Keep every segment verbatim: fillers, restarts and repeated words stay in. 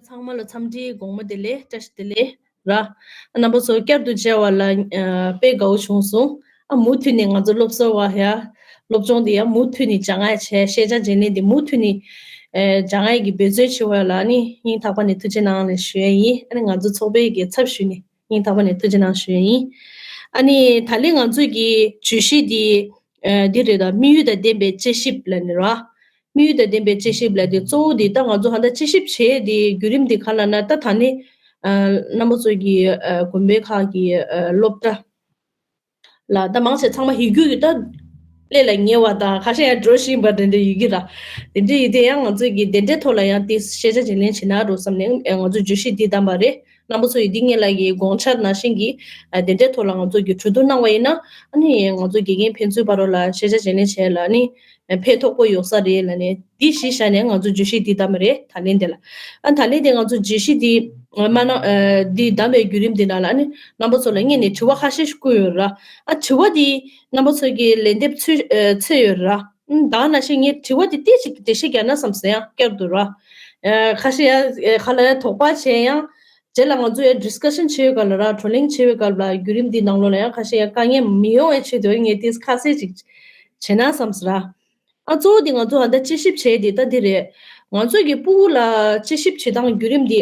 ཚང་མ་ལ་འཚམས་འདྲི་དགོང་མོ་བདེ་ལེགས། བཀྲ་ཤིས་བདེ་ལེགས་ར། རྣམ་པ་ཚོ་བསྐྱར་དུ་མཇལ་བ་ལ་ཨ་དཔེ་དགའ་བོ་བྱུང་སོང་། ཨ་མུ་མཐུད་ནས་ང་ཚོ་སློབ་གསོ་བ་ཡ་སློབ་སྦྱོང་འདི་ཡ་མུ་མཐུད་ནས་སྦྱང་ཡ་བྱས། ཤེས་བྱ་འཛིན་ལེན་འདི་མུ་མཐུད་ནས་ཨ་སྦྱང་ཡ་གི་འབད་བརྩོན་བྱེད་པ་ལ་ནི་སྙིང་ཐག་པ་ནས་ཐུགས་རྗེ་གནང་ལ་ཞུ་ཡ་ཡིན། ཨ་ནི་ང་ཚོ་ཚོགས་པའི་གི་ཚབ་ཞུས་ནས་སྙིང་ཐག་པ་ནས་ཐུགས་རྗེ་གནང་ཞུ་ཡ་ཡིན། ཨ་ནི་ད་ལན་ང་ཚོ་གི་བརྗོད་གཞི་འདི་ཨ་འདི་རེད། ད་དམིགས་ཡུལ་དང་ལྡན་པའི་དཔྱད་ཞིབ་ལབ་ནི་ར། དམིགས་ཡུལ་དང་ལྡན་པའི་དཔྱད་ཞིབ་ལབ་དེ་གཙོ་བོ་འདི་ད་ང་ཚོ་ཧ་ད་དཔྱད་ཞིབ་བྱེད་དེ་བརྒྱུད་རིམ་དེ་ག་ལ་ན། ད་ད་ནི་ཨ་རྣམ་པ་ཚོ་གི་ཨ་དགོན་པའི་ཁག་གི་ཨ་སློབ་གྲྭ་ལ་ད་མང་ཆེ་ཚང་མ་ཡིག་རྒྱུགས་ཀྱི་ད་ཀླད་ལ་ཉེ་བ་དང་ཁ་ཤས་ཡང་འགྲོ་བཞིན་པ་དེ་འདྲ་ཡོད་ཀྱི་ར། དེ་འདྲ་ཡོད་དེ་ཡང་ང་ཚོ་གི་དེ་འདྲའི་ཐོག་ལ་ཡང་དེ་ཤེས་བྱ་འཛིན་ལེན་བྱེད་ན་རོགས་བསམ་ནས་ཨ་ང་ཚོ་བརྗོད་གཞི་འདི་བདམས་པ་རེད། རྣམ་པ་ཚོ་ཡི་འདི་སྔོན་ལ་གི་དགོངས་འཆར་ནང་བཞིན་གྱི་ཨ་དེ་འདྲའི་ཐོག་ལ་ང་ཚོ་གི་གྲོས་བསྡུར་གནང་བ་ཡིན་ན། ཨ་ནི་ང་ཚོ་དགེ་རྒན་ཕན་ཚུན་བར་ལ་ཤེས་བྱ་འཛིན་ལེན་བྱས་ལ་ནི་ཨ་ཕན་ཐོགས་པོ་ཡོང་ས་རེད་ལ་ནི་འདི་གཞི་བཞག་ནས་ང་ཚོ་བརྗོད་གཞི་འདི་བདམས་པ་རེད། ད་ལན་དེ་ལ་ཨ་ད་ལན་དེ་ང་ཚོ་བརྗོད་གཞི་འདི་མ་གནང་ཨ་འདི་བདམས་པའི་བརྒྱུད་རིམ་འདི་ནང་ལ་ཨ་ནི་རྣམ་པ་ཚོ་ལ་སྔོན་ནས་དྲི་བ་ཁ་ཤས་ཤིག་བསྐུར་ཡོད་ར། ཨ་དྲི་བ་འདི་རྣམ་པ་ཚོ་གི་ལན་འདེབས་ཚུད་ཨ་ཚུད་ཡོད་ར། ཨུམ། ད་ནང་བཞིན་ངས་དྲི་བ་དེ་ཏོག་ཙམ་འགྲེལ་བཤད་རྒྱག་ན་བསམ་སོང་ཡང་བསྐྱར་དུ་ར། ཨ་ཁ་ཤས་ཡང་ཨ་ག་ལ་ཡང་དོགས་པ་བྱས་ཡང་། རྗེས་ལ་ང་ཚོ་ཡང་ཌིསི་ཀ་ཤན་བྱེད་པའི་སྐབས་ལ་ར། བགྲོ་གླེང་བྱེད་པའི་སྐབས་ལ་བརྒྱུད་རིམ་འདིའི་ནང་ལོགས་ལ་ཡང་ཁ་ཤས་ཡང་དཀའ་ངལ་མི་ཡོང་བའི་ཆེད་དུ་ངས་ཏོག་ཙམ་ཁ་གསལ་ཅིག་བྱས་ན་བསམ་སོང་ར། ཨ་གཙོ་བོ་དེ་ང་ཚོ་ཨ་ད་དཔྱད་ཞིབ་བྱས་དེ་ད་འདི་རེད། ང་ཚོ་གི་ཕྲུ་གུ་ལ་དཔྱད་ཞིབ་བྱེད་སྟངས་བརྒྱུད་རིམ་འདི།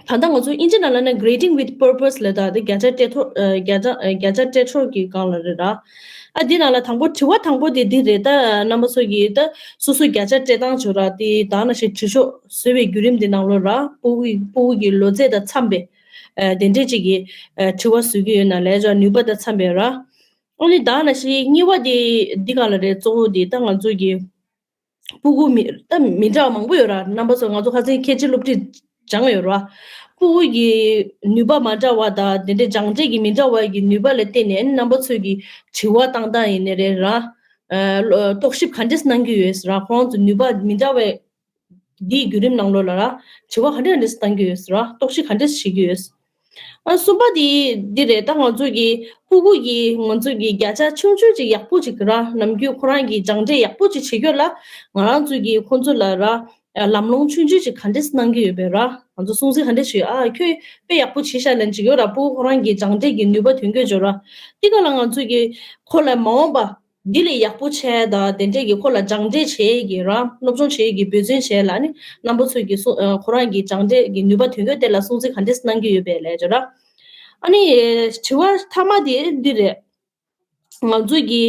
ད་ལྟ་ང་ཚོ་དབྱིན་ཇི་ནང་ལ་ན་Grading with Purpose ལབ། ད་དེ་བརྒྱ་ཆ་སྤྲད་ཐོ་ཨ་བརྒྱ་ཆ་ཨ་བརྒྱ་ཆ་སྤྲད་ཐོ་གི་སྒང་ལ་རེད་ར། ཨ་འདི་ནང་ལ་དང་པོ་དྲི་བ་དང་པོ་དེ་འདི་རེད། ད་རྣམ་པ་ཚོ་གིས་ད་སོ་སོ་བརྒྱ་ཆ་སྤྲད་སྟངས་བྱོས་ར། དེ་ད་ནང་བཞིན་དྲི་ཤོག་བཟོ་བའི་བརྒྱུད་རིམ་དེ་ནང་ལོགས་ར། ཕྲུ་གུ་ཕྲུ་གུ་གི་ལོ་ཚད་དང་འཚམས་པའི་ཨ་དེ་འདྲས་ཅིག་གི་ཨ་དྲི་བ་བཟོ་གི་ཡོད་ན་ལས་ཅོ་ནུས་པ་དང་འཚམས་པའི་ར། ཨ་ནི་ད་ནང་བཞིན་གཉིས་པ་དེ་འདི་སྒང་ལ་རེད། གཙོ་བོ་དེ་ད་ང་ཚོ་གི་ཕྲུ་གུ་མི་ད་མི་འདྲ་བ་མང་པོ་ཡོད་ར། རྣམ་པ་ཚོ་ང་ཚོ་ཁ་སང་ཁྱད་ཆོས་སློབ་ཁྲིད་སྦྱངས་ཡོད་ར། ཕྲུ་གུ་གི་ནུས་པ་མ་འདྲ་བ་དང་དེ་འདྲའི་སྦྱངས་འབྲས་ཀྱི་མི་འདྲ་བ་གི་ནུས་པ་ལ་བརྟེན་ནས་རྣམ་པ་ཚོས་ཀྱི་དྲི་བ་བཏང་སྟངས་ཡིན་ནའི་རེད་ར། ཨ་རྟོག་ཞིབ་ག་འདྲས་གནང་གི་ཡོད་ར། ཁོང་ཚོ་ནུས་པ་མི་འདྲ་བའི་འདིའི་བརྒྱུད་རིམ་ནང་ལོགས་ལ་ར། དྲི་བ་ག་འདྲས་ག་འདྲས་བཏང་གི་ཡོད་ར། རྟོག་ཞིབ་ག་འདྲས་བྱེད་ཀྱི་ཡོད། ཨ་གསུམ་པ་དེ་འདི་རེད། ད་ང་ཚོ་གི་ཕྲུ་གུ་ཡིས་ང་ཚོ་གི་བརྒྱ་ཆ་ཆུང་ཆུང་ཅིག་ཡག་པོ་ཅིག་ར། ནམ་རྒྱུན་ཁོ་རང་གི་སྦྱངས་འབྲས་ཡག་པོ་ཅིག་བྱེད་རྒྱུ་ལ་ང་རང་ཚོ་གི་ཁོ་ཚོ་ལ་ར་ལམ་ལྷོང་ཆུང་ཆུང་ཅིག་ག་འདྲས་གནང་གི་ཡོད་པས་ར། ང་ཚོ་སྲུང་བརྩི་ག་འདྲས་ཞུ། ཨ་ཁྱོད་དཔེ་ཡག་པོ་བྱས་ཤག་ལབ་ཅིག་ཡོད་ར། ཕྲུ་གུ་ཁོ་རང་གི་སྦྱངས་འབྲས་ཀྱི་ནུས་པ་ཐོན་གྱི་ཡོད་ར། དེ་ག་ལ་ང་ཚོ་གི་ཁོ་ལ་མ་འོངས་པ་འདི་ལས་ཡག་པོ་བྱས་དང་དེ་འདྲས་ཀྱི་ཁོ་ལ་སྦྱངས་འབྲས་བྱེད་ཀྱི་ར། སློབ་སྦྱོང་བྱེད་ཀྱི་འབད་བརྩོན་བྱས་ལ་ནི་རྣམ་པ་ཚོས་ཀྱི་སུ་ཨ་ཁོ་རང་གི་སྦྱངས་འབྲས་ཀྱི་ནུས་པ་ཐོན་རྒྱུ་དེ་ལ་སྲུང་བརྩི་ག་འདྲས་གནང་གི་ཡོད་པས་ལས་བྱོས་ར། ཨ་ནི་དྲི་བ་མཐའ་མ་དེ་འདི་རེད། ང་ཚོ་གི་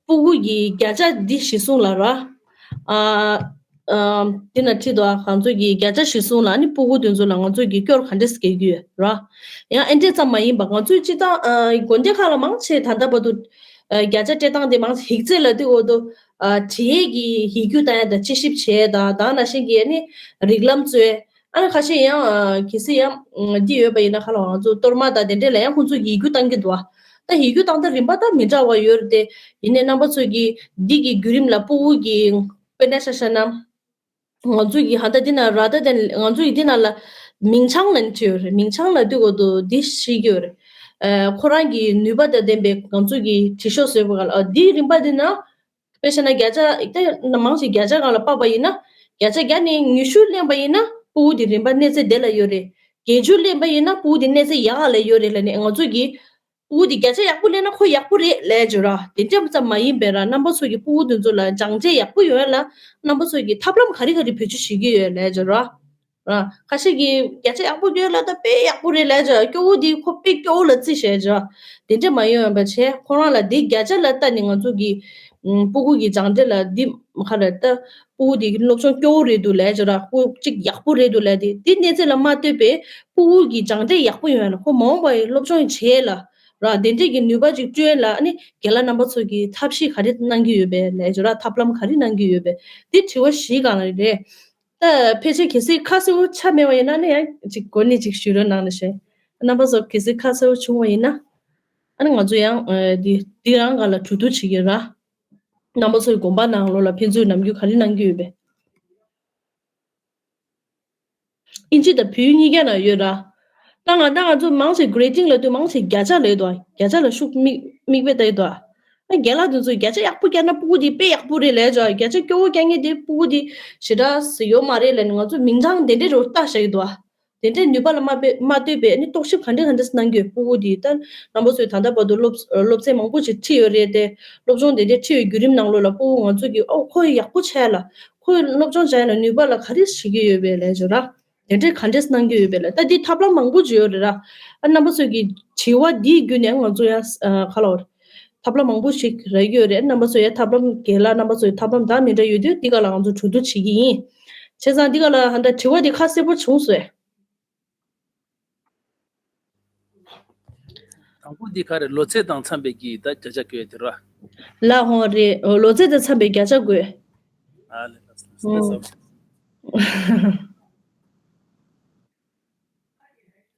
ཕྲུ་གུ་གི་བརྒྱ་ཆ་འདི་གཞི་བཟུང་ལ་ར། ཨ་ཨ་འདི་ན་ཁྲིད་དོ། ང་ཚོ་གི་བརྒྱ་ཆ་གཞི་བཟུང་ལ་ནི་ཕྲུ་གུ་དེ་ཚོ་ལ་ང་ཚོ་གི་སྐྱོར་ག་འདྲས་སྐྱེལ་གྱི་ཡོད་ར། ཡང་ཨེ་འདྲས་ཙམ་མ་ཡིན་པ་ང་ཚོའི་སྤྱི་བཏང་ཨ་དགོན་སྡེ་ཁག་ལ་མང་ཆེ་ད་ལྟ་བར་དུ་ཨ་བརྒྱ་ཆ་སྤྲད་སྟངས་དེ་མང་ཆེ་ཡིག་ཚད་ལ་དུས་འོ་དོ་ཨ་བྲིས་ཡས་ཀྱི་ཡིག་རྒྱུགས་བཏང་ཡས་དང་དཔྱད་ཞིབ་བྱས་ཡས་དང་ད་ནང་བཞིན་གྱི་ཨ་ནི་རིགས་ལམ་རྩོད། ཨ་ནི་ཁ་ཤས་ཡང་ཨ་གལ་སྲིད་ཡང་ཨ་འདི་ཡོད་པ་ཡིན་ན་ཁ་ལ་ང་ཚོ་གཏོར་མ་དང་དེ་འདྲས་ལ་ཡང་ཁོང་ཚོ་ཡིག་རྒྱུགས་བཏང་གི་འདུག་ཨ། ད་ཡིག་རྒྱུགས་བཏང་སྟངས་རིམ་པ་ད་མི་འདྲ་བ་ཡོད་རེད་དེ། ཡིན་ནའི་རྣམ་པ་ཚོས་ཀྱི་འདི་གི་བརྒྱུད་རིམ་ལ་ཕྲུ་གུ་གི་དཔེར་ན་ཆ་བཞག་ན། ང་ཚོ་གི་ཧ་ད་འདི་ན་ར་ད་དེ་ང་ཚོ་ཡི་འདི་ན་ལ་མིང་བྱང་ལ་ནི་བྲིས་ཡོད་རེད། མིང་བྱང་ལ་དུས་འོ་དོ་འདི་ཤེས་ཀྱི་ཡོད་རེད། ཨ་ཁོ་རང་གི་ནུས་པ་དང་ལྡན་པའི་ང་ཚོ་གི་བྲིས་ཤོག་བཟོས་པ་ག་ལ་ཨ་འདིའི་རིམ་པ་འདི་ན། དཔེ་བཞག་ན་བརྒྱ་ཆ་ད་མང་ཆེ་བརྒྱ་ཆ་སྒང་ལ་ཕབ་པ་ཡིན་ན། བརྒྱ་ཆ་བརྒྱ་ནས་ཉི་ཤུ་ལེན་པ་ཡིན་ན་ཕྲུ་གུ་དེ་རིམ་པ་གནས་ཚད་དེ་ལ་ཡོད་རེད། བརྒྱད་ཅུ་ལེན་པ་ཡིན་ན་ཕྲུ་གུ་དེ་གནས་ཚད་ཡག་ལ་ཡོད་རེད་ལབ་ནས་ང་ཚོ་གིས་ཕྲུ་གུ་དེ་བརྒྱ་ཆ་ཡག་པོ་ལེན་ན་ཁོ་ཡག་པོ་རེད་ལབ་བརྗོད་ར། དེ་འདྲ་ཙམ་མ་ཡིན་པའི་ར་རྣམ་པ་ཚོ་གིས་ཕྲུ་གུ་དེ་ཚོ་ལ་སྦྱངས་འབྲས་ཡག་པོ་ཡོང་ཡ་ལ་རྣམ་པ་ཚོ་གིས་ཐབས་ལམ་ག་རེ་ག་རེ་བེད་སྤྱོད་བྱེད་ཀྱི་ཡོད་ལབ་བརྗོད་ར། ར། ཁ་ཤས་ཀྱིས་བརྒྱ་ཆ་ཡག་པོ་སྐྱོན་ལ་ད་དཔེ་ཡག་པོ་རེད་ལབ་བྱས། སྐྱོ་བོ་འདི་ཁོ་དཔེ་སྐྱོ་བོ་ལ་བརྩི་བྱས་བྱས། དེ་འདྲ་མ་ཡོང་བ་བྱས་ཁོ་རང་ལ་འདི་བརྒྱ་ཆ་ལ་ལྟ་ནས་ང་ཚོ་གི་ཨུམ་ཕྲུ་གུ་གི་སྦྱངས་འབྲས་ལ་འདི་མ་ཁ་ར་ད་ཕྲུ་གུ་འདི་སློབ་སྦྱོང་སྐྱོ་བོ་རེད་འདུག་ལབ་བྱས་ར། ཁོ་གཅིག་ཡག་པོ་རེད་འདུག་ལབ་དེ་འདི་གནས་ཚད་ལ་མ་ལྟོས་པའི་ཕྲུ་གུ་གི་སྦྱངས་འབྲས་ཡག་པོ་ཡོང་ཡ་ལ་ཁོ་མ་འོངས་པ་ཡི་སློབ་སྦྱོང་བྱེད་ལ་ར་དེ་འདྲས་ཀྱི་ནུས་པ་ཅིག་བསྐྲུན་ལ་ཨ་ནི་རྒན་ལགས་རྣམ་པ་ཚོ་གིས་ཐབས་ཤེས་ག་རེ་གནང་གི་ཡོད་པས་ལབ་བྱས་ར། ཐབས་ལམ་ག་རེ་གནང་གི་ཡོད་པས་འདི་དྲི་བ་བཞིའི་སྒང་ལ་རེད། ད་ཕལ་ཆེར་གལ་སྲིད་ཁ་གསལ་པོ་ཆགས་མེད་པ་ཡིན་ན་ནི་ཡང་ཅིག་འགོ་ནས་ཅིག་ཞུ་རོགས་གནང་ལ་ཞེས། རྣམ་པ་ཚོ་གལ་སྲིད་ཁ་གསལ་པོ་བྱུང་བ་ཡིན་ན། ཨ་ནི་ང་ཚོ་ཡང་ཨ་འདི་འདི་རང་སྒང་ལ་གྲོས་བསྡུར་བྱེད་ཀྱི་ར། རྣམ་པ་ཚོའི་དགོན་པ་ནང་ལོགས་ལ་ཕན་ཚུན་ནམ་རྒྱུན་ག་རེ་གནང་གི་ཡོད་པས། ཨིན་ཇི་དང་བོད་ཡིག་གཉིས་ཀ་ན་ཡོད་ར། ད་ང་ད་ང་ཚོ་མང་ཆེ་grading ལབ་དུས་མང་ཆེ་བརྒྱ་ཆ་ལབ་དོ། བརྒྱ་ཆ་ལ་ཤུགས་དམིགས་དམིགས་པའི་ལྟ་ཡི་དོ། ཨ་རྒན་ལགས་དེ་ཚོས་བརྒྱ་ཆ་ཡག་པོ་བརྒྱབ་ན་སྤུ་གུ་དེ་དཔེ་ཡག་པོ་རེད་ལབ་ཅོག་བརྒྱ་ཆ་སྐྱོ་བོ་རྒྱག་མཁན་དེ་སྤུ་གུ་དེ་ཞེ་དྲག་ཡོད་མ་རེད་ལབ་ནས་ང་ཚོ་མིང་བྱང་དེ་འདྲའི་རུ་བཏགས་བཞག་གི་འདུག་ཨ། དེ་འདྲའི་ནུས་པ་ལ་མ་དཔེ་མ་ལྟོས་པའི་ཨ་ནི་རྟོག་ཞིབ་ག་འདྲས་ག་འདྲས་གནང་གི་ཡོད། སྤུ་གུ་དེ་ད་རྣམ་པ་ཚོས་ད་ལྟ་བར་དུ་སློབ་སློབ་ཚན་མང་པོ་ཞིག་ཁྲིད་ཡོད་རེད་དེ། སློབ་སྦྱོང་དེ་འདྲའི་ཁྲིད་ཡོད་བརྒྱུད་རིམ་ནང་ལོགས་ལ་སྤུ་གུ་ང་ཚོ་གིས་ཨོ་ཁོ་ཡག་པོ་བྱས་ལ་ཁོས་སློབ་སྦྱོང་བྱས་ལ་ནུས་པ་ལ་ག་རེ་བྱེད་ཀྱི་ཡོད་པས་ལབ་ཅོག་ར། དེ་འདྲའི་ག་འདྲས་གནང་གི་ཡོད་པས་ལ། ད་འདི་ཐབས་ལམ་མང་པོ་ཅིག་ཡོད་རེད་ར། ཨ་རྣམ་པ་ཚོས་ཀྱི་དྲི་བ་འདིའི་བརྒྱུད་ནས་ང་ཚོ་ཡང་ཨ་ག་ལ་བར་ཐབས་ལམ་མང་པོ་ཞིག་རག་གི་ཡོད་རེད། རྣམ་པ་ཚོ་ཡང་ཐབས་ལམ་རྒན་ལགས་རྣམ་པ་ཚོ་ཡི་ཐབས་ལམ་འདྲ་མི་འདྲ་ཡོད་དུས་འདི་ག་ལ་ང་ཚོ་གྲོས་བསྡུར་བྱེད་ཀྱི་ཡིན། བྱས་ཙང་འདི་ག་ལ་ཧ་ད་དྲི་བ་འདི་ཁ་གསལ་པོ་བྱུང་སོང་ཨེ། དང་པོ་འདི་ག་རེ་ལོ་ཚད་དང་འཚམ་པའི་གི་ད་བརྒྱ་ཆ་དགོས་དེ་ར། ལ་ཧོ་རེད། ལོ་ཚད་དང་འཚམ་པའི་བརྒྱ་ཆ་དགོས། ཨ་ལེ་ལགས་སོ་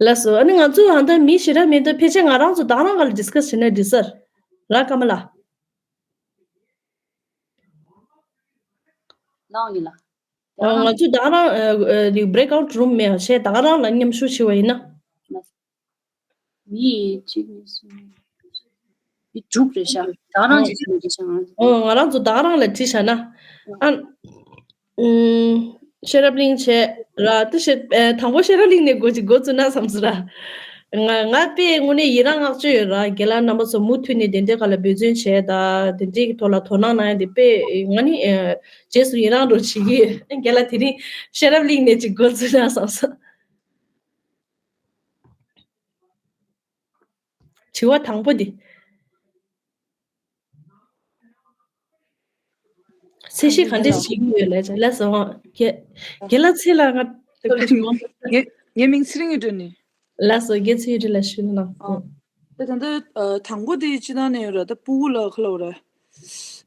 ལགས་སོ། ལགས་སོ། ཨ་ནི་ང་ཚོ་ཧ་ད་མི་ཞེ་དྲག་མེད་ད། ཕལ་ཆེར་ང་རང་ཚོ་བདག་རང་ག་ལ་ཌིས་ཀ་སི་བྱེད་ན་འགྲིག་ས་རེད། ར་ཀརྨ་ལགས། ལའང་ཡིན་ལ། ཨ་ང་ཚོ་བདག་རང་ཨ་ཨ་breakout room མེད་བྱས་བདག་རང་ལ་མཉམ་ཞུགས་བྱས་པ་ཡིན་ན། མི་གཅིག་གཉིས་གསུམ། མི་དྲུག་རེད་ཤག་བདག་རང་གཅིག་བྱས་ན་འགྲིག་ཤག་ང་ཚོ། ཨོ་ང་རང་ཚོ་བདག་རང་ལ་དྲིས་བྱས་ན། ཨ་ཨུམ། ཤེས་རབ་གླིང་བྱས་ར་དེ་བྱས་ཨ་དང་པོ་ཤེས་རབ་གླིང་ནས་འགོ་ཅིག་འགོ་བཙུགས་ན་བསམ་སོང་ར། ང་ང་དཔེ་དངོས་གནས་ཡི་རང་བསྔགས་བརྗོད་ཡོད་ར། རྒན་ལགས་རྣམ་པ་ཚོ་མུ་མཐུད་ནས་དེ་འདྲའི་སྒང་ལ་འབད་བརྩོན་བྱས་ད་དེ་འདྲའི་ཐོག་ལ་དོ་སྣང་གནང་ཡ་དེ་དཔེ་ང་ནི་ཨ་རྗེས་སུ་ཡི་རང་འདྲ་བྱེད་ཀྱི་ཡོད། རྒན་ལགས་དེ་རིང་ཤེས་རབ་གླིང་ནས་ཅིག་འགོ་བཙུགས་ན་བསམ་སོང་། དྲི་བ་དང་པོ་འདི། ཚད་གཞི་ག་འདྲས་བྱེད་ཀྱི་ཡོད་ལབ་ཅིག་ལགས་སོ། རྒན་རྒན་ལགས་ཚེ་ལ་ང་། ངའི་ངའི་མིང་ཚེ་རིང་གི་སྒྲོན་ནི། ལགས་སོ། རྒན་ཚེ་རིང་ལ་ཞུ་གནང་། ཨ། ད་ད་ལྟ་ཨ་དང་པོ་དེ་སྤྱི་བཏང་ནས་ཡོད་ར། ད་སྤུ་གུ་ལ་ག་ལབ་ར།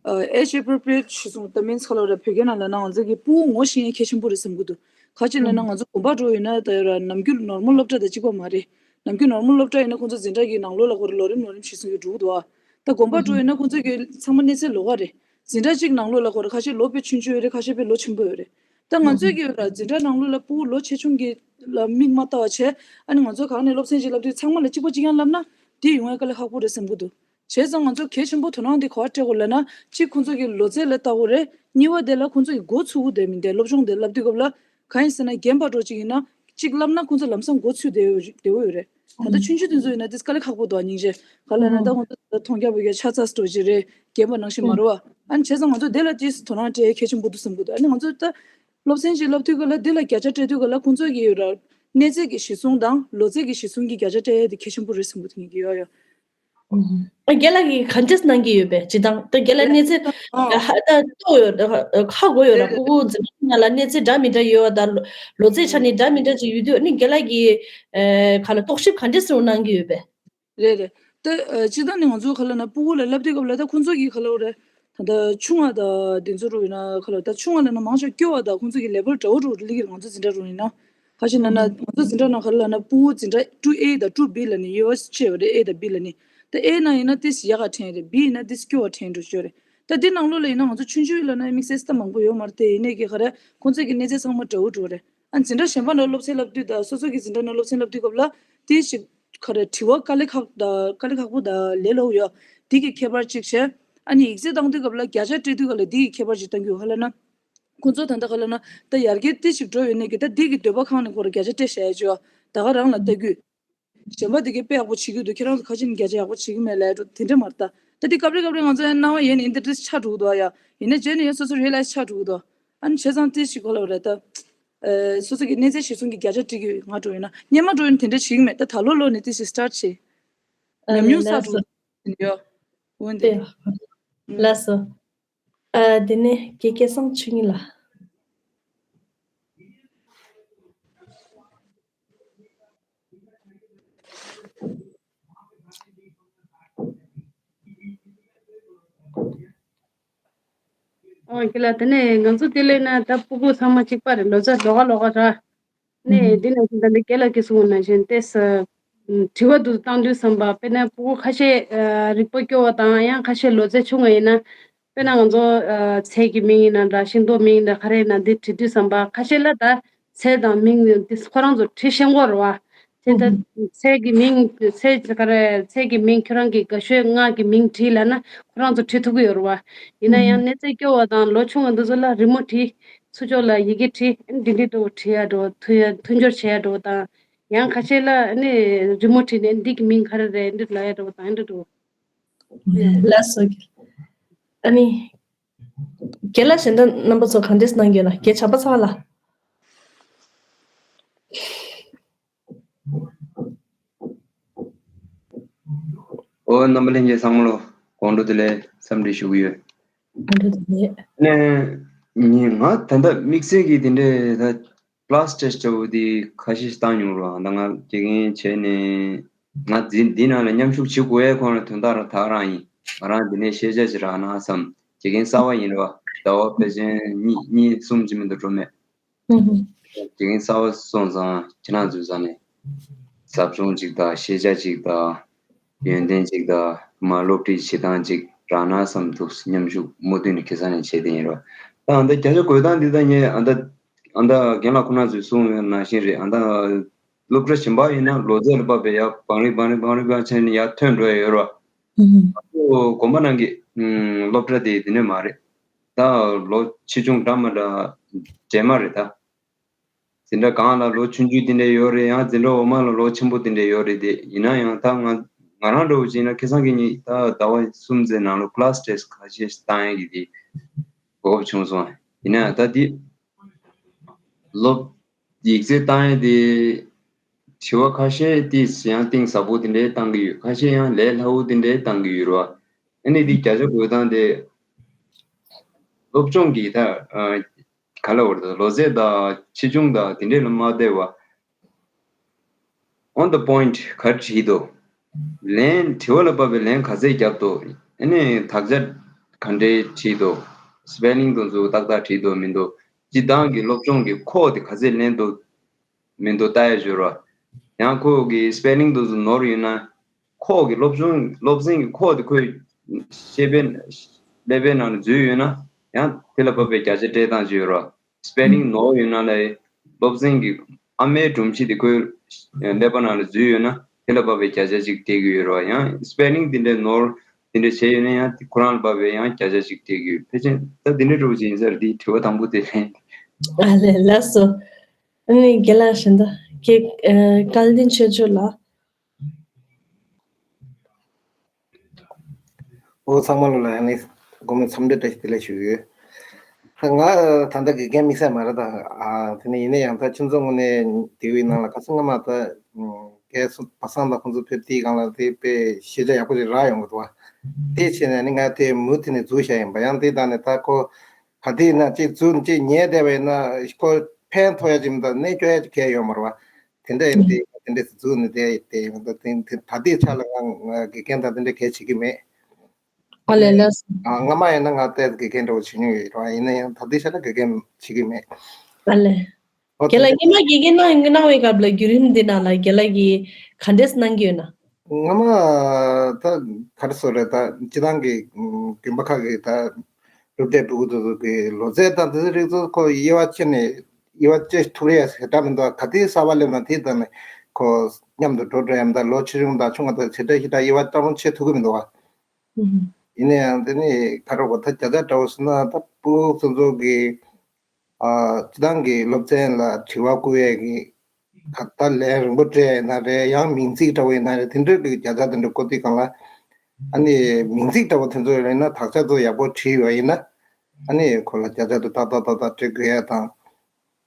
ཨ་age appropriate ཞེས་གསུངས། ད་མིན་ཚ་ལབ་ར། བོད་སྐད་ནང་ལབ་ན་ང་ཚོ་གི་སྤུ་གུ་ངོ་ཤེས་མཁན་གལ་ཆེན་པོ་རེད་བསམ་གྱི་འདུག་ག་ཅི་ལབ་ན་ང་ཚོ་དགོན་པ་འགྲོ་ཡོད་ན་ད་ཡོད་ར། ནམ་རྒྱུན་ནོར་མལ་སློབ་གྲྭ་དང་གཅིག་པ་མ་རེད། ནམ་རྒྱུན་ནོར་མལ་སློབ་གྲྭ་ཡིན་ན་ཁོང་ཚོ་འཛིན་གྲྭ་གི་ནང་ལོགས་ལ་ཁོ་ར་ལོ་རིམ་ལོ་རིམ་ཞིག་སོང་གི་འགྲོ་གི་འདུག་ཨ། ད་དགོན་པ་འགྲོ་ཡོད་ན་ཁོང་ཚོ་གི་ཚང་མ་གནས་ཚད་ལོགས་ཀ་རེད། འཛིན་གྲྭ་གཅིག་ནང་ལོགས་ལ་ཁོ་ར་ཁ་ཤས་ལོ་དཔེ་ཆུང་ཆུང་ཡོད་རེད། ཁ་ཤས་དཔེ་ལོ་ཆེན་པོ་ཡོད་རེད། ད་ང་ཚོས་ཀྱི་ཡོད་ར། འཛིན་གྲྭ་ནང་ལོགས་ལ་སྤུ་གུ་ལོ་ཆེ་ཆུང་གི་ལ་མིག་མ་ལྟ་བ་བྱས། ཨ་ནི་ང་ཚོ་གང་ནས་སློབ་ཚན་ཅིག་བསླབ་དུས་ཚང་མ་ལ་གཅིག་པ་གཅིག་རྐྱང་བསླབ་ན་དེ་ཡོང་ཡ་དཀའ་ལས་ཁག་པོ་རེད་བསམ་གྱི་འདུག་བྱས་ཙང་ང་ཚོ་གལ་ཆེན་པོ་དོ་སྣང་དེ་ག་པར་སྤྲད་དགོས་ལབ་ན། གཅིག་ཁོང་ཚོ་གི་ལོ་ཚད་ལ་ལྟ་དགོས་རེད། གཉིས་པ་དེ་ལ་ཁོང་ཚོ་གི་འགོ་ཚུགས་དགོས་དེ་མིན་ཏེ། སློབ་སྦྱོང་དེ་བསླབ་དུས་སྐབས་ལ་གང་ཡིན་ཟེར་ན་རྒན་པ་འདྲ་ཅིག་ཡིན་ན་གཅིག་བསླབ་ན་ཁོང་ཚོ་ལམ་སང་འགོ་ཚུགས་བསྡད་ཡོད་བསྡད་ཡོད་རེད། ད་ལྟ་ཆུང་ཆུང་དེ་ཚོ་ཡིན་ན་དེ་དཀའ་ལས་ཁག་པོ་འདུག་སྙིང་རྗེ། ག་ལབ་ན་ད་ཁོང་ཚོ་ད་མཐོང་རྒྱ་བོད་རྒྱ་ཆ་ཚ་འདྲ་ཅིག་རེད། རྒན་པ་ནང་བཞིན་མ་རེད་བ། ཨ་ནི་བྱས་ཙང་ང་ཚོ་དེ་ལ་དེ་དོ་སྣང་སྤྲད་གལ་ཆེན་པོ་འདུག་བསམ་གྱི་འདུག་ཨ་ནི་ང་ཚོ་ད་སློབ་ཚན་ཅིག་བསླབ་དུས་སྐབས་ལ་དེ་ལ་བརྒྱ་ཆ་སྤྲད་དུས་སྐབས་ལ་ཁོང་ཚོ་གི་ཡོད་ར། གནས་ཚད་ཀྱི་གཞི་བཟུང་དང་ལོ་ཚད་ཀྱི་གཞི་བཟུང་གི་བརྒྱ་ཆ་སྤྲད་ཡ་དེ་གལ་ཆེན་པོ་རེད་བསམ་གྱི་འདུག་ཡོད་ཡོད། ཨ་རྒན་ལགས་ཀྱིས་ག་འདྲས་གནང་གི་ཡོད་པས་སྤྱིར་བཏང་ད་རྒན་ལགས་གནས་ཚད་ཨ་ཧ་ད་ལྟོས་ཡོད་ཧ་གོ་ཡོད་ར། སྤུ་གུ་འཛིན་གྲྭ་ནང་ལ་གནས་ཚད་འདྲ་མི་འདྲ་ཡོད་པ་དང་ལོ་ཚད་ཆ་ནས་འདྲ་མི་འདྲ་ཅིག་ཡོད་དུས་ཨ་ནི་རྒན་ལགས་ཀྱིས་ཨ་ག་ལ་རྟོག་ཞིབ་ག་འདྲས་གནང་གི་ཡོད་པས། རེད་རེད། ད་ཨ་སྤྱིར་བཏང་ནས་ང་ཚོ་ག་ལབ་ན་སྤུ་གུ་ལ་བསླབ་དུས་སྐབས་ལ་ད་ཁོང་ཚོ་གིས་ག་ལབ་རེད། ད་ལྟ་ཆུང་བ་དང་དེ་ཚོ་རུ་ཡིན་ན་ག་ལབ་ད་ཆུང་བ་ལབ་ན་མང་ཆེ་སྐྱོ་བ་དང་ཁོང་ཚོ་གི་level འདྲ་བོ་འདྲ་བོ་སླེབས་ཀྱི་རེད། ང་ཚོ་འཛིན་གྲྭ་རུ་ཡིན་ན། ག་ཅི་ལབ་ན་ང་ཚོ་འཛིན་གྲྭ་ནང་ག་ལབ་ན་སྤུ་གུ་འཛིན་གྲྭ་two A དང་two B ལབ་ནས་ཡོད་པ་ཅིག་ཡོད་རེད། A དང་B ལབ་ནས། ད་A ནང་ཡིན་ན་ཏིས་ཡག་ག་འཐེན་རེད། B ཡིན་ན་ཏིས་སྐྱོ་བ་འཐེན་འགྲོ་ཅོ་རེད། ད་འདི་ནང་ལོགས་ལ་ཡིན་ན་ང་ཚོ་ཆུང་ཆུང་ཡིན་ལབ་ན་དམིགས་བསལ་སྲིད་ད་མང་པོ་ཡོད་མ་རེད་དེ། ཡིན་ནའི་གི་ག་རེ་ཁོང་ཚོ་གི་གནས་ཚད་ཚང་མ་འདྲ་བོ་འདྲ་བོ་རེད། ཨ་འཛིན་གྲྭ་གཞན་པ་ནང་སློབ་ཚན་བསླབ་དུས་དང་སོ་སོ་གི་འཛིན་གྲྭ་ནང་སློབ་ཚན་བསླབ་དུས་སྐབས་ལ་ཏིས་ཞིག་ག་རེ་དྲི་བ་དཀའ་ལས་ཁག་དང་དཀའ་ལས་ཁག་པོ་དང་ལས་སླ་པོ་ཡོད། འདི་གི་ཁྱད་པར་གཅིག་བྱས། ཨ་ནི་ཡིག་ཚད་བཏང་དུས་སྐབས་ལ་བརྒྱ་ཆ་སྤྲད་དུས་སྐབས་ལ་འདི་གི་ཁྱད་པར་གཅིག་བཏང་གི་ཡོད། ག་ལབ་ན། ཁོང་ཚོ་ད་ལྟ་ག་ལབ་ན་ད་ཡར་རྒྱས་ཏིས་ཞིག་འགྲོ་ཡོད་ནའི་གི་ད་འདི་གི་འདོད་པ་ཁེངས་ནས་ཁོ་རང་བརྒྱ་ཆ་སྤྲད་བཞག་ཡ་ཅིག་ཡོད། ད་ག་རང་ལ་ལྟ་དགོས། གཞན་པ་དེ་གས་དཔེ་ཡག་པོ་བྱེད་ཀྱི་འདུག་ཁྱེད་རང་ཚོ་ཁ་ཆེ་ནས་བརྒྱ་ཆ་ཡག་པོ་བྱེད་ཀྱི་མེད་ལབ་འགྲོ་དེ་འདྲ་མ་རེད་ད། ད་དེ་སྐབས་རེ་སྐབས་རེ་ང་ཚོ་ཡང་སྣང་བ་ཡལ་ནས་འདི་འདྲ་ཆགས་འགྲོ་གི་འདུག་ཨ་ཡ། ཡིན་ན་རྗེས་ནས་ཡང་སོ་སོ་realize ཆགས་འགྲོ་གི་འདུག་ཨ་ནི་བྱས་ཙང་ཏིས་ཞིག་ག་ལབ་རེད་ད། ཨེ་སོ་སོ་གི་གནས་ཚད་གཞིར་བཟུང་གི་བརྒྱ་ཆ་སྤྲད་ཀྱི་ཡོད། ང་འགྲོ་ཡིན་ན་སྔོན་མ་འགྲོ་ཡིན་དེ་འདྲ་བྱེད་ཀྱི་མེད། ད་ད་ལོ་ལོ་ནས་ཏིས་ཞིག་start བྱེད། ཨ་ཉམས་མྱོང་ལགས་བསགས་སོ། འགྲོ་ཡོད། འོན་ཏེ། ལགས་སོ། ཨ་དེ་ནས་དགེ་སྐལ་བཟང་ཆོས་ཉིད་ལགས། ཨོ་ཁྱེད་ལ་དེ་ནས་ང་ཚོ་དེ་ལས་ན་ད་སྤུ་གུ་ཚང་མ་གཅིག་པ་རེད། ལོ་ཙཱ་ལོགས་ཀ་ལོགས་ཀ་ར། ནས་འདི་ནང་བཞིན་ད་འདི་སྐད་ལ་སྐད་གསུང་བ་ནང་བཞིན་ཏེ་ས་དྲི་བ་འདུག་བཏང་དུས་བསམ་པ་དཔེར་ན་སྤུ་གུ་ཁ་ཤས་རིག་པ་སྐྱོ་བ་དང་ཡང་ཁ་ཤས་ལོ་ཚད་ཆུང་བ་ཡིན་ན། དཔེར་ན་ང་ཚོ་ཚལ་གྱི་མིང་ཡིན་ན་འདྲ། ཤིང་ཏོག་མིང་ཡིན་ན་ག་རེ་ཡིན་ན་འདི་བྲིས་དུས་བསམ་པ་ཁ་ཤས་ལ་ད་ཚལ་དང་མིང་འདི་ཁོ་རང་ཚོ་བྲིས་ཤེས་ཀྱི་ཡོད་རེད་བ། དེ་ལྟར་ཚལ་གྱི་མིང་ཚལ་ག་རེ་ཚལ་གྱི་མིང་ཁྱོད་རང་གི་དགའ་ཤོས་ལྔ་གི་མིང་བྲིས་ལབ་ན་ཁོ་རང་ཚོ་བྲིས་ཐུབ་ཀྱི་ཡོད་རེད་བ། ཡིན་ན་ཡང་གནས་ཚད་སྐྱོ་བ་དང་ལོ་ཆུང་བ་འདི་ཚོ་ལ་རི་མོ་བྲིས། ཚུར་ཕྱོགས་ལ་ཡི་གེ་བྲིས། འདི་འདྲའི་འདྲ་བོ་བྲིས་ཡ་འདྲ་བོ་མཐུན་ཡ་མཐུན་སྦྱོར་བྱེད་ཡ་འདྲ་བོ་དང་། ཡང་ཁ་ཤས་ལ་ནི་རི་མོ་བྲིས་ནས་འདི་གི་མིང་ག་རེ་རེད་འདི་ལབ་ཡ་འདྲ་བོ་དང་འདི་འདྲ་བོ། ལགས་སོ། ཨ་ནི། རྒན་ལགས་གཞན་དག་རྣམ་པ་ཚོ་ག་འདྲས་གནང་གི་ཡོད་ན། རྒན་བྱམས་པ་ཚང་ལ། ཨོ་རྣམ་པ་ལྷན་རྒྱས་ཚང་མ་ལ་དགོང་དྲོ་བདེ་ལེགས་འཚམས་འདྲི་ཞུ་གི་ཡོད། དགོང་དྲོ་བདེ་ལེགས། ནས་ཉི་ང་ད་ལྟ་དམིགས་བསལ་གྱི་དེ་འདྲས་ད་ཀླ་སི་ཊེ་སི་ཊི་འདྲ་བོ་དེ་ཁ་ཤས་ཤིག་བཏང་མྱོང་རོགས། ད་ང་དགེ་རྒན་བྱས་ནས་ང་འཛིན་འདི་ནང་ལ་མཉམ་ཞུགས་བྱེད་དགོས་ཡས་ཁོང་ལ་དོན་དག་རང་ད་ག་རང་ཡིན། ང་རང་འདི་ནས་ཤེས་བྱ་ཅིག་རག་ན་བསམ། དགེ་རྒན་གསར་པ་ཡིན་རོགས། ཟླ་བ་ཕལ་ཆེར་གཉིས་གཉིས་གསུམ་ཅིག་མི་འདུག་འགྲོ་མེད། དགེ་རྒན་གསར་པ་སོང་ཙང་ཁྱེད་རང་ཚོའི་རྩ་ནས་ཟབ་སྦྱོང་ཅིག་དང་ཤེས་བྱ་ཅིག་དང་ཡོན་ཏན་ཅིག་དང་མ་སློབ་ཁྲིད་བྱེད་སྟངས་ཅིག་རག་ན་བསམ་འདུག་མཉམ་ཞུགས་མུ་མཐུད་ནས་ཁེ་ས་ནས་བྱས་ཏེ་ཡིན་རོགས། ད་ཨ་ད་བརྒྱ་ཆ་བགོད་སྟངས་འདི་ད་ངས་ཨ་ད་ཨ་ད་རྒན་ལགས་ཁོ་ན་ཚོས་གསུངས་ཡོད་ནང་བཞིན་རེད། ཨ་ད་སློབ་གྲྭ་གཞན་པ་ཡིན་ན་ལོ་ཚད་ལ་བབས་པའི་ཡར་བང་རིམ་བང་རིམ་བང་རིམ་བང་བྱས་ནས་ཡར་ཐོན་འགྲོ་ཡ་ཡོད་རོགས། ཁོ་དགོན་པ་ནང་གི་སློབ་གྲྭ་དེ་དེ་འདྲ་མ་རེད། ད་ལོ་ཆེ་ཆུང་འདྲ་མ་འདྲ་འདྲེས་མ་རེད་ད། འཛིན་གྲྭ་གང་ལ་ལོ་ཆུང་ཆུང་དེ་འདྲ་ཡོད་རེད། ཡང་འཛིན་གྲྭ་འོག་མ་ལ་ལོ་ཆེན་པོ་དེ་འདྲ་ཡོད་རེད་དེ། ཡིན་ན་ཡང་ད་ང་ང་རང་འདྲ་བོ་བྱས་ན་ཁ་སང་གི་ཉིན་ད་ཟླ་བ་གསུམ་ཙམ་ནང་ལོ་ཀླ་སི་ཊེ་སི་ཊི་ཁ་ཤས་ཤིག་བཏང་ཡས་ཀྱི་དེ་གོ་སྐབས་བྱུང་སོང་། ཡིན་ན་ཡང་ད་དེ་སློབ་ཡིག་ཚད་བཏང་ཡས་དེ་དྲི་བ་ཁ་ཤས་དེ་ཡང་གཏིང་ཟབ་པོ་དེ་འདྲའི་བཏང་གི་ཡོད། ཁ་ཤས་ཡང་ལས་སླ་བོ་དེ་འདྲའི་བཏང་གི་ཡོད་རེད་བ། ཨ་ནི་དེ་བརྒྱ་ཆ་བགོད་སྟངས་དེ་སློབ་སྦྱོང་གི་ད་ག་ལ་བར་དུ་ལོ་ཚད་དང་ཆེ་ཆུང་དང་དེ་འདྲས་ལ་མ་བལྟས་པ། on the point ག་རེ་བྲིས་འདུག་ལན་དྲི་བ་ལ་བབས་པའི་ལན་ག་ཚད་བརྒྱབ་འདུག་ཨ་ནི་དག་ཆ་ག་འདྲས་བྲིས་འདུག་སི་པེ་ལིང་དེ་ཚོ་ཏག་ཏག་བྲིས་འདུག་མི་འདུག་སྤྱིར་བཏང་གི་སློབ་སྦྱོང་གི་ཁོག་དེ་ག་ཚད་ལེན་འདུག་མི་འདུག་ལྟ་ཡ་བྱོས་རོགས། ཡང་ཁོ་གི་སི་པེ་ལིང་དེ་ཚོ་ནོར་ཡོད་ན། ཁོག་གི་སློབ་སྦྱོང་སློབ་ཚན་གྱི་ཁོག་དེ་ཁོས་ཤེས་པའི་ཀླད་པའི་ནང་ནས་འཛུལ་ཡོད་ན་ཡང་དེ་ལ་བབས་པའི་བརྒྱ་ཆ་སྤྲད་སྟངས་ཅིག་ཡོད་རེད། སི་པེ་ལིང་ནོར་ཡོད་ན་ལས་སློབ་ཚན་གྱི་ཨ་མའི་སྒྲོམ་གཞི་དེ་ཁོའི་ཀླད་པ་ནང་ལ་འཛུལ་ཡོད་ན་དེ་ལ་བབས་པའི་བརྒྱ་ཆ་གཅིག་སྤྲད་ཀྱི་ཡོད་རེད། ཡང་སི་པེ་ལིང་དེ་འདྲའི་ནོར་དེ་འདྲ་བྱས་ཡོད་ན་ཡང་ཁོ་རང་ལ་བབས་པའི་ཡང་བརྒྱ་ཆ་གཅིག་སྤྲད་ཀྱི་ཡོད། ཕལ་ཆེར་ད་དེ་འདྲའི་འདྲ་བོ་ཅིག་ཡིན་ས་རེད། དེའི་དྲི་བ་དང་པོ་དེ་རེད། ཨ་ལས་ལགས་སོ། ཨ་ནི་རྒན་ལགས་གཞན་དག་རྒན་ཨ་སྐལ་ལྡན་ཆོས་མཆོག་ལགས། ཨོ་ཚང་མ་ལོ་ལ་ཡང་ནི་དགོང་མོ་འཚམས་འདྲི་བཀྲ་ཤིས་བདེ་ལེགས་ཞུ་གི་ཡོད། ད་ང་ད་ལྟ་དགེ་རྒན་དམིགས་བསལ་མ་རེད་ད། ཨ་དེ་ནས་ཡིན་ན་ཡང་ད་ཁྱིམ་ཚང་ངོས་ནས་དེ་བའི་ནང་ལ་ཁ་སང་སྔ་མ་ད་སྐལ་བཟང་དང་ཁོང་ཚོ་ཕེབས་དུས་སྒང་ལ་དེ་དཔེ་ཤེས་བྱ་ཡག་པོ་ཞིག་རག་ཡོང་གི་འདུག་བ། དེ་བྱས་ནས་ནི་ང་དེ་མུ་མཐུད་ནས་འཛུལ་བཞག་ཡིན་པ། ཡང་དེ་ད་ནི་ད་ཁོ་ག་དུས་ན་ཅིག་འཛུལ་ཅིག་ཉལ་བསྡད་པ་ཡིན་ན་ཁོ་ཕན་ཐོགས་ཡ་ཅིག་མི་འདུག་གནས་སྐྱོ་ཡ་ཅིག་གལ་ཡོད་མ་རེད་བ། དེ་འདྲ་ཡིན་དེ་དེ་འདྲ་འཛུལ་ནས་བསྡད་ཡོད་དེ། ད་ལྟའི་ཆ་ལ་ང་ང་དགེ་རྒན་དང་དེ་འདྲ་གལ་བྱེད་ཀྱི་མེད། ཨ་ལས་ལགས་སོ། ཨ་སྔ་མ་ཡིན་ན་ང་ཏོག་ཙམ་དགེ་རྒན་འདྲ་བོ་བྱེད་མྱོང་ཡོད་རེད་བ། ཡིན་ན་ཡང་ད་ལྟའི་ཆ་ལ་དགེ་རྒན་བྱེད་ཀྱི་མེད། ཨ་ལས། ཨོ་རྒན་ལགས་སྔོན་མ་དགེ་རྒན་གནང་གནང་བའི་སྐབས་ལ་བརྒྱུད་རིམ་འདི་ནང་ལ་རྒན་ལགས་ཀྱིས་ག་འདྲས་གནང་གི་ཡོད་ན། སྔ་མ་ད་ག་རེ་ཟེར་རེད། ད་སྤྱི་བཏང་གི་ཨུམ་དགོན་པ་ཁག་གི་ད་སློབ་གྲྭའི་ཕྲུ་གུ་དེ་ཚོ་གི་ལོ་ཚད་དང་དེ་ཚོ་རིགས་ཚོ་ཁོ་དབྱེ་བ་ཕྱེ་ནས་དབྱེ་བ་ཕྱེ་ཐུབ་རེད་ཟེར་གྲབས་མི་འདུག་ག་དུས་གསར་པ་སླེབས་ན་དེ་ད་ནི་ཁོ་མཉམ་དུ་འགྲོ་འགྲོ་ཡ་མི་འདུག་ལོ་ཆེ་ཆུང་དང་ཆུང་བ་དང་ཇི་འདྲ་ཞིག་ད་དབྱེ་བ་ཕྲ་མོ་ཕྱེ་ཐུབ་ཀྱི་མི་འདུག་བ། ཡིན་ན་ཡང་དེ་ནི་ག་རེ་བ་ད་བརྒྱ་ཆ་འདྲ་བོ་ཟེར་ན་ད་ཕྲུ་གུ་ཚོ་ཚོ་གི་ཨ་སྤྱི་བཏང་གི་སློབ་ཚན་ལ་དྲི་བ་བསྐུར་ཡས་ཀྱི་ད་ལན་རིང་པོ་སྤྲད་ཡིན་ན་རེད། ཡང་མིང་ཚིག་འདྲ་བོ་ཡིན་ན་རེད། དེ་འདྲ་གི་བརྒྱ་ཆ་དེ་འདྲ་བསྐུར་དུས་སྒང་ལ་ཨ་ནི་མིང་ཚིག་འདྲ་བོ་དེ་ཚོ་ཡིན་ན་དག་ཆ་ཚོ་ཡག་པོ་བྲིས་ཡོད་ཡིན་ན་ཨ་ནི་ཁོ་ལ་བརྒྱ་ཆ་དེ་ཏག་ཏག་ཏག་ཏག་སྤྲད་དགོས་ཡ་དང་།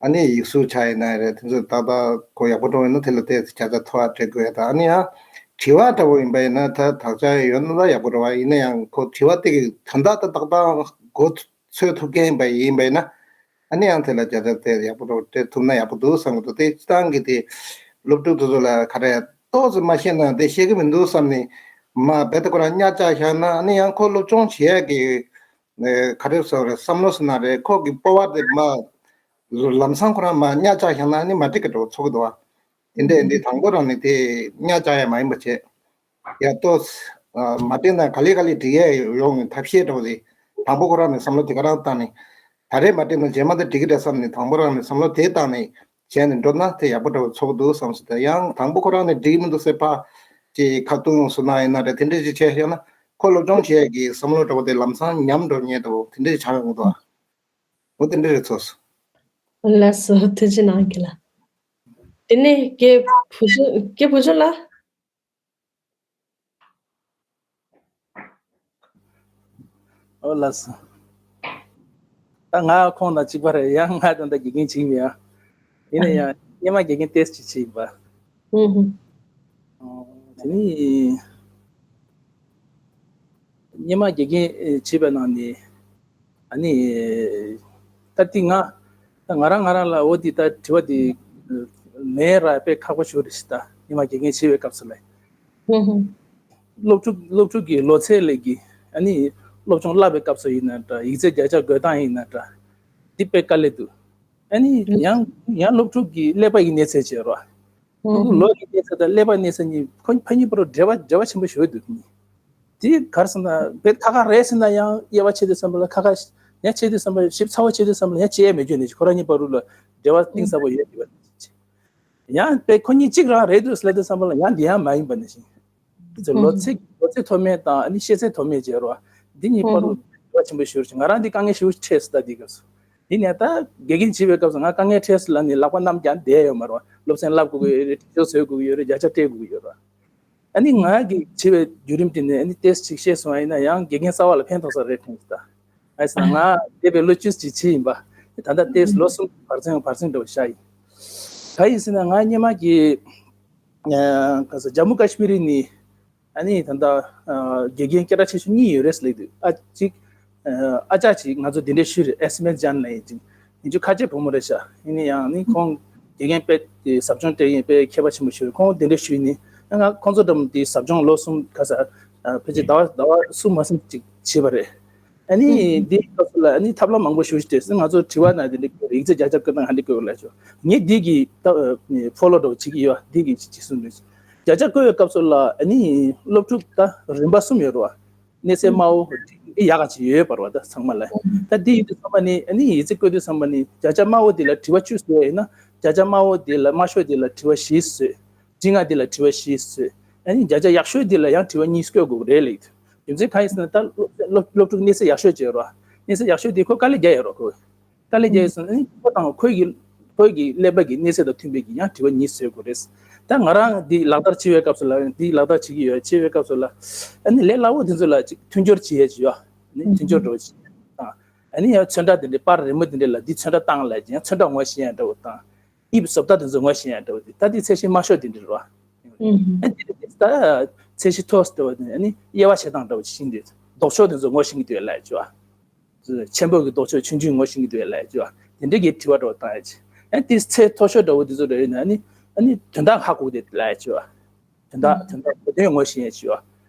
ཨ་ནི་ཡིག་གཟུགས་ཆ་ཡིན་ན་རེད། དེ་ཚོ་ཏག་ཏག་ཁོ་ཡག་པོ་འགྲོ་ཡིན་ན་དེ་ལ་བལྟས་ཚེ་བརྒྱ་ཆ་མཐོ་བ་སྤྲད་དགོས་ཡ་དང་། ཨ་ནི་ཡང་དྲི་བ་འདྲ་བོ་ཡིན་པ་ཡིན་ན་ད་དག་ཆ་ཡོད་ན་ད་ཡག་པོ་རེད་བ། ཡིན་ན་ཡང་ཁོ་དྲི་བ་དེ་གི་དོན་དག་ད་ཏག་ཏག་གོ་ཚོད་ཐུབ་མཁན་ཡིན་པ་ཡིན་པ་ཡིན་ན་ཨ་ནི་ཡང་དེ་ལ་བརྒྱ་ཆ་དེ་ཡག་པོ་འགྲོ་སྤྲད་ཐུབ་ན་ཡག་པོ་འདུག་བསམ་གི་འདུག་དེ་སྤྱི་བཏང་གི་དེ་སློབ་ཕྲུག་དེ་ཚོ་ལ་ག་རེ་ཏོག་ཙམ་མ་ཤེས་ན་དེ་ཤེས་ཀྱི་མི་འདུག་བསམ་ནས་མ་རྦད་དེ་ཁོ་རང་གཉའ་བཅག་བཞག་ན་ཨ་ནི་ཡང་ཁོ་སློབ་སྦྱོང་བྱེད་ཡ་གི་ག་རེ་ཟེར་རེད། བསམ་བློ་ཟེར་ན་རེད། ཁོ་གི་སྤོབས་པ་དེ་མ་ལམ་སང་ཁོ་རང་མ་གཉའ་བཅག་བཞག་ན་ནི་མ་འགྲིག་གི་འགྲོ་ཚོར་གི་འདུག་བ། དེ་འདྲས་འདི་དང་པོ་རང་ནས་དེ་གཉའ་བཅག་ཡ་མ་ཡིན་པ་བྱས། ཡ་ཏོ། མ་འགྲིག་ན་ག་ལེ་ག་ལེ་འགྲིག་ཡ་ཡོང་ཐབས་ཤེས་འགྲོ་དེ། དང་པོ་ཁོ་རང་ནས་བསམ་བློ་དེ་ག་རང་བཏང་ནས། ད་རེས་མ་འགྲིག་ན་རྗེས་མ་དེ་འགྲིག་གི་རེད་བསམ་ནས་དང་པོ་རང་ནས་བསམ་བློ་དེ་བཏང་ནས། བྱས་ནས་འགྲོ་ན་དེ་ཡག་པོ་འདྲ་བོ་ཚོར་གི་འདུག་བསམ་སོང་། དེ་ཡང་དང་པོ་ཁོ་རང་ནས་འགྲིག་གི་མི་འདུག་ཟེར་ཕར་ཅིག་ཁ་བཏུང་སོང་ན་ཡིན་ན་རེད། དེ་འདྲ་ཅིག་བྱས་ཡོད་ན་ཁོ་སློབ་སྦྱོང་བྱེད་ཡག་གི་བསམ་བློ་འདྲ་བོ་དེ་ལམ་སང་ཉམས་འགྲོ་ཉེན་འདྲ་བོ་དེ་འདྲ་ཅིག་ཆགས་ཡོང་གི་འདུག་ཨ། འོ་དེ་འདྲ་རེད་ཚོར་སོང་། ལགས་སོ། ཐུགས་རྗེ་གནང་གི་ལགས། དེ་ནས་སྐྱེས་བུ་ཆུང་སྐྱེས་བུ་ཆུང་ལགས། ཨོ་ལགས་སོ། ད་ང་ཁོང་དང་གཅིག་པ་རེད། ཡང་ང་ད་ལྟ་དགེ་རྒན་བྱེད་ཀྱི་མེད་ཨ། ཡིན་ན་ཡང་སྔོན་མ་དགེ་རྒན་ཏོག་ཙམ་བྱེད་ཀྱི་ཡིན་པ། ཧུམ་ཧུམ། ཨོ་དེ་ནི་སྔོན་མ་དགེ་རྒན་བྱེད་པའི་ནང་ནས་ཨ་ནི་ད་ལྟ་ང་ད་ང་རང་ང་རང་ལ་འོ་འདི་ད་དྲི་བ་འདི་ལན་རག་དཔེ་ཁག་པོ་ཞིག་རེད་ཤག་ད་སྔོན་མ་དགེ་རྒན་བྱེད་པའི་སྐབས་སུ་ལ། ཧུམ་ཧུམ། སློབ་ཕྲུག་སློབ་ཕྲུག་གི་ལོ་ཚད་ལས་ཀྱི་ཨ་ནི་སློབ་སྦྱོང་བསླབ་པའི་སྐབས་སུ་ཡིན་ན་འདྲ། ཡིག་ཚད་བརྒྱ་ཆ་འགོད་སྟངས་ཡིན་ན་འདྲ། འདི་དཔེ་དཀའ་ལས་འདུག་ཨ་ནི་ཡང་ཡང་སློབ་ཕྲུག་གི་ཀླད་པ་ཡི་གནས་ཚད་བྱས་རོགས། ཕྲུ་གུ་ལོ་ཡི་གནས་ཚད་དང་ཀླད་པ་གནས་ཚད་གཉིས་ཁོ་ཕ་གཉིས་བར་དུ་འབྲེལ་བ་འབྲེལ་བ་ཆེན་པོ་ཞིག་འདུག་ནི། དེ་ག་རེ་ཟེར་ན་དཔེ་ཁ་ཁ་རེད་ཟེར་ན་ཡང་དབྱེ་བ་ཕྱེ་དུས་ཙམ་པ་ལ་ཁ་ཁ་ཡང་ཕྱེ་དུས་ཙམ་པ་ཞིབ་ཚགས་པོ་ཕྱེ་དུས་ཙམ་པ་ལ་ཡང་ཕྱེ་ཡས་མེད་རྒྱུ་ནི་ཁོ་རང་གཉིས་བར་དུ་ལ་འབྲེལ་བ་གཏིང་ཟབ་པོ་ཡོད་དེ་བ། ཡང་དཔེ་ཁོ་གཉིས་གཅིག་རང་རེད་འདུག་ཟེར་དུས་ཙམ་པ་ལ་ཡང་འདི་ཡང་མ་ཡིན་པ་ནི་ཞིག་དེ་ཚོ་ལོ་ཚིགས་ལོ་ཚིགས་མཐོ་དམན་དང་ཨ་ནི་ཤེས་ཚད་མཐོ་དམན་བྱས་རོགས། འདི་གཉིས་བར་དུ་འབྲེལ་བ་ཆེན་པོ་ཞིག་ཡོད་རེད། ང་རང་འདི་དཀའ་ངལ་ཞེ་པོ་འཕྲད་སོང་ད་འདི་སྐབས་སུ། འདི་ནས་ད་དགེ་རྒན་བྱེད་པའི་སྐབས་སུ་ང་དཀའ་ངལ་འཕྲད་སོང་ལབ་ནས་ལག་པ་བསྣམས་ཀྱང་བསྡད་ཡོད་མ་རེད་བ། སློབ་ཚན་བསླབ་དགོས་ཀྱི་ཡོད་རེད། དྲི་ཤོག་བཟོ་དགོས་ཀྱི་ཡོད་རེད། བརྒྱ་ཆ་སྤྲད་དགོས་ཀྱི་ཡོད་རེད་བ། ཨ་ནི་ང་གི་བྱེད་པའི་བརྒྱུད་རིམ་དེ་ནས་ཨ་ནི་ཏོག་ཙམ་ཅིག་ཤེས་སོང་བ་ཡིན་ན་ཡང་དགེ་རྒན་གསར་པ་ལ་ཕན་ཐོགས་ས་རེད་དྲན་སོང་ད། ཨ་ཟེར་ན་ང་འདས་པའི་ལོ་བཅུ་ཙམ་ཅིག་ཕྱིན་ཡིན་པ། ད་ལྟ་ཏོག་ཙམ་ལོ་གསུམ་བར་མཚམས་བར་མཚམས་འདྲ་བོ་ཤར་ཡིན། ག་ཡིན་ཟེར་ན་ང་སྔོན་མ་གི་ཨ་ག་ཟེར་ཇམ་མུ་ཀ་ཤི་མིར་ནི་ཨ་ནི་ད་ལྟ་ཨ་དགེ་རྒན་སྐད་གྲགས་ཆེ་ཤོས་གཉིས་ཡོད་རེད་ལབ་འདུག་ཨ་གཅིག་ཨ་ཅག་ཅིག་ང་ཚོ་དེ་འདྲའི་ཤུལ་རེད། ཨེ་སི་མེ་ཇན་ལབ་ཡིན་ཅིང་ཡིན་རྒྱུ་ཁ་ཆེ་བུ་མོ་རེད་ཤག་ཡིན་ནའི་ཡང་ནི་ཁོང་དགེ་རྒན་དཔེ་དེ་ཟབ་སྦྱོང་སྤྲད་ཡིན་དཔེ་མཁས་པ་ཆེན་པོ་ཞིག་རེད། ཁོང་དེ་འདྲའི་ཤུལ་ནི་ང་ཁོང་ཚོ་འགྲམ་དེ་ཟབ་སྦྱོང་ལོ་གསུམ་ག་ས་ཨ་ཕལ་ཆེར་ཟླ་བ་ཟླ་བ་གསུམ་མ་ཟིན་ཅིག་བྱས་པ་རེད། ཨ་ནི་འདི་སྐབས་སུ་ལ་ཨ་ནི་ཐབས་ལམ་མང་པོ་ཞིག་སྤྲད་ཟིན། ང་ཚོ་དྲི་བ་ན་དེ་འདྲ་ཡིག་ཚད་བརྒྱ་ཆ་བཀོད་སྟངས་ཧ་འདྲ་བཀོད་ལ་ཆོག་ངས་འདི་གི་ད་ཕོ་ལོ་འགྲོ་བྱེད་ཀྱི་ཡོད། འདི་གི་ཅི་གསུང་འདོད་བརྒྱ་ཆ་བཀོད་པའི་སྐབས་སུ་ལ་ཨ་ནི་སློབ་ཕྲུག་ད་རིམ་པ་གསུམ་ཡོད་རེད་བ། གནས་ཚད་དམའ་བོ་འདི་ཡག་ག་ཅིག་ཡོད་པ་རེད་བ། ད་ཚང་མ་ལ་ད་འདི་ཡོད་དུས་ཚང་མ་ནི་ཨ་ནི་ཡིག་ཚད་བཀོད་དུས་ཚང་མ་ནི་བརྒྱ་ཆ་དམའ་བོ་འདི་ལ་དྲི་བ་བཅུ་བཟོས་ཡིན་ན་བརྒྱ་ཆ་དམའ་བོ་འདི་ལ་དམའ་ཤོས་འདི་ལ་དྲི་བ་བཞི་བཟོས། བཅོ་ལྔ་འདི་ལ་དྲི་བ་བཞི་བཟོས། ཨ་ནི་བརྒྱ་ཆ་ཡག་ཤོས་འདི་ལ་ཡང་དྲི་བ་གཉིས་བཀོད་དགོས་རེད་ལབ་ཀྱི་འདུག་རྒྱུ་མཚན་གང་ཡིན་ཟེར་ན་ད་སློབ་སློབ་སློབ་ཕྲུག་གནས་ཚད་ཡག་ཤོས་བྱས་རོགས། གནས་ཚད་ཡག་ཤོས་འདི་ཁོ་དཀའ་ལས་རྒྱག་ཡོད་རོགས་ཁོ། དཀའ་ལས་རྒྱག་ཡོད་སོང་ཨ་ནི་ཁོ་དང་ཁོའི་གི་ཁོའི་གི་ཀླད་པ་གི་གནས་ཚད་དང་མཐུན་པའི་གི་ཡང་དྲི་བ་གཉིས་བཟོས་དགོས་རེད། ད་ང་རང་འདི་ལག་བསྟར་བྱེད་པའི་སྐབས་སུ་ལ་འདི་ལག་བསྟར་བྱེད་ཀྱི་ཡོད། བྱེད་པའི་སྐབས་སུ་ལ་ཨ་ནི་ལས་སླ་བོ་འདི་ཚོ་ལ་ཅིག་མཐུན་སྦྱོར་བྱེད་ཡས་ཅིག་ཡོད། ཨ་ནི་མཐུན་སྦྱོར་འདྲ་བོ་ཅིག་དང་། ཨ་ནི་ཡང་ཚོན་ཁྲ་འདི་འདྲའི་པར་རི་མོ་འདི་འདྲའི་ལ་འདི་ཚོན་ཁྲ་བཏང་ལབ་ཅིང་ཚོན་ཁྲ་ངོ་ཤེས་ཡས་འདྲ་བོ་དང་། དབྱིབས་བཟོ་ལྟ་དེ་ཚོ་ངོ་ཤེས་ཡ་འདྲ་བོ་དེ་ད་དེ་ཚད་གཞི་དམའ་ཤོས་དེ་འདྲ་རེད་བ། ཨ་ནི་དེ་ད་ཚད་གཞི་མཐོ་ཤོས་འདྲ་བོ་དེ་ཨ་ནི་དབྱེ་བ་ཕྱེ་སྟངས་འདྲ་བོ་ཅིག་ཤེས་འདུག་ལྡོག་ཕྱོགས་དེ་ཚོ་ངོ་ཤེས་ཀྱི་འདུག་ལབ་ཅོ་བ། ཆེན་པོ་གི་ལྡོག་ཕྱོགས་ཆུང་ཆུང་ངོ་ཤེས་ཀྱི་འདུག་ལབ་ཅོ་བ། དེ་འདྲ་གི་དྲི་བ་འདྲ་བོ་བཏང་ཡ་ཅིག་ཨ་ནི་དེ་ཚད་མཐོ་ཤོས་འདྲ་བོ་དེ་ཚོ་འདྲ་ཡོད་ན་ཨ་ནི་ཨ་ནི་དོན་དག་ཧ་གོ་གི་འདུག་ལབ་ཅོ་བ། དོན་དག་དོན་དག་གོ་དོན་ངོ་ཤེས་ཡ་ཅོ་བ།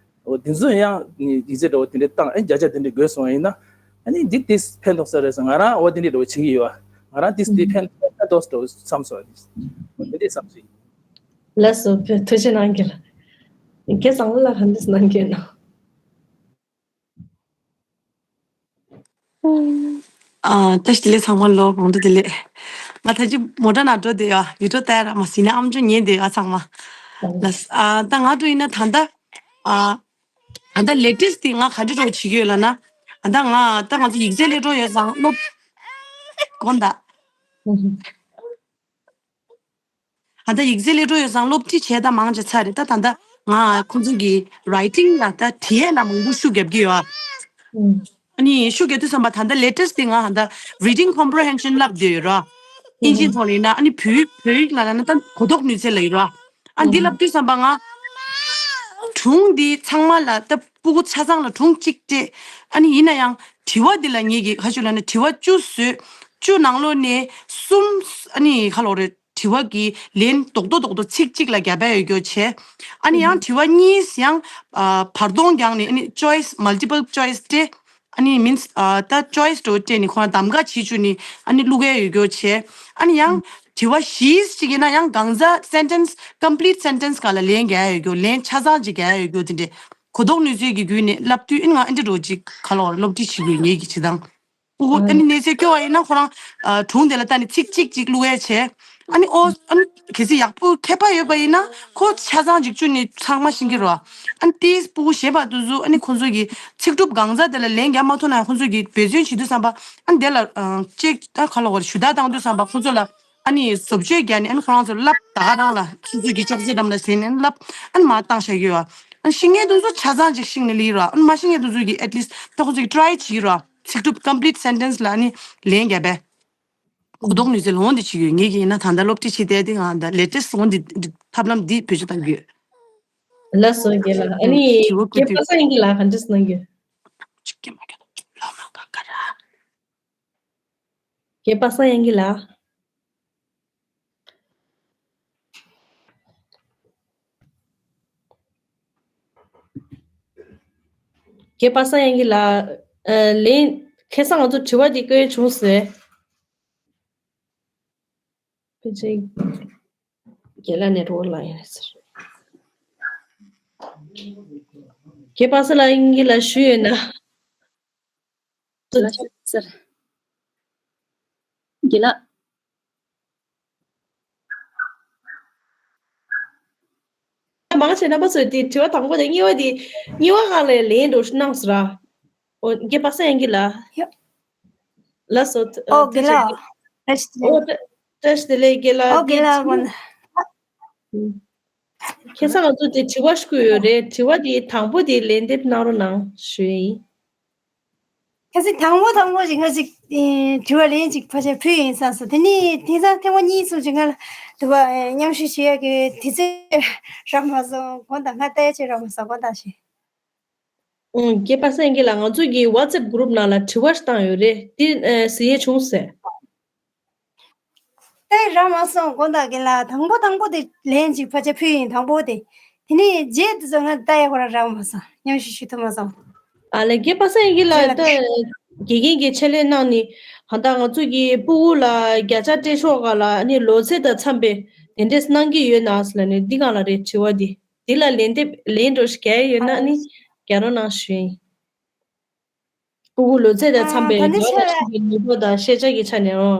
འོ་དེ་ཚོ་ཡང་ཡིག་ཚད་འདྲ་བོ་དེ་འདྲ་བཏང་ཨེ་བརྒྱ་ཆ་དེ་འདྲ་དགོས་སོང་ཡིན་ན་ཨ་ནི་འདི་དེ་ཕན་ཐོགས་ས་རེད་ཟེར། ང་རང་འོ་དེ་འདྲ་འདྲ་བོ་བྱེད་ཀྱི་ཡོད་ཨ། ང་རང་དེ་དེ་ཕན་ཕན་ཐོགས་འདྲ་བོ་བསམ་སོང་ཨ། འོ་དེ་འདྲ་བསམ་སོང་། ལགས་སོ། ཐུགས་རྗེ་གནང་གི་ལགས། ཁྱེད་བཟང་པོ་ལ་ག་འདྲ་གནང་གི་ཡོད་ན། ཨ་ད་ཞི་ལེ་ཚང་མ་ལོ་གོང་དུ་དེ་ལས། ང་ད་ཅི་མོ་ཊ་ནང་འགྲོ་བསྡད་ཡ་ཡུལ་གྲོ་ལྟ་ཡ་ར་མ་སི་ན་ཨམ་ཅོ་ཉན་བསྡད་ཡ་ཚང་མ། ལགས། ཨ་ད་ང་འགྲོ་ཡིན་ན་ད་ད་ཨ། ད་ལྟ་ལེ་ཊེ་སི་དེ་ང་ག་འདྲ་འགྲོ་བྱེད་ཀྱི་ཡོད་ལབ་ན། ད་ང་ད་ང་ཚོ་ཡིག་ཚད་ལས་འགྲོ་ཡོད་ཙང་སློབ། དགོངས་དག་ད་ལྟ་ཡིག་ཚད་ལས་འགྲོ་ཡོད་ཙང་སློབ་ཁྲིད་བྱས་ད་མང་ཆེ་ཚར་རེད། ད་ད་ལྟ་ང་ཁོང་ཚོ་གི་writing ལ་ད་བྲིས་ཡས་ལ་མང་པོ་ཤུགས་རྒྱབ་ཀྱི་ཡོད་ཨ། ཨ་ནི་ཤུགས་རྒྱབ་དུས་ཙམ་པ་ད་ལྟ་latest དེ་ང་ད་reading comprehension བསླབ་བསྡད་ཡོད་ར། ཨིན་ཇི་ཐོག་ལ་ཡིན་ན་ཨ་ནི་བོད་བོད་ཡིག་ལ་ལབ་ན་ད་གོ་རྟོགས་ནུས་ཚད་ལ་ཡོད་ར། ཨ་འདི་ལབ་དུས་ཙམ་པ་ང་སྒྲུང་འདི་ཚང་མ་ལ་ད་སྤུ་གུ་ཆ་ཚང་ལ་སྒྲུང་གཅིག་སྤྲད། ཨ་ནི་ཡིན་ན་ཡང་དྲི་བ་འདི་ལ་ངེད་ཀྱིས་ག་ཞུ་ལབ་ན་དྲི་བ་བཅུ་བཟོས། བཅུ་ནང་ལོགས་ནས་གསུམ་ཨ་ནི་ག་ལབ་རེད། དྲི་བ་གི་ལན་རྡོག་རྡོག་རྡོག་རྡོག་ཚིག་གཅིག་ལ་རྒྱབ་ཡ་ཡོད་རྒྱུ་བྱས། ཨ་ནི་ཡང་དྲི་བ་གཉིས་ཡང་ཨ་བར་སྟོང་རྒྱག་ནས་ཨ་ནི་choice multiple choice སྤྲད། ཨ་ནི་means ཨ་ད་choice འདྲ་བོ་སྤྲད་ནས་ཁོ་རང་གདམ་ག་བྱེད་བཅུག་ནས་ཨ་ནི་བླུག་ཡ་ཡོད་རྒྱུ་བྱས། ཨ་ནི་ཡང་དྲི་བ་བཞི་ཅིག་ཡིན་ན་ཡང་གང་ཟག་sentence complete sentence ག་ལ་ལན་རྒྱག་ཡ་ཡོད་རྒྱུ། ལན་ཆ་ཚང་ཅིག་རྒྱག་ཡ་ཡོད་རྒྱུ་དེ་འདྲས་གོ་རྟོགས་ནུས་ཚད་ཀྱི་བརྒྱུད་ནས་བསླབ་དུས་ཨ་ནི་ང་ཨ་འདྲ་འདྲ་བོ་ཅིག་ག་ལ་བར་སློབ་ཁྲིད་བྱེད་དགོས་ངེས་ཀྱི་བྱེད་སྟངས། ཨོ་ཨ་ནི་གནས་ཚུལ་སྐྱོ་བ་ཡིན་ན་ཁོ་རང་ཨ་གྲུང་དེ་ལ་ལྟ་ནས་ཚིག་གཅིག་གཅིག་བླུག་ཡ་བྱས། ཨ་ནི་ཨོ་ཨ་ནི་གལ་སྲིད་ཡག་པོ་མཁས་པ་ཡོད་པ་ཡིན་ན་ཁོ་ཆ་ཚང་ཅིག་བཅུག་ནས་ཚང་མ་ཤེས་ཀྱི་རེད་བ། ཨ་ནི་དེའི་སྤུ་གུ་གཞན་པ་དེ་ཚོ་ཨ་ནི་ཁོང་ཚོ་གི་ཚིག་གྲུབ་གང་ཟག་དེ་ལ་ལན་རྒྱག་མ་ཐུབ་ན་ཡང་ཁོང་ཚོ་གི་འབད་བརྩོན་བྱེད་དུས་ཙམ་པ་ཨ་ནི་དེ་ལ་ཅེག་ཨ་ག་ལ་གོ་ཞུ་དག་བཏང་དུས་ཙམ་པ་ཁོང་ཚོ་ལ་ཨ་ནི་བཟོ་བཅོས་རྒྱག་ནས་ཨ་ནི་ཁོ་རང་ཚོ་བསླབ་ད་ག་རང་ལ་སོ་སོ་གི་ཅོག་ཙེ་འགྲམ་ལ་ཟིན་ནས་བསླབ་ཨ་ནི་མར་བཏང་བཞག་གི་ཡོད། ཨ་ནི་ཤེས་མཁན་དེ་ཚོ་ཆ་ཚང་ཅིག་ཤེས་ནས་ལི་ར་ཨ་ནི་མ་ཤེས་མཁན་དེ་ཚོ་གི་at least ད་ཁོང་ཚོ་གི་try་བྱེད་ཀྱི་ར་ཚིག་གྲུབ་complete sentence་ལ་ཨ་ནི་ལན་རྒྱག་པས། གོ་རྟོགས་ནུས་རྩལ་འོང་དེ་བྱེད་ཡོད། ངེད་ཀྱིས་ཡིན་ན་ད་ལྟ་སློབ་ཁྲིད་བྱེད་བསྡད་དེ་ང་ད་latest་འོང་དེ་ཐབས་ལམ་འདི་བེད་སྤྱོད་གཏང་གི་ཡོད། ལགས་སོ་རྒན་ལགས། ཨ་ནི་དྲི་བ་བཀོད་རྒན་དུས། པ་སངས་རྒྱས་ལགས་ག་འདྲས་གནང་གི་ཅིག་སྐྱེ་མ་སྐྱེ་དང་ལོ་མ་ག་ག་ར། རྒན་པ་སངས་དབྱངས་སྐྱིད་ལགས། རྒན་པ་སངས་དབྱངས་སྐྱིད་ལགས། ཨ་ལན་ཁ་སང་ང་ཚོ་དྲི་བ་འདི་བཀོད་བྱུང་ཟེར། ཕལ་ཆེར་རྒན་ལགས་network་ལ་ཡིན་ཟེར། རྒན་པ་སངས་དབྱངས་སྐྱིད་ལགས་ཞུས་ཡོད་ན། ལགས་སོ་ཟེར། རྒན་ལགས། མང་ཆེ་རྣམ་པ་ཚོས་དེ་དྲི་བ་དང་པོ་དང་གཉིས་པ་དེ་གཉིས་པ་སྒང་ལ་ལན་འགྲོ་གནང་ཟེར་ར། ཨོ་རྒན་པ་སངས་དབྱངས་སྐྱིད་ལགས། ཡ། ལགས་སོ། ཨོ་ཨ་ཐུགས་རྗེ་ཆེ། རྒན་ལགས། བཀྲ་ཤིས་བདེ་ལེགས། ཨོ་བཀྲ་བཀྲ་ཤིས་བདེ་ལེགས་རྒན་ལགས། ཨོ་རྒན་ལགས་དེ་དངོས་གནས། ཁ་སང་ང་ཚོ་དེ་དྲི་བ་ཞུ་གི་ཡོད་རེད། དྲི་བ་དེ་དང་པོ་དེ་ལན་འདེབས་གནང་རོགས་གནང་ཞུ་ཡིན། ཁ་སང་དང་པོ་དང་པོ་ཞིག་ང་ཅིག་ཨེ་དྲི་བ་ལན་ཅིག་ཕར་ཕྱིར་ཕུལ་ཡིན་བསམ་སོང་། དེ་ནས་དེང་སང་ཐེངས་མ་གཉིས་གསུམ་ཞིག་ང་ལ་དུ་བ་ཨེ་མཉམ་ཞུགས་བྱེད་ཡག་གི་དུས་ཚོད་རག་མ་སོང་། དགོངས་དག། ང་ལྟ་ཡག་ཅིག་རག་མ་སོང་། དགོངས་དག་ཞུ། ཨུམ། རྒན་པ་སངས་རྒྱས་ལགས། ང་ཚོ་གི་WhatsApp group་ནང་ལ་དྲི་བ་ཞིག་བཏང་ཡོད་རེད། དེ་ཨེ་གཟིགས་ཡས་བྱུང་ཟེར། ལྟ་ཡག་རག་མ་སོང་། དགོངས་དག་རྒན་ལགས། དང་པོ་དང་པོ་དེ་ལན་ཅིག་ཕར་ཕྱིར་ཕུལ་ཡིན། དང་པོ་དེ། དེ་ནས་རྗེས་དེ་ཚོ་ང་ལྟ་ཡག་ཁོ་རང་རག་མ་སོང་། མཉམ་ཞུགས་ཞུ་ཐུབ་མ་སོང་། ཨ་ལས། རྒན་པ་སངས་རྒྱས་ལགས། རྒན་ལགས། ད་དགེ་རྒན་གྱིས་ཕྱག་ལས་གནང་ནས་ཧ་ད་ང་ཚོ་གི་སྤུ་གུ་ལ་བརྒྱ་ཆ་སྤྲད་ཕྱོགས་ག་ལ་ནི་ལོ་ཚད་དང་འཚམས་པའི་དེ་འདྲས་གནང་གི་ཡོད་ན་ཟེར་ལབ་ནས་འདི་སྒང་ལ་རེད། དྲི་བ་འདི། འདི་ལ་ལན་འདེབས་ལན་འགྲོ་ཞིག་རྒྱག་ཡོད་ན་ནི་རྒྱག་རོགས་གནང་ཞུ་ཡིན། སྤུ་གུ་ལོ་ཚད་དང་འཚམས་པའི་ཨ་ད་ནི་ལོ་དང་ཕྱོགས་ཀྱི་ནུས་པ་དང་ཤེས་བྱ་གི་ཆ་ནས། ཨོ།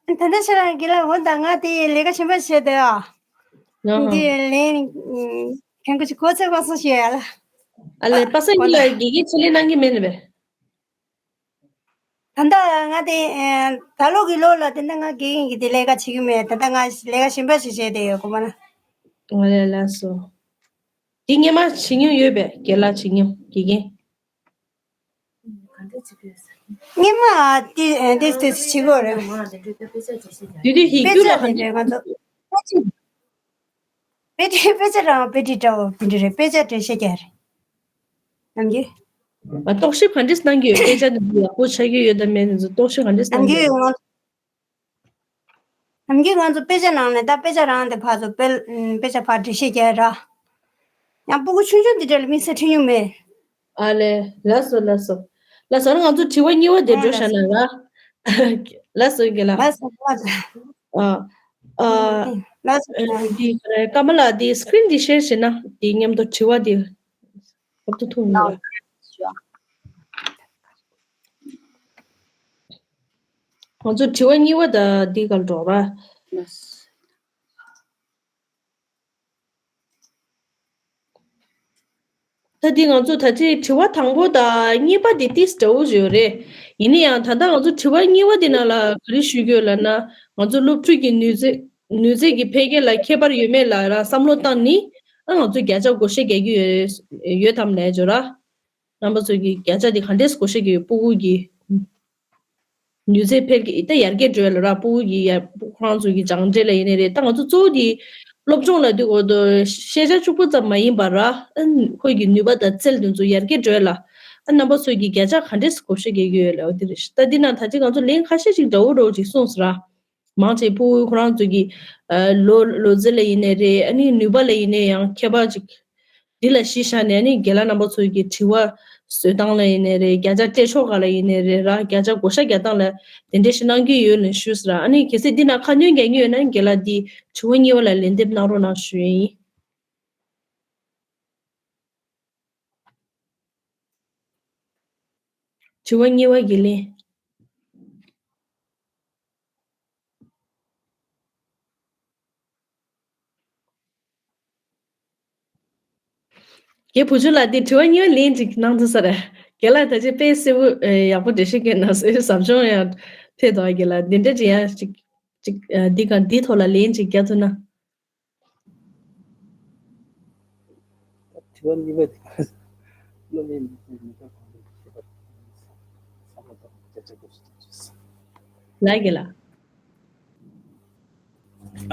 ད་ལྟ་ཕྱིར་རང་གི་ལ་འོ་ད་ང་དེ་ལས་ཀ་གཞན་པ་བྱས་ཏེ་ཨ། ཨ་ཧ། འདི་ལན་གང་ག་ཅིག་གོ་ཚད་པ་སོང་ཞེས་ཡ་ལ། ཨ་ལས། པ་སངས་རྒྱས་ལགས་དགེ་རྒན་ཕྱག་ལས་གནང་གི་མེད་ནི་བས། ད་ལྟ་ང་དེ་ཨེ་ད་ལོ་གི་ལོ་ལ་དེ་འདྲ་ང་དགེ་རྒན་གྱི་དེ་ལས་ཀ་བྱེད་ཀྱི་མེད། ད་ལྟ་ང་ལས་ཀ་གཞན་པ་ཞིག་བྱས་ཏེ་ཡོད་གོ་མ་ན། ང་ལས་ལ་སོ། འདི་སྔོན་མ་བྱེད་མྱོང་ཡོད་པས། རྒན་ལགས་བྱེད་མྱོང་དགེ་རྒན། སྔོན་མ་དེ་དེ་དེ་བྱེད་དགོས་རེད། དུས་དུས་ཡིག་དཔེ་རྒྱུགས་ཆ་ལ་དེ་ག་འདྲས། འདྲས་ང་ཚོ་དཔེ་ཆ། དཔེ་ཆ་དཔེ་ཆ་རང་དཔེ་ཁྲིད་འདྲ་བོ་དེ་འདྲ་རེད། དཔེ་ཆ་འདྲ་བཤད་རྒྱག་རེད། ནམ་རྒྱུན། ཨ་རྟོག་ཞིབ་ག་འདྲས་གནང་གི་ཡོད། དཔེ་ཆ་འདི་ཡག་པོ་ཆགས་ཀྱི་ཡོད་དམ་མེད་ནི་ཚོ་རྟོག་ཞིབ་ག་འདྲས་གནང་གི་ཡོད། ནམ་རྒྱུན་ང་ནམ་རྒྱུན་ང་ཚོ་དཔེ་ཆ་ནང་ནས་ད་དཔེ་ཆ་རང་དེ་ཕར་ཚུར་དཔེ་དཔེ་ཆ་ཕར་འགྲེལ་བཤད་རྒྱག་ར། ཡང་སྤུ་གུ་ཆུང་ཆུང་འདི་འདྲ་ལ་དམིགས་བསལ་ཁྲིད་མྱོང་མེད། ཨ་ལས། ལགས་སོ་ལགས་སོ། ལགས་སོ། ང་ཚོ་དྲི་བ་གཉིས་པ་དེ་ཨ་འགྲོ་ལགས་བཞག་སོ། ན་ར། ལགས་སོ་རྒན་ལགས། ལགས་སོ་ལགས་སོ། ཨ། ཨ། ལགས་སོ། ཨ་འདི་ཀ་མ་ལགས་འདི་screen་འདི་share་བྱེད་ན་འདི་མཉམ་དུ་དྲི་བ་འདི་ཧོབ་ཏུ་ཐུག་ཡོང་ར། ང་ཚོ་དྲི་བ་གཉིས་པ་ད་འདི་ག་ལ་འགྲོ་ར། ད་འདི་ང་ཚོ་ད་ལྟའི་དྲི་བ་དང་པོ་དང་གཉིས་པ་འདི་ཏིས་འདྲ་བོ་ཡོད་རེད། ཡིན་ན་ཡང་ད་ལྟ་ང་ཚོ་དྲི་བ་གཉིས་པ་འདི་ནང་ལ་ག་རེ་ཞུ་གི་ཡོད་ལབ་ན། ང་ཚོ་སློབ་ཕྲུག་གི་ནུས་རྩལ་ནུས་རྩལ་གྱི་འཕེལ་རྒྱས་ལ་ཁྱད་པར་ཡོད་མེད་ལ་ར་བསམ་བློ་བཏང་ནི། ཨ་ང་ཚོ་བརྒྱ་ཆ་བགོ་བཤའ་རྒྱག་གི་ཡོད་ཡོད་དམ་ལབ་ཡ་ཅིག་ཡོད་ར། རྣམ་པ་ཚོ་གི་བརྒྱ་ཆ་འདི་ག་འདྲས་བགོ་བཤའ་རྒྱག་གི་ཡོད། སྤུ་གུ་གི་ནུས་རྩལ་འཕེལ་རྒྱས་ད་ཡར་རྒྱས་འགྲོ་ཡ་ལ་ར། སྤུ་གུ་གི་ཡ་ཁོ་རང་ཚོ་གི་སྦྱངས་འབྲས་ལ་ཡིན་ནའི་རེད། ད་ང་ཚོ་གཙོ་བོ་དེ་སློབ་སྦྱོང་ལ་དུས་འཁོར་དུ་ཤེས་བྱ་གཅིག་པུ་ཙམ་མ་ཡིན་པར་ར། ཨ་ཁོའི་གི་ནུས་པ་དང་རྩལ་དེ་ཚོ་ཡར་རྒྱས་འགྲོ་ཡ་ལ། ཨ་རྣམ་པ་ཚོ་གི་བརྒྱ་ཆ་ག་འདྲས་བགོ་བཤའ་རྒྱག་གི་ཡོད་ལབ་པ་དེ་རེད། ད་འདི་ན་ད་ཅི་ང་ཚོ་ལན་ཁ་ཤས་ཤིག་འདྲ་བོ་འདྲ་བོ་ཅིག་གསུངས་སོང་ར། མང་ཆེ་སྤུ་གུ་ཁོ་རང་ཚོ་གི་ཨ་ལོ་ལོ་ཚད་ལ་ཡིན་ནའི་རེད། ཨ་ནི་ནུས་པ་ལ་ཡིན་ནའི་ཡང་ཁྱད་པར་ཅིག་འདི་ལ་གཞི་བཞག་ནས་ཨ་ནི་རྒན་ལགས་རྣམ་པ་ཚོ་གི་དྲི་བ་བཟོ་སྟངས་ལ་ཡིན་ནའི་རེད། བརྒྱ་ཆ་སྤྲད་ཕྱོགས་ག་ལ་ཡིན་ནའི་རེད་ར། བརྒྱ་ཆ་བགོ་བཤའ་རྒྱག་སྟངས་ལ་དེ་འདྲ་ཞིག་གནང་གི་ཡོད་ལབ་ཞུས་ཟེར་ར། ཨ་ནི་གལ་སྲིད་འདི་ན་ཁ་སྣོན་རྒྱག་མཁན་ཡོད་ན་རྒན་ལགས་འདི་དྲི་བ་གཉིས་པ་ལ་ལན་འདེབས་གནང་རོགས་གནང་ཞུ་ཡ་ཡིན། དྲི་བ་གཉིས་པ་དགེ་ལེགས། ངའི་བུ་ཆུང་ལགས་འདི་དྲི་བ་གཉིས་པ་ལན་ཅིག་གནང་ཐུབ་ས་རེད། རྒན་ལགས་ད་ཅི་དཔེ་གསལ་པོ་ཨེ་ཡག་པོ་འགྲེལ་བཤད་བསྐྱོན་གནང་སོང་། ཟབ་སྦྱོང་ཡང་ཐེབས་འདུག་རྒན་ལགས། འདི་འདྲ་ཅིག་ཡང་ཅིག་ཅིག་ཨ་འདི་ག་འདི་ཐོག་ལ་ལན་ཅིག་རྒྱག་ཐུབ་ན། དྲི་བ་གཉིས་པ་དེ་སློབ་མའི་མི་ཚེ་ནུས་པ་གོང་འཕེལ་བྱེད་པར་བསམ་བློ་དང་བརྒྱ་ཆ་དགུ་བཅུ་གཅིག་ཅུ། ལགས་རྒན་ལགས།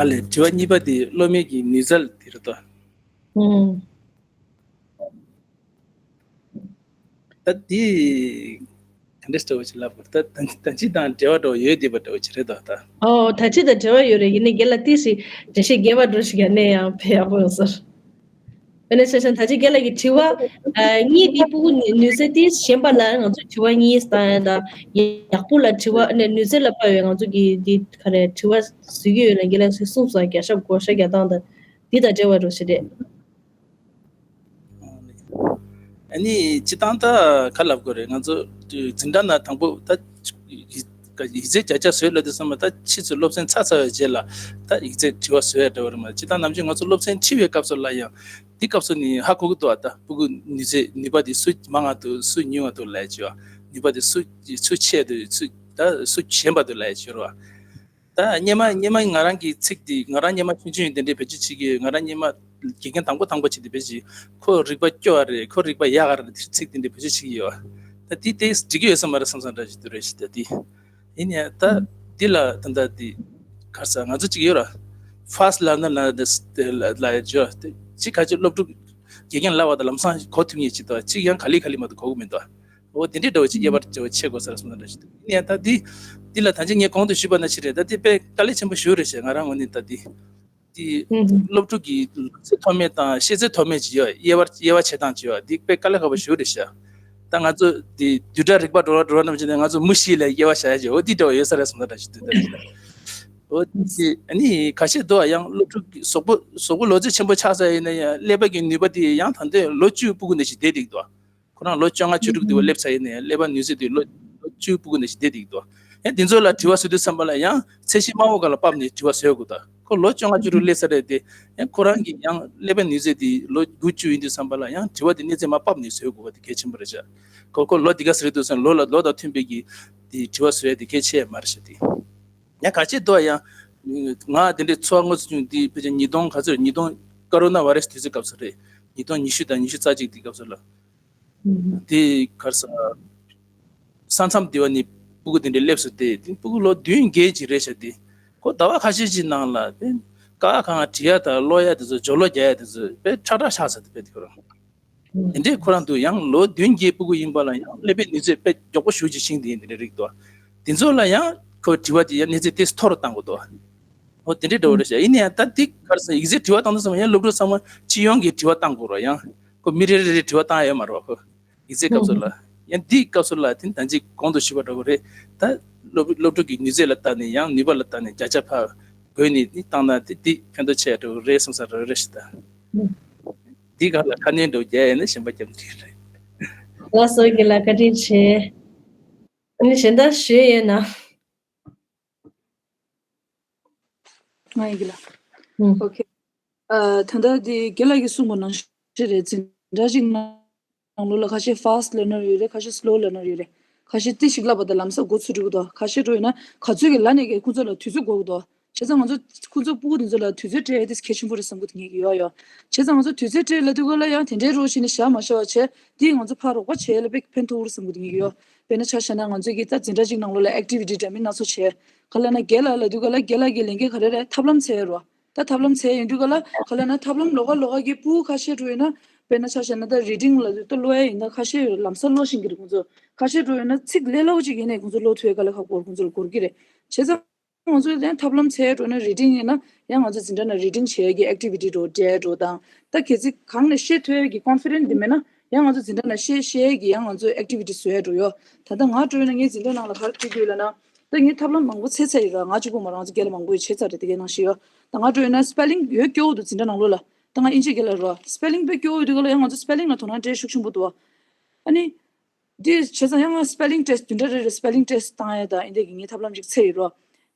ཨ་ལས། དྲི་བ་གཉིས་པ་དེ་སློབ་མའི་གི་ནུས་རྩལ་དེ་རེད་དོ། ཨུམ། ད་དེ་ག་འདྲ་འདྲ་བོ་ཞིག་ལབ་དགོས། ད་ད་ད་ཅི་དང་འབྲེལ་བ་འདྲ་བོ་ཡོད་བསྡད་པ་འདྲ་བོ་ཞིག་རེད་དོ་ད། ཨོ་ད་ཅི་དང་འབྲེལ་བ་ཡོད་རེད། ཡིན་ནའི་རྒན་ལགས་ཏིག་ཞིག་འགྲེལ་བཤད་རྒྱས་པ་འདྲ་ཞིག་ཡང་གནང་ཡང་དཔེ་ཡག་པོ་ཡོང་ས་རེད། དཔེར་ན་ཆ་བཞག་ན་ད་ཅི་རྒན་ལགས་ཀྱི་དྲི་བ་ཨ་གཉིས་དེ་སྤུ་གུ་ནུས་ནུས་རྩལ་དེ་གཞན་པ་ལ་ང་ཚོས་དྲི་བ་གཉིས་བཏང་ཡ་དང་། ཡག་པོ་ལ་དྲི་བ་ནས་ནུས་རྩལ་ལ་དཔག་པའི་ང་ཚོ་གི་འདི་ག་རེ་དྲི་བ་བཟོ་གི་ཡོད་ན་རྒན་ལགས་ཚོས་གསུངས་སོང་། བརྒྱ་ཆ་བགོ་བཤའ་རྒྱག་སྟངས་དང་འདི་དང་འབྲེལ་བ་འདྲ་ཞིག་རེད། ཨ་ནི་སྤྱིར་བཏང་ད་ག་ལབ་དགོས་རེད། ང་ཚོ་འཛིན་གྲྭ་ནང་དང་པོ་ད་ཡིག་ཡིག་ཚད་བརྒྱ་ཆ་བཟོས་ལབ་དུས་ཙམ་པ། ད་ཕྱིས་སུ་སློབ་ཚན་ཚར་ཚར་བའི་རྗེས་ལ་ད་ཡིག་ཚད་དྲི་བ་བཟོ་ཡ་འདྲ་བོ་རེད་མ་གཏོགས། སྤྱིར་བཏང་ནམ་རྒྱུན་ང་ཚོ་སློབ་ཚན་ཁྲིད་པའི་སྐབས་སུ་ལ་ཡང་འདི་སྐབས་སུ་ནི་ཧ་གོ་གི་འདུག་ཨ། ད་སྤུ་གུ་ནུས་ཚད་ནུས་པ་དེ་སུ་མང་བ་འདུག་སུ་ཉུང་བ་འདུག་ལབ་ཡ་ཅིག་ཡོད། ནུས་པ་དེ་སུ་སུ་ཆེ་འདུག་སུ་ད་སུ་ཞན་པ་འདུག་ལབ་ཡ་ཅིག་ཡོད་རེད་བ། ད་སྔོན་མ་སྔོན་མ་ང་རང་གི་ཚིག་འདི། ང་རང་སྔོན་མ་ཆུང་ཆུང་དེ་འདྲའི་བེད་སྤྱོད་བྱེད་ཀྱི་ཡོད། ང་རང་སྔོན་མ་དགེ་རྒན་དང་པོ་དང་པོ་བྱེད་དུས་བེད་སྤྱོད། ཁོ་རིག་པ་སྐྱོ་བ་རེད། ཁོ་རིག་པ་ཡག་ག་རེད། ཚིག་དེ་འདྲའི་བེད་སྤྱོད་བྱེད་ཀྱི་ཡོད། ད་འདི་དེ་འགྲིག་གི་ཡོད་ས་མ་རེད་བསམ་བསམ་འདྲ་ཞིག་འདུག་རེད་ཤི། ད་འདི་ཡིན་ཡང་ད་འདི་ལ་ད་ད་འདི་ག་རེ་ཟེར། ང་ཚོ་གཅིག་ཡོད་ར། ཕ་སི་ཊི་ལར་ནར་ལ་ལ་ལ་ཡ་ཅོ་ཅིག་ག་ཅིག་སློབ་ཕྲུག་དགེ་རྒན་ལབ་པ་དང་ལམ་སང་གོ་ཐུབ་མཁན་ཅིག་འདུག་ཅིག་ཡང་ག་ལེ་ག་ལེ་མ་གཏོགས་གོ་གི་མི་འདུག་འོ་དེ་འདྲའི་འདྲ་བོ་ཅིག་དབྱེ་བ་འབྱེད་པ་ཕྱེ་དགོས་ས་རེད་བསམ་ན་འདྲ་ཞིག་འདུག་ཡིན་ཡང་ད་འདི་འདི་ལ་ད་ཅི་ངས་གོང་དུ་ཞུས་པ་ནང་བཞིན་རེད། ད་འདི་དཔེ་དཀའ་ལས་ཆེན་པོ་ཞིག་རེད་ཤག་ང་རང་ངོས་ནས་ད་འདི་འདི་ཨུ་ཧུ། སློབ་ཕྲུག་གི་ལོ་ཚད་མཐོ་དམན་དང་ཤེས་ཚད་མཐོ་དམན་ཅིག་ཡོད། དབྱེ་བ་དབྱེ་བ་འབྱེད་སྟངས་ཅིག་ཡོད། འདི་དཔེ་དཀའ་ལས་ཁག་པོ་ཞིག་རེད་ཤག་ད་ང་ཚོ་འདི་བསྡུས་གྲྭ་རིག་པ་འགྲོ་བ་འགྲོ་བ་རྣམས་ཀྱི་ནས་ང་ཚོ་མུ་བཞི་ལ་དབྱེ་བ་བྱ་ཡ་ཅིག་འོ་འདི་འདྲ་བ་ཡོད་ས་རེད་བསམ་ན་འདྲ་ཞིག་འདུག་ད་འོ་འདི་ཨ་ནི་ཁ་ཤས་འདུག་ཡང་སློབ་ཕྲུག་གི་གཟུགས་པོ་གཟུགས་པོ་ལོ་ཚད་ཆེན་པོ་ཆགས་ས་ཡིན་ན་ཡང་ཀླད་པ་གི་ནུས་པ་དེ་ཡང་ད་ལྟ་ལོ་བཅུ་སྤུ་གུ་ནས་ཞིག་བསྡད་འདུག་ཁོ་རང་ལོ་བཅོ་ལྔ་བཅུ་དྲུག་དེ་བ་སླེབས་ཚར་ཡིན་ནའི་ཀླད་པ་ནུས་ཚད་དེ་ལོ་ལོ་བཅུ་སྤུ་གུ་ནས་ཞིག་བསྡད་འདུག་དོ། ཡང་དེ་ཚོ་ལ་དྲི་བ་ཟེར་དུས་ཙམ་པ་ལ་ཡང་ཚད་གཞི་དམའ་བོ་སྒང་ལ་ཕབ་ནས་དྲི་བ་ཟེར་དགོས་ད། ཁོ་ལོ་བཅོ་ལྔ་བཅུ་དྲུག་སླེབས་ཚར་རེད་དེ། ཡང་ཁོ་རང་གི་ཡང་ཀླད་པའི་ནུས་ཚད་དེ་ལོ་དགུ་བཅུ་ཡིན་དུས་ཙམ་པ་ལ་ཡང་དྲི་བ་དེ་གནས་ཚད་མར་ཕབ་ནས་ཟེར་དགོས་པ་དེ་གལ་ཆེན་པོ་རེད་ཤག་ཁོ་ཁོ་ལོ་འདི་ག་ཟེར་དུས་ཙམ་ལོ་ལ་ལོ་དང་མཐུན་པའི་གི་དེ་དྲི་བ་ཟེར་ཡ་དེ་གལ་ཆེ་མ་རེད་ཤག་དེ། ཡང་ག་ཅི་འདུག་ཡང་ང་དེ་འདྲའི་ཚོར་བ་དངོས་སུ་བྱུང་དེ་ཕལ་ཆེར་ཉིས་སྟོང་ག་ཚོད་ཉིས་སྟོང་ཀ་རོ་ན་བྷ་རེ་སི་དུས་ཚོད་སྐབས་སུ་རེད། ཉིས་སྟོང་ཉི་ཤུ་དང་ཉི་ཤུ་རྩ་གཅིག་དེ་སྐབས་སུ་ལ། དེ་གར་ས་ས་མཚམས་དེ་བ་ནི་སྤུ་གུ་དེ་འདྲའི་སླེབས་སོང་སྟེ། དེ་སྤུ་གུ་ལོ་བདུན་བརྒྱད་ཅིག་རེད་ཤག་དེ་ཁོ་ཟླ་བ་ཁ་ཤས་ཅིག་ནང་ལ་དེ་ཀ་ཁ་ང་བྲིས་ཡ་དང་ཀློག་ཡ་དེ་ཚོ་སྦྱོར་ཀློག་རྒྱག་ཡ་དེ་ཚོ་དཔེ་ཁྲ་ཁྲ་ཆགས་ས་དེ་དཔེ་དེ་ཁོ་རང་། དེ་འདྲའི་ཁོ་རང་དུ་ཡང་ལོ་བདུན་བརྒྱད་སྤུ་གུ་ཡིན་པ་ལ་ཡང་ཀླད་པའི་ནུས་ཚད་དཔེ་མགྱོགས་པོ་ཞེ་པོ་ཅིག་ཕྱིན་དེ་འདི་འདྲའི་རིགས་འདུག་དེ་ཚོ་ལ་ཡང་ཁོ་དྲི་བ་དེ་ཡང་གནས་ཚད་དེ་མཐོ་རུ་བཏང་དགོས་འདུག་འོ་དེ་འདྲའི་འདྲ་བོ་རེད་ཤག་ཡིན་ན་ཡང་ད་འདི་གར་སོང་ཡིག་ཚད་དྲི་བ་བཏང་དུས་ཙམ་ཡང་སློབ་ཕྲུག་ཚང་མ་སྤྱི་ཡོངས་ཀྱི་དྲི་བ་བཏང་དགོས་རེད། ཡང་ཁོ་མི་རེ་རེ་རེ་དྲི་བ་བཏང་ཡ་ཡོད་མ་རེད་བ། ཁོ་ཡིག་ཚད་སྐབས་སུ་ལ། ཡང་འདི་སྐབས་སུ་ལ་དེ་ད་ཅིག་གོང་དུ་ཞུས་པ་འདྲ་བོ་རེད། ད་སློབ་སློབ་ཕྲུག་གི་ནུས་ཚད་ལ་བལྟས་ནས་ཡང་ནུས་པ་ལ་བལྟས་ནས་བརྒྱ་ཆ་ཕར་བགོས་ནས་འདི་བཏང་ན་དེ་འདི་ཕན་ཐོགས་ཆེ་འདྲ་བོ་རེད་བསམ་ས་འདྲ་བོ་རེད་ཤག་ད་འདི་ག་ལ་ཁ་སྣོན་འདྲ་བོ་རྒྱག་ཡ་ཡིན་ན་གཞན་པ་རྒྱབ་འདི་རེད། ལགས་སོ་རྒན་ལགས་བཀའ་དྲིན་ཆེ། ཨ་ནི་གཞན་དག་ཞུ་ཡས་ཡོད་ན། ང་ཡིན་གྱི་ལ། ཨོ་ཁེ། ཨ་ད་ལྟ་དེ་རྒན་ལགས་ཀྱིས་གསུངས་པ་ནང་བཞིན་རེད། འཛིན་གྲྭ་གཅིག་ནང་ལོགས་ལ་ཁ་ཤས་ཕ་སི་ཊི་ལར་ནར་ཡོད་རེད། ཁ་ཤས་སི་ལོ་ལར་ནར་ཡོད་རེད། ཁ་ཤས་ཏི་ཞིག་ལབ་པ་དང་ལམ་སང་འགོ་ཚུགས་འགྲོ་གི་འདུག་ཁ་ཤས་འགྲོ་ཡོད་ན་ག་ཚོད་ཀྱི་ལ་ནས་ཀྱི་ཁོང་ཚོ་ལ་དུས་ཚོད་འགོར་གི་འདུག་བྱས་ཙང་ང་ཚོ་ཁོང་ཚོ་སྤུ་གུ་དེ་ཚོ་ལ་དུས་ཚོད་སྤྲད་ཡས་དེ་གལ་ཆེན་པོ་རེད་བསམ་གི་འདུག་ངེད་ཀྱི་ཡོད་ཡོད། བྱས་ཙང་ང་ཚོ་དུས་ཚོད་སྤྲད་ལབ་དུས་ག་ལ་ཡང་དེ་འདྲའི་རོགས་བྱས་ནས་བཞག་མ་བཞག་པ་བྱས་དེས་ང་ཚོ་ཕར་རོགས་པ་བྱས་ལ་དཔེ་ཕན་ཐོགས་རེད་བསམ་གི་འདུག་ངེད་ཀྱི་ཡོད། དཔེར་ན་ཆ་བཞག་ན་ང་ཚོ་གི་ད་འཛིན་གྲྭ་གཅིག་ནང་ལོགས་ལ་ཨེག་ཊི་བི་ཊི་འདྲ་མིན་སྣ་ཚོགས་བྱས། ག་ལ་ན་རྒན་ལགས་ལབ་དུས་ག་ལ་རྒན་ལགས་ཀྱི་ལས་འགན་ག་རེ་རེད། ཐབས་ལམ་འཚོལ་ཡ་རོ། ད་ཐབས་ལམ་འཚོལ་ཡ་ཡིན་དུས་ག་ལ་ག་ལ་ན་ཐབས་ལམ་ལོགས་ཀ་ལོགས་ཀ་གི་སྤུ་གུ་ཁ་ཤས་འགྲོ་ཡིན་ན། དཔེར་ན་ཆ་བཞག་ན་ད་རི་ཌིང་ལབ་དུས་ད་ཀློག་ཡ་ཡིན་ན་ཁ་ཤས་ལམ་སང་ཀློག་ཤེས་ཀྱི་རེད་ཁོང་ཚོ། ཁ་ཤས་འགྲོ་ཡིན་ན་ཚིག་ལས་སླ་བོ་ཅིག་ཡིན་ནའི་ཁོང་ཚོ་ཀློག་ཐུབ་ཡ་དཀའ་ལས་ཁག་པོ་ཁོང་ཚོ་ལ་འགོར་གྱི་རེད། བྱས་ཙང་། ང་ཚོ་ཡང་ཐབས་ལམ་འཚོལ་འགྲོ་ན་རི་ཌིང་ཡིན་ན་ཡང་ང་ཚོ་འཛིན་གྲྭ་ནང་རི་ཌིང་བྱེད་ཡས་ཀྱི་ཨེག་ཊི་བི་ཊི་འགྲོ་འགྲོ་དང་། ད་གལ་སྲིད་གང་ནས་ཤེས་ཐུབ་ཡས་ཀྱི་ཀོན་ཕི་ཌེན་ཊི་འདི་མེད་ན་ཡང་ང་ཚོ་འཛིན་གྲྭ་ནང་ཤེས་ཤེས་ཡས་ཀྱི་ཡང་ང་ཚོ་ཨེག་ཊི་བི་ཊི་བཟོ་ཡས་འགྲོ་ཡོད། ད་ལྟ་ང་འགྲོ་ཡོད་ན་ངའི་འཛིན་གྲྭ་ནང་ལ་ག་རེ་བྱེད་ཀྱི་ཡོད་ལབ་ན། ད་ངས་ཐབས་ལམ་མང་པོ་འཚོལ་ཚར་ཡོད་ར། ང་གཅིག་པོ་མ་རང་ཚོ་རྒན་ལགས་མང་པོ་ཡོད་བྱས་ཚར་རེད། དེ་གའི་ནང་བཞིན་ཡོད། ད་ང་འགྲོ་ཡོད་ན་སི་པེ་ལིང་ཡོད་སྐྱོ་བོ་འདུག་འཛིན་གྲྭ་ནང་ལོགས་ལ། ད་ང་དབྱིན་ཇི་རྒན་ལགས་རོ་སི་པེ་ལིང་དཔེ་སྐྱོ་བོ་ཡོད་དུས་ག་ལ་ཡང་ང་ཚོ་སི་པེ་ལིང་ལ་དོ་སྣང་སྤྲད་ཤུགས་ཆེན་པོ་འདུག་ཨ་ནི། འདི་བྱས་ཙང་ཡང་ང་སི་པེ་ལིང་ཊེ་སི་ཊི་བདུན་ཕྲག་རེ་རེ་སི་པེ་ལིང་ཊེ་སི་ཊི་བཏང་ཡ་དང་འདི་འདྲ་གི་ངས་ཐབས་ལམ་ཅིག་འཚོལ་ཡོད་རོ།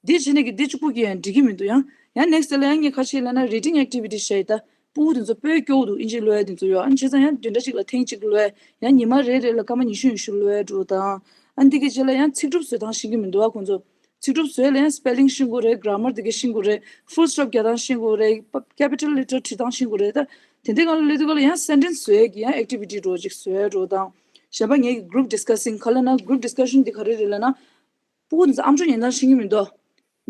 འདི་བྱས་ནས་ཀྱི་འདི་གཅིག་པུ་གིས་ཡང་འགྲིག་གི་མི་འདུག་ཡང་ཡང་ནེག་སི་ཊི་ལ་ཡང་ངས་ཁ་ཤས་ལབ་ན་རི་ཌིང་ཨེག་ཊི་བི་ཊི་བྱས་ད། ཕྲུ་གུ་དེ་ཚོ་དཔེ་སྐྱོ་བོ་འདུག་ཨིན་ཇི་ཀློག་ཡ་དེ་ཚོ་ཡོད། ཨ་ནི་བྱས་ཙང་ཡང་བདུན་ཕྲག་གཅིག་ལ་ཐེངས་གཅིག་ཀློག་ཡ། ཡང་ཉི་མ་རེ་རེ་ལ་སྐར་མ་ཉི་ཤུ་ཉི་ཤུ་ཀློག་ཡ་འགྲོ་དང་། ཨ་ནི་དེ་གི་རྗེས་ལ་ཡང་ཚིག་གྲུབ་བཟོ་སྟངས་ཤེས་ཀྱི་མི་འདུག་ཨ་ཁོང་ཚོ། ཚིག་གྲུབ་བཟོས་ལ་ཡང་སི་པེ་ལིང་ཤེས་དགོས་རེད། གྷ་ར་མར་དེ་ག་ཤེས་དགོས་རེད། ཕུལ་སི་ཊོབ་རྒྱག་སྟངས་ཤེས་དགོས་རེད། ཀེ་པི་ཊལ་ལེ་ཊར་བྲིས་སྟངས་ཤེས་དགོས་རེད། ད་དེ་འདྲའི་སྒང་ལ་སླེབས་དུས་སྒང་ལ་ཡང་སེན་ཊེན་སི་བཟོ་ཡ་གི་ཡང་ཨེག་ཊི་བི་ཊི་འདྲ་བོ་ཅིག་བཟོ་ཡ་འགྲོ་དང་། གཞན་པ་ངེད་ཀྱི་གུ་རུབ་ཌི་སི་ཀ་སིང་ག་ལབ་ན། གུ་རུབ་ཌི་སི་ཀ་ཤན་དེ་ག་རེ་རེད་ལབ་ན། ཕྲུ་གུ་དེ་ཚོ་ཨམ་ཅོག་ཉན་སྟངས་ཤེས་ཀྱི་མི་འདུག་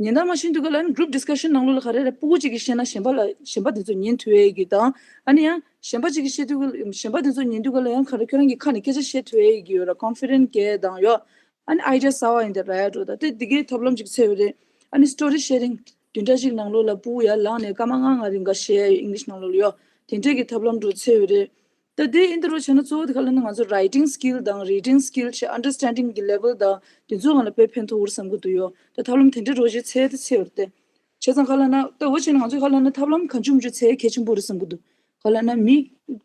ཉན་སྟངས་མ་ཤེས་དུས་སྒང་ལ་ཨ་ནི་གུ་རུབ་ཌི་སི་ཀ་ཤན་ནང་ལོགས་ལ་ག་རེ་རེད། ཕྲུ་གུ་གཅིག་གིས་བཤད་ན་གཞན་པ་ལ་གཞན་པ་དེ་ཚོ་ཉན་ཐུབ་ཡ་གི་དང་། ཨ་ནི་ཡང་གཞན་པ་གཅིག་གིས་བཤད་དུས་སྒང་ལ་གཞན་པ་དེ་ཚོ་ཉན་དུས་སྒང་ལ་ཡང་ག་རེ་ཁྱོད་རང་གི་ཁ་ནས་སྐད་ཆ་བཤད་ཐུབ་ཡ་གི་ཡོད་ར། ཀོན་ཕི་ཌེན་ཊི་སྐྱེ་དང་ཡོད། ཨ་ནི་ཨའི་ཌི་ཡ་གསར་པ་ཡིན་དེ་རག་ཡ་འགྲོ་ད། དེ་དེ་གའི་ཐབས་ལམ་ཅིག་འཚོལ་ཡོད་རེད། ཨ་ནི་སི་ཊོ་རི་ཤེ་རིང་། བདུན་ཕྲག་གཅིག་ནང་ལོགས་ལ་ཕྲུ་གུ་ཡར་ལངས་ནས་སྐར་མ་ལྔ་ལྔ་རིང་ག་བཤད་ཡ་ཡོད། ཨིང་ལིཤ་ནང་ལོགས་ལ་ཡོད། དེ་འདྲས་ཀྱི་ཐབས་ལམ་འདྲ་བོ་འཚོལ་ཡོད་རེད། ད་དེ་ཨིན་དེ་འདྲ་བོ་བྱས་ན་གཙོ་བོ་དེ་ག་ལབ་ན་ང་ཚོ་རའི་ཊིང་སི་ཀིལ་དང་རི་ཌིང་སི་ཀིལ་བྱས། ཨན་ཌར་སི་ཊེན་ཌིང་གི་ལེ་ཝལ་དང་དེ་ཚོའི་སྒང་ལ་དཔེ་ཕན་ཐོགས་རེད་བསམ་གྱི་འདུག་ཡོད། ད་ཐབས་ལམ་དེ་འདྲས་འདྲ་བོ་ཅིག་འཚོལ་དེ་འཚོལ་ཡོད་རེད་དེ། བྱས་ཙང་ག་ལབ་ན་ད་འོ་བྱས་ན་ང་ཚོས་ག་ལབ་ན་ཐབས་ལམ་གང་བྱུང་མང་བྱུང་འཚོལ་ཡ་གལ་ཆེན་པོ་རེད་བསམ་གྱི་འདུག་ག་ལབ་ན་མི་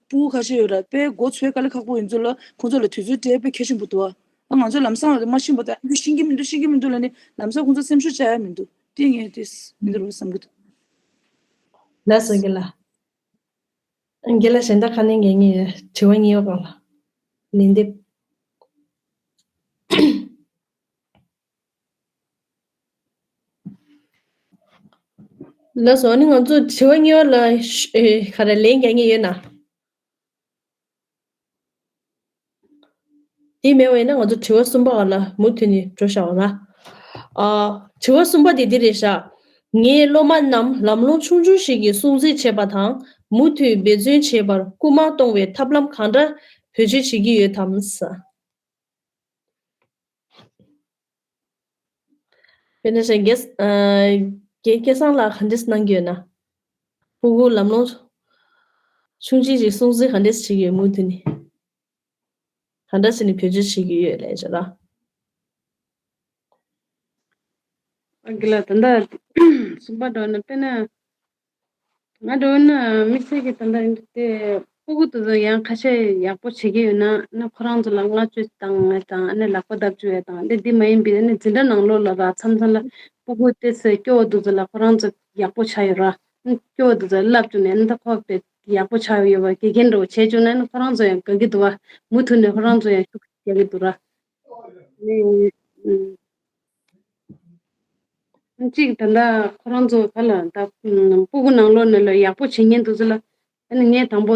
ཕྲུ་གུ་ཁ་ཤས་ཡོད་ར། དཔེ་མགོ་ཚོས་དཀའ་ལས་ཁག་པོ་ཡིན་ཚུལ་ལ་ཁོང་ཚོ་ལ་དུས་ཚོད་སྤྲད་དཔེ་གལ་ཆེན་པོ་འདུག་ཨ། ང་ཚོ་ལམ་སང་ལ་མ་ཤེས་པ་དང་ཨ་ཤེས་ཀྱི་མི་འདུག་ཤེས་ཀྱི་མི་འདུག་ལབ་ནས་ལམ་སང་ཁོང་ཚོ་སེམས་ཤུགས་བཅག་ཡ་མི་འདུག་དེ་ངས་དེ་མི་འདུག་བསམ་གྱི་འདུག་ལགས་སོ་རྒན་ལགས། རྒན་ལགས་གཞན་དག་ག་ནས་འགན་ངེས་ཡོད། དྲི་བ་གཉིས་པ་སྒང་ལ་ལན་འདེབས། ལགས་སོ། ཨ་ནི་ང་ཚོ་དྲི་བ་གཉིས་པ་ལ་ཤ- ཨེ། ག་རེ་ལན་རྒྱག་མཁན་ཡོད་ན། དེ་མེད་པ་ཡིན་ན་ང་ཚོ་དྲི་བ་གསུམ་པ་སྒང་ལ་མུ་མཐུད་ནས་འགྲོ་བཞག་པ་ལ། ཨ། དྲི་བ་གསུམ་པ་དེ་འདི་རེད་ཤག་ངའི་སློབ་མ་རྣམས་ལམ་ལྷོང་ཆུང་ཆུང་ཞིག་གིས་སྲུང་བརྩི་བྱེད་པ་དང་མུ་མཐུད་འབད་བརྩོན་བྱེད་པར་སྐུལ་མ་གཏོང་བའི་ཐབས་ལམ་གང་འདྲ་བེད་སྤྱོད་བྱེད་ཀྱི་ཡོད་དམ། དཔེར་ན་ཞིག་རྒན། ཨ། རྒན་སྐལ་བཟང་ལགས་ག་འདྲས་གནང་གི་ཡོད་ན། ཕྲུ་གུ་ལམ་ལྷོང་ཆུང་ཆུང་ཞིག་སྲུང་བརྩི་ག་འདྲས་བྱེད་ཀྱི་ཡོད། མུ་མཐུད་ནས་ག་འདྲས་བྱས་ནས་བེད་སྤྱོད་བྱེད་ཀྱི་ཡོད་ལབ་བྱས་ལ། ཨ་རྒན་ལགས། ད་ལྟ་གསུམ་པ་འདྲ་བོ་ན་དཔེར་ན། ང་འདྲ་བོ་ན་དམིགས་བསལ་གྱི་ད་ལྟ་འདི་ཕྲུ་གུ་དེ་ཚོ་ཡང་ཁ་ཤས་ཡག་པོ་བྱེད་ཀྱི་ཡོད་ན་ན་ཁོ་རང་ཚོ་ལ་བསྔགས་བརྗོད་བཏང་ཡ་དང་ཨ་ནི་ལག་པ་བརྡབ་བཅུག་ཡ་དང་འདི་འདི་མ་ཡིན་པའི་ཨ་ནི་འཛིན་གྲྭ་ནང་ལོགས་ལ་ར་མཚམས་མཚམས་ལ་ཕྲུ་གུ་དེ་ཚོས་སྐྱོ་བོ་དེ་ཚོ་ལ་ཁོ་རང་ཚོ་ཡག་པོ་ཆགས་ཡོད་ར། ཨ་ནི་སྐྱོ་བོ་དེ་ཚོ་ལབ་བཅུག་ནས་ཨ་ནི་ད་ཁོ་དཔེ་ཡག་པོ་ཆགས་ཡོད་པ་དགེ་རྒན་འདྲ་བོ་བྱས་བཅུག་ན་ཨ་ནི་ཁོ་རང་ཚོ་ཡང་དགའ་གི་འདུག་བ། མུ་མཐུད་ནས་ཁོ་རང་ཚོ་ཡང་ཤུགས་རྒྱག་གི་འདུག་ར། ཨ་ནི། ཨ། གཅིག་ད་ལྟ་ཁོ་རང་ཚོ་ག་ལ་ད་ཕྲུ་གུ་ནང་ལོགས་ནས་ལ་ཡག་པོ་བྱེད་མཁན་དེ་ཚོ་ལ་ཨ་ནི་ངས་དང་པོ་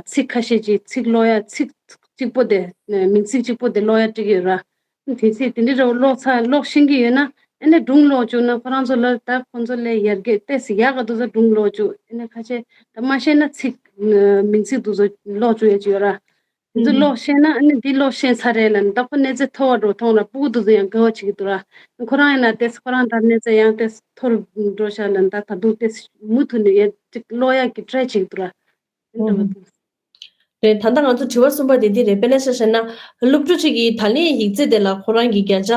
ཚིག་ཁ་ཤས་ཅིག་ཚིག་ཀློག་ཡ་ཚིག་གཅིག་པོ་དེ་མིང་ཚིག་གཅིག་པོ་དེ་ཀློག་ཡ་སྤྲད་ཀྱི་ཡོད་ར། དེ་ཚིག་དེ་འདྲ་འདྲ་བོ་ཀློག་ཚར་ཀློག་ཤེས་ཀྱི་ཡོད་ན་ཨ་ནི་སྒྲུང་ཀློག་བཅུག་ན་ཁོ་རང་ཚོ་ལ་ད་ཁོ་ཚོ་ལས་ཡར་རྒྱས་ཏོག་ཙམ་ཡག་ག་འདུག་ས། སྒྲུང་ཀློག་བཅུག་ཨ་ནི་ཁ་ཤས་ད་མ་ཤེས་ན་ཚིག་མིང་ཚིག་དེ་ཚོ་ཀློག་བཅུག་ཡ་ཅིག་ཡོད་ར། དེ་ཚོ་ཀློག་ཤེས་ན་ཨ་ནི་འདི་ཀློག་ཤེས་ཚར་རེད་ལབ་ནས་ད་ཁོ་གནས་ཚད་མཐོ་བ་འགྲོ་མཐོང་ལ་ཕྲུ་གུ་དེ་ཚོ་ཡང་དགའ་བ་བྱེད་ཀྱི་འདུག་ར། ཁོ་རང་ཡིན་ན་ཏོག་ཙམ་ཁོ་རང་ད་གནས་ཚད་ཡང་ཏོག་ཙམ་མཐོ་རུ་འགྲོ་ཤག་ལབ་ནས་ད་ད་དུང་ཏོག་ཙམ་མུ་མཐུད་ནས་ཡང་ཅིག་ཀློག་ཡག་གི་ཊ་རའི་བྱེད་ཀྱི་འདུག་ར། དེ་འདྲ་བ་འདུག་རེད། ད་ལྟ་ང་ཚོ་དྲི་བ་གསུམ་པ་དེ་འདི་རེད། དཔེར་ན་ཆ་བཞག་ན་སློབ་ཕྲུག་ཅིག་གིས་ད་ལན་ཡིག་ཚད་དེ་ལ་ཁོ་རང་གིས་བརྒྱ་ཆ་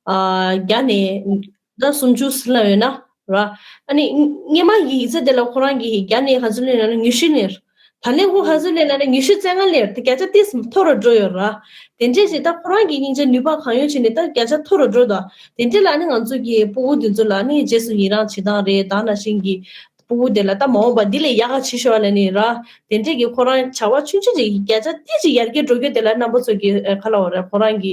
ཨ་བརྒྱ་ནས་ད་སུམ་ཅུ་ཟིན་ལབ་ཡོད་ན་ར། ཨ་ནི་སྔ་མ་གི་ཡིག་ཚད་དེ་ལ་ཁོ་རང་གིས་བརྒྱ་ནས་ག་ཚོད་སླེབས་ན་ཉི་ཤུ་སླེབས། ད་ལན་ཁོ་ག་ཚོད་སླེབས་ན་ཉི་ཤུ་རྩ་ལྔ་སླེབས། དེ་བརྒྱ་ཆ་ཏོག་ཙམ་མཐོ་རུ་འགྲོ་ཡོད་ར། དེ་འདྲས་ཞིག་ད་ཁོ་རང་གི་སྙིང་རྗེ་ནུས་པ་གང་ཡོད་བྱས་ནས་ད་བརྒྱ་ཆ་མཐོ་རུ་འགྲོ་དང་དེ་འདྲས་ལ་ཨ་ནི་ང་ཚོ་གི་ཕྲུ་གུ་དེ་ཚོ་ལ་ཨ་ནི་རྗེས་སུ་ཡི་རང་བྱེད་སྟངས་རེད། ད་ནང་བཞིན་གྱི་ཕྲུ་གུ་དེ་ལ་ད་མ་འོངས་པ་འདི་ལས་ཡག་ག་བྱེད་ཤོག་ལབ་ནས་ར། དེ་འདྲས་ཀྱི་ཁོ་རང་བྱ་བ་ཆུང་ཆུང་ཅིག་བརྒྱ་ཆ་ཏོག་ཙམ་ཡར་རྒྱས་འགྲོ་རྒྱུ་དེ་ལ་རྣམ་པ་ཚོ་གི་ཨ་ག་ལབ་དགོས་རེད། ཁོ་རང་གི་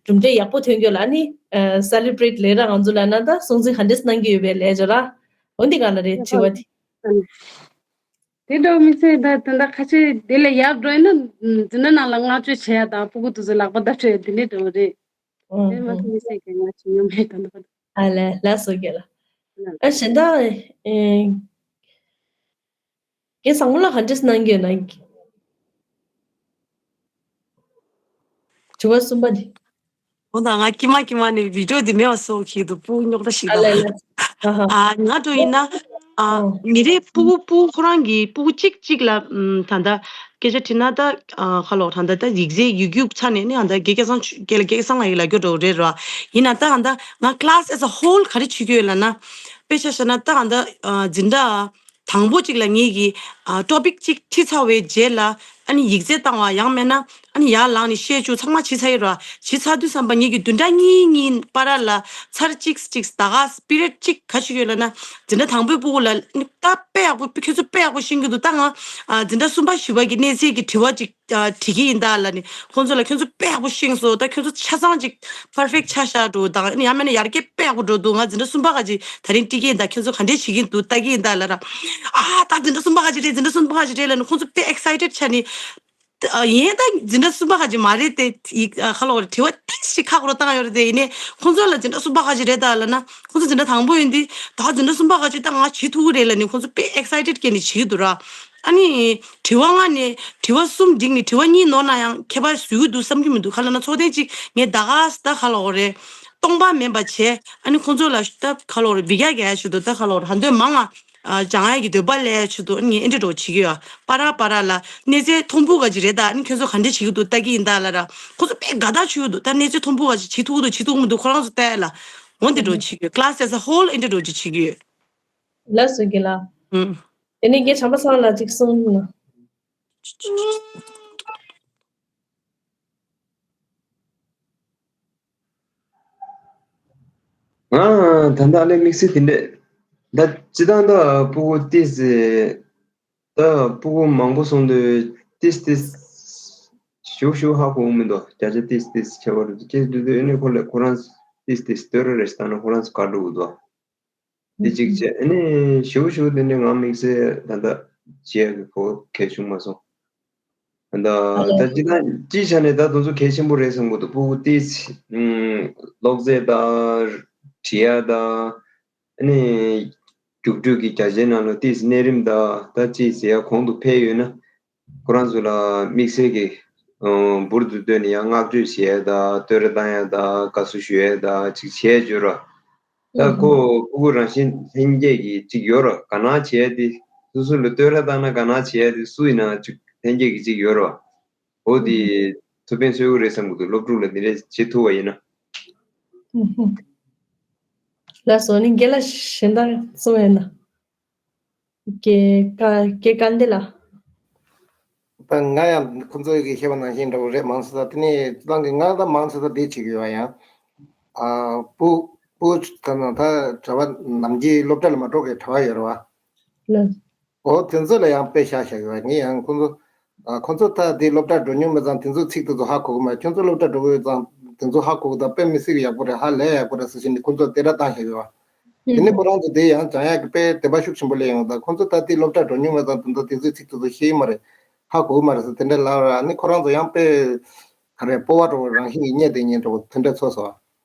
གྲུབ་འབྲས་ཡག་པོ་ཐོན་རྒྱུ་ལ་ཨ་ནི་ཨ་སེ་ལི་བྷི་རེཊ་ལབ་ར། ང་ཚོ་ལ་ན་ད་སྲུང་བརྩི་ག་འདྲས་གནང་གི་ཡོད་པས་ལབ་བྱས་ར། འོ་འདི་ག་ལ་རེད་དྲི་བ་དེ། དེ་འདྲ་བོ་དམིགས་བསལ་ད་ད་ལྟ་ཁ་ཆེ་དེ་ལས་ཡར་འགྲོ་ཡིན་ན་འཛིན་གྲྭ་ནང་ལ་བསྔགས་བརྗོད་བྱེད་ཡ་དང་ཕྲུ་གུ་དེ་ཚོ་ལག་པ་བརྡབ་བྱེད་ཡ་དེ་འདྲས་འདྲ་བོ་རེད། ཨོ་དེ་མ་ཨོ། གཏོགས་དམིགས་བསལ་གྱི་ང་ཅི་ཡོང་མེད་ད་ལྟ། ཨ་ལས་ལགས་སོ་རྒན་ལགས། ཨ་གཞན་དག་ཨེ། རྒན་བཟང་མོ་ལགས་ག་འདྲས་གནང་གི་ཡོད་ན། དྲི་བ་གསུམ་པ་འདི། འོ་ད་ང་ཀྱི་མ་ཀྱི་མ་ནས་བི་ཌི་ཡོ་འདི་མེད་པ་བཟོ་གི་འདུག་ཕྲུ་གུ་རྙོག་དྲ་ཞིག་ཨ་དང་། ལས་ལས། ཨ་ཧ། ཨ་ང་འདྲ་ཡིན་ན། ཨ་ཨོ། མི་རེ་ཕྲུ་གུ་ཕྲུ་གུ་ཁོ་རང་གི་ཕྲུ་གུ་གཅིག་གཅིག་ལ་ཨམ་ད་ལྟ་སྐད་ཆ་དྲིས་ན་ད་ཨ་ཁ་ལོ་ད་ལྟ་ད་ཡིག་ཚད་ཡིག་རྒྱུགས་ཚ་ནས་ནི་ཨ་ད་དགེ་སྐལ་བཟང་ཆུ་དགེ་ལ་དགེ་སྐལ་བཟང་ལ་ཡིག་ལ་རྒྱོ་འགྲོ་རེད་ར། ཡིན་ན་ད་ཨ་ད་ང་class as a whole་ག་རེ་བྱེད་ཀྱི་ཡོད་ལབ་ན། དཔེ་ཆ་བཞག་ན་ད་ཨ་ད་ཨ་འཛིན་གྲྭ་དང་པོ་གཅིག་ལ་ངེད་ཀྱི་ཨ་ཊོ་པིག་གཅིག་ཁྲིད་ཚར་བའི་རྗེས་ལ་ ཨ་ནི་ཡིག་ཚད་བཏང་བ་ཡང་མེད་ན་ཨ་ནི་ཡར་ལངས་ནས་བཤད་བཅུག་ཚང་མ་བྱེད་ཚར་ཡོད་ར། བྱེད་ཚར་དུས་ཙམ་པ་ངེད་ཀྱི་བདུན་ཕྲག་གཉིས་གཉིས་བར་ལ་ཚར་གཅིག་གཅིག་ད་ག་སྤི་རེད་གཅིག་ག་ཞིག་ཡོད་ལབ་ན། འཛིན་གྲྭ་དང་པོའི་སྤུ་གུ་ལ་ད་དཔེ་ཡག་པོ་ཁྱོད་ཚོ་དཔེ་ཡག་པོ་ཤེས་ཀྱི་འདུག་ད་ང་འཛིན་གྲྭ་གསུམ་པ་བཞི་པ་གི་གནས་ཚད་ཀྱི་དྲི་བ་གཅིག་ཨ་དྲི་གི་ཡིན་ད་ལབ་ནས་ཁོང་ཚོ་ལ་ཁྱོད་ཚོ་དཔེ་ཡག་པོ་ཤེས་སོང་། ད་ཁྱོད་ཚོ་ཆ་ཚང་ཅིག་perfect་ཆགས་ཤག་འགྲོ་དང་ཡང་མིན་ན་ཡར་རྒྱས་དཔེ་ཡག་པོ་འགྲོ་འདུག་ང་འཛིན་གྲྭ་གསུམ་པ་ག་ཅིག་ད་རིང་འགྲིག་གི་ཡིན་ད། ཁྱོད་ཚོ་ག་འདྲས་བྱེད་ཀྱི་འདུག་ལྟ་གི་ཡིན་ད་ལབ་ར། ཨ་ད་འཛིན་གྲྭ་གསུམ་པ་ག་ཅིག་རེད། འཛིན་གྲྭ་གསུམ་པ་ག་ཅིག་རེད་ལབ་ནས་ཁོང་ཚོ་དཔེ་excited་ཆགས་ནས། ཨ་ཡིན་ད་འཛིན་གྲྭ་གསུམ་པ་ག་ཅིག་མ་རེད་དེ་ཡིག་ཨ་ཁ་ལོ་རེ་དྲི་བ་ཏིག་ཞིག་ཁག་རོ་བཏང་ཡོད་རེད་དེ། ཡིན་ནས་ཁོང་ཚོ་ལ་འཛིན་གྲྭ་གསུམ་པ་ག་ཅིག་རེད་ད་ལབ་ན་ཁོང་ཚོ་འཛིན་གྲྭ་དང་པོ་ཡིན་དུས་ད་འཛིན་གྲྭ་གསུམ་པ་ག་ཅིག་ད་ང་བྱེད་ཐུབ་ཀྱི་རེད་ལབ་ནས་ཁོང་ཚོ་དཔེ་excited་སྐྱེས་ནས་བྱེད་ཀྱི་འདུག་ར། ཨ་ནི། དྲི་བ་ལྔ་ནས་དྲི་བ་གསུམ་འགྲིག་ནས་དྲི་བ་གཉིས་ནོར་ན་ཡང་ཁྱད་པར་བཟོ་གི་འདུག་བསམ་གྱི་མི་འདུག་ག་ལབ་ན་ཚོགས་ཐེངས་གཅིག་ངས་ད་ག་ས་ད་ག་ལབ་དགོས་རེད། སྟོང་པ་མིན་པ་བྱས་ཨ་ནི་ཁོང་ཚོ་ལ་ད་ག་ལབ་དགོས་རེད། འབུད་རྒྱག་རྒྱག་ཡ་ཆེད་དུ་ད་ག་ལབ་དགོས་རེད། ཧ་འདོད་མང་ང་སྦྱང་ཡ་གི་འདོད་པ་སླེབས་ཡ་ཆེད་དུ་ཨ་ནི་ངས་ཨེ་འདྲ་འདྲ་བོ་བྱེད་ཀྱི་ཡོད། པ་ར་པ་ར་ལ་གནས་ཚད་མཐོན་པོ་ག་ཅིག་རེད་ད། ཨ་ནི་ཁྱོད་ཚོ་ག་འདྲས་བྱེད་ཀྱི་འདུག་ལྟ་གི་ཡིན་ད་ལབ་ར། ཁོང་ཚོ་དཔེ་དགའ་ཐག་ཆོད་ཀྱི་འདུག་ད་གནས་ཚད་མཐོན་པོ་ག་ཅིག་བྱེད་ཐུབ་ཀྱི་འདུག་བྱེད་ཐུབ་ཀྱི་མི་འདུག་ཁོ་རང་ཚོ་ལྟ་ཡ་ལ་འོ་འདི་འདྲ་བོ་བྱེད་ཀྱི་ཡོད། Class as a whole་ཨེ་འདྲ་འདྲ་བོ་ཅིག་བྱེད་ཀྱི་ཡོད། ལགས་སོ་རྒན་ལགས། ཨུམ། དེ་ནས་རྒན་བྱམས་པ་སངས་ལགས་ཅིག་གསུངས་ན། ང་ད་ལྟ་ཨ་ལས་དམིགས་བསལ་དེ་འདྲས་ད་སྤྱི་བཏང་ད་སྤུ་གུ་ཏིས་ད་སྤུ་གུ་མང་པོ་སོང་དུས་ཏིས་ཏིས་ཞུ་ཞུ་ཧ་གོ་མི་འདུག་བརྒྱ་ཆ་ཏིས་ཏིས་ཁྱད་པར་ཅེས་དུས་དུས་ཨ་ནི་ཁོ་ལ་ཁོ་རང་ཏིས་ཏིས་སྟོད་ར་རེ་ཞིག་བཏང་ན་ཁོ་རང་ཚོ་ག་འགྲོ་གི་འདུག་དེ་གཅིག་བྱས། ཨ་ནི་ཞུ་ཞུ་དེ་འདྲས་ང་དམིགས་བསལ་ད་ལྟ་བྱེད་ཡག་གི་གོ་གལ་བྱུང་མ་སོང་། ད་ད་སྤྱི་བཏང་སྤྱིའི་ཆ་ནས་ད་དེ་ཚོ་གལ་ཆེན་པོ་རེད་བསམ་གྱི་འདུག་སྤུ་གུ་ཏིས་ཨུམ་ཀློག་རྩལ་དང་བྲིས་ཡ་དང་ཨ་ནི་རྒྱུགས་སྤྲོད་ཀྱི་རྒྱ་ཆེའི་ནང་ལ་ཏིས་གནས་རིམ་དང་ད་ཅི་ཟེར་ཡ་གོང་དུ་འཕེལ་ཡོད་ན། ཁོ་རང་ཚོ་ལ་དམིགས་བསལ་གྱི་ཨ་འབུར་དུ་བཏོན་ནས་ཡང་བསྔགས་བརྗོད་བྱེད་ཡ་དང་བསྟོད་ར་བཏང་ཡ་དང་དགའ་བསུ་ཞུ་ཡ་དང་ཅིག་བྱས་བརྗོད་ར། ད་ཁོ་སྤུ་གུ་རང་བཞིན་ལྷན་སྐྱེས་ཀྱི་ཅིག་ཡོད་ར། དགའ་སྣང་བྱེད་ཡ་དེ་སོ་སོ་ལ་བསྟོད་ར་བཏང་ན་དགའ་སྣང་བྱེད་ཡ་དེ་སུ་ཡིན་ན་ཅིག་ལྷན་སྐྱེས་ཀྱི་ཅིག་ཡོད་ར། འོ་དེ་ཐུགས་ཕན་གསོས་ཀྱི་རེད་བསམ་གྱི་འདུག་སློབ་ཕྲུག་ལ་དེ་འདྲས་བྱེད་ཐུབ་པ་ཡིན་ན། ལགས་སོ། ནི་རྒན་ལགས་གཞན་དག་གསུང་ཡོད་ན། རྒན་ཀ་རྒན་ཀ་འདི་ལ། ད་ང་ཡང་ཁོང་ཚོ་གིས་བཤད་པ་ནང་བཞིན་འདྲ་བོ་རེད། མང་ཆེ་ས་དེ་ནས་ཁྱེད་རང་གིས་ང་ད་མང་ཆེ་ས་དེ་བྱེད་ཀྱི་ཡོད་ཡང་། ཨ་སྤུ་སྤུ་ད་ན་ད་གྲྭ་པ་ནམ་རྒྱུན་སློབ་གྲྭ་ལ་མ་འགྲོ་མཁན་གྲྭ་པ་ཡོད་རེད་བ། ལགས། འོ་དེ་ཚོ་ལ་ཡང་དཔེ་བཞག་བཞག་ཡོད་པ་ངས་ཡང་ཁོང་ཚོ། ཨ་ཁོང་ཚོ་ད་དེ་སློབ་གྲྭ་འགྲོ་མྱོང་མེད་ཙང་དེ་ཚོ་ཚིག་དེ་ཚོ་ཧ་གོ་གི་མ་རེད། ཁྱོད་ཚོ་སློབ་གྲྭ་འགྲོ་གི་ཡོད་ཙང་དེ་ཚོ་ཧ་གོ་གི་ད་དཔེ་མི་སྲིད་གི་ཡག་པོ་རེད། ཧ་ལས་ཡག་པོ་རེད་ཟེར་བཞིན་ནས་ཁོང་ཚོ་དེ་འདྲ་བཏང་བཞག་ཡོད་པ། དེ་ནས་ཁོ་རང་ཚོ་དེ་ཡང་སྦྱང་ཡག་གི་དཔེ་དད་པ་ཤུགས་ཆེན་པོ་སླེབས་ཡོང་། ད་ཁོང་ཚོ་ད་དེ་སློབ་གྲྭ་འགྲོ་མྱོང་མེད་ཙང་དེ་ཚོ་དེ་ཚོའི་ཚིག་དེ་ཚོ་ཤེས་ཀྱི་མ་རེད། ཧ་གོ་གི་མ་རེད་ཟེར་དེ་འདྲ་ལབ་ར། ཨ་ནི་ཁོ་རང་ཚོ་ཡང་དཔེ་ག་རེ་སྤོབས་པ་འདྲ་བོ་རང་བཞིན་གྱིས་རྙེད་དེ་ཉན་འདྲ་བོ་དེ་འདྲ་ཚོར་སོང་།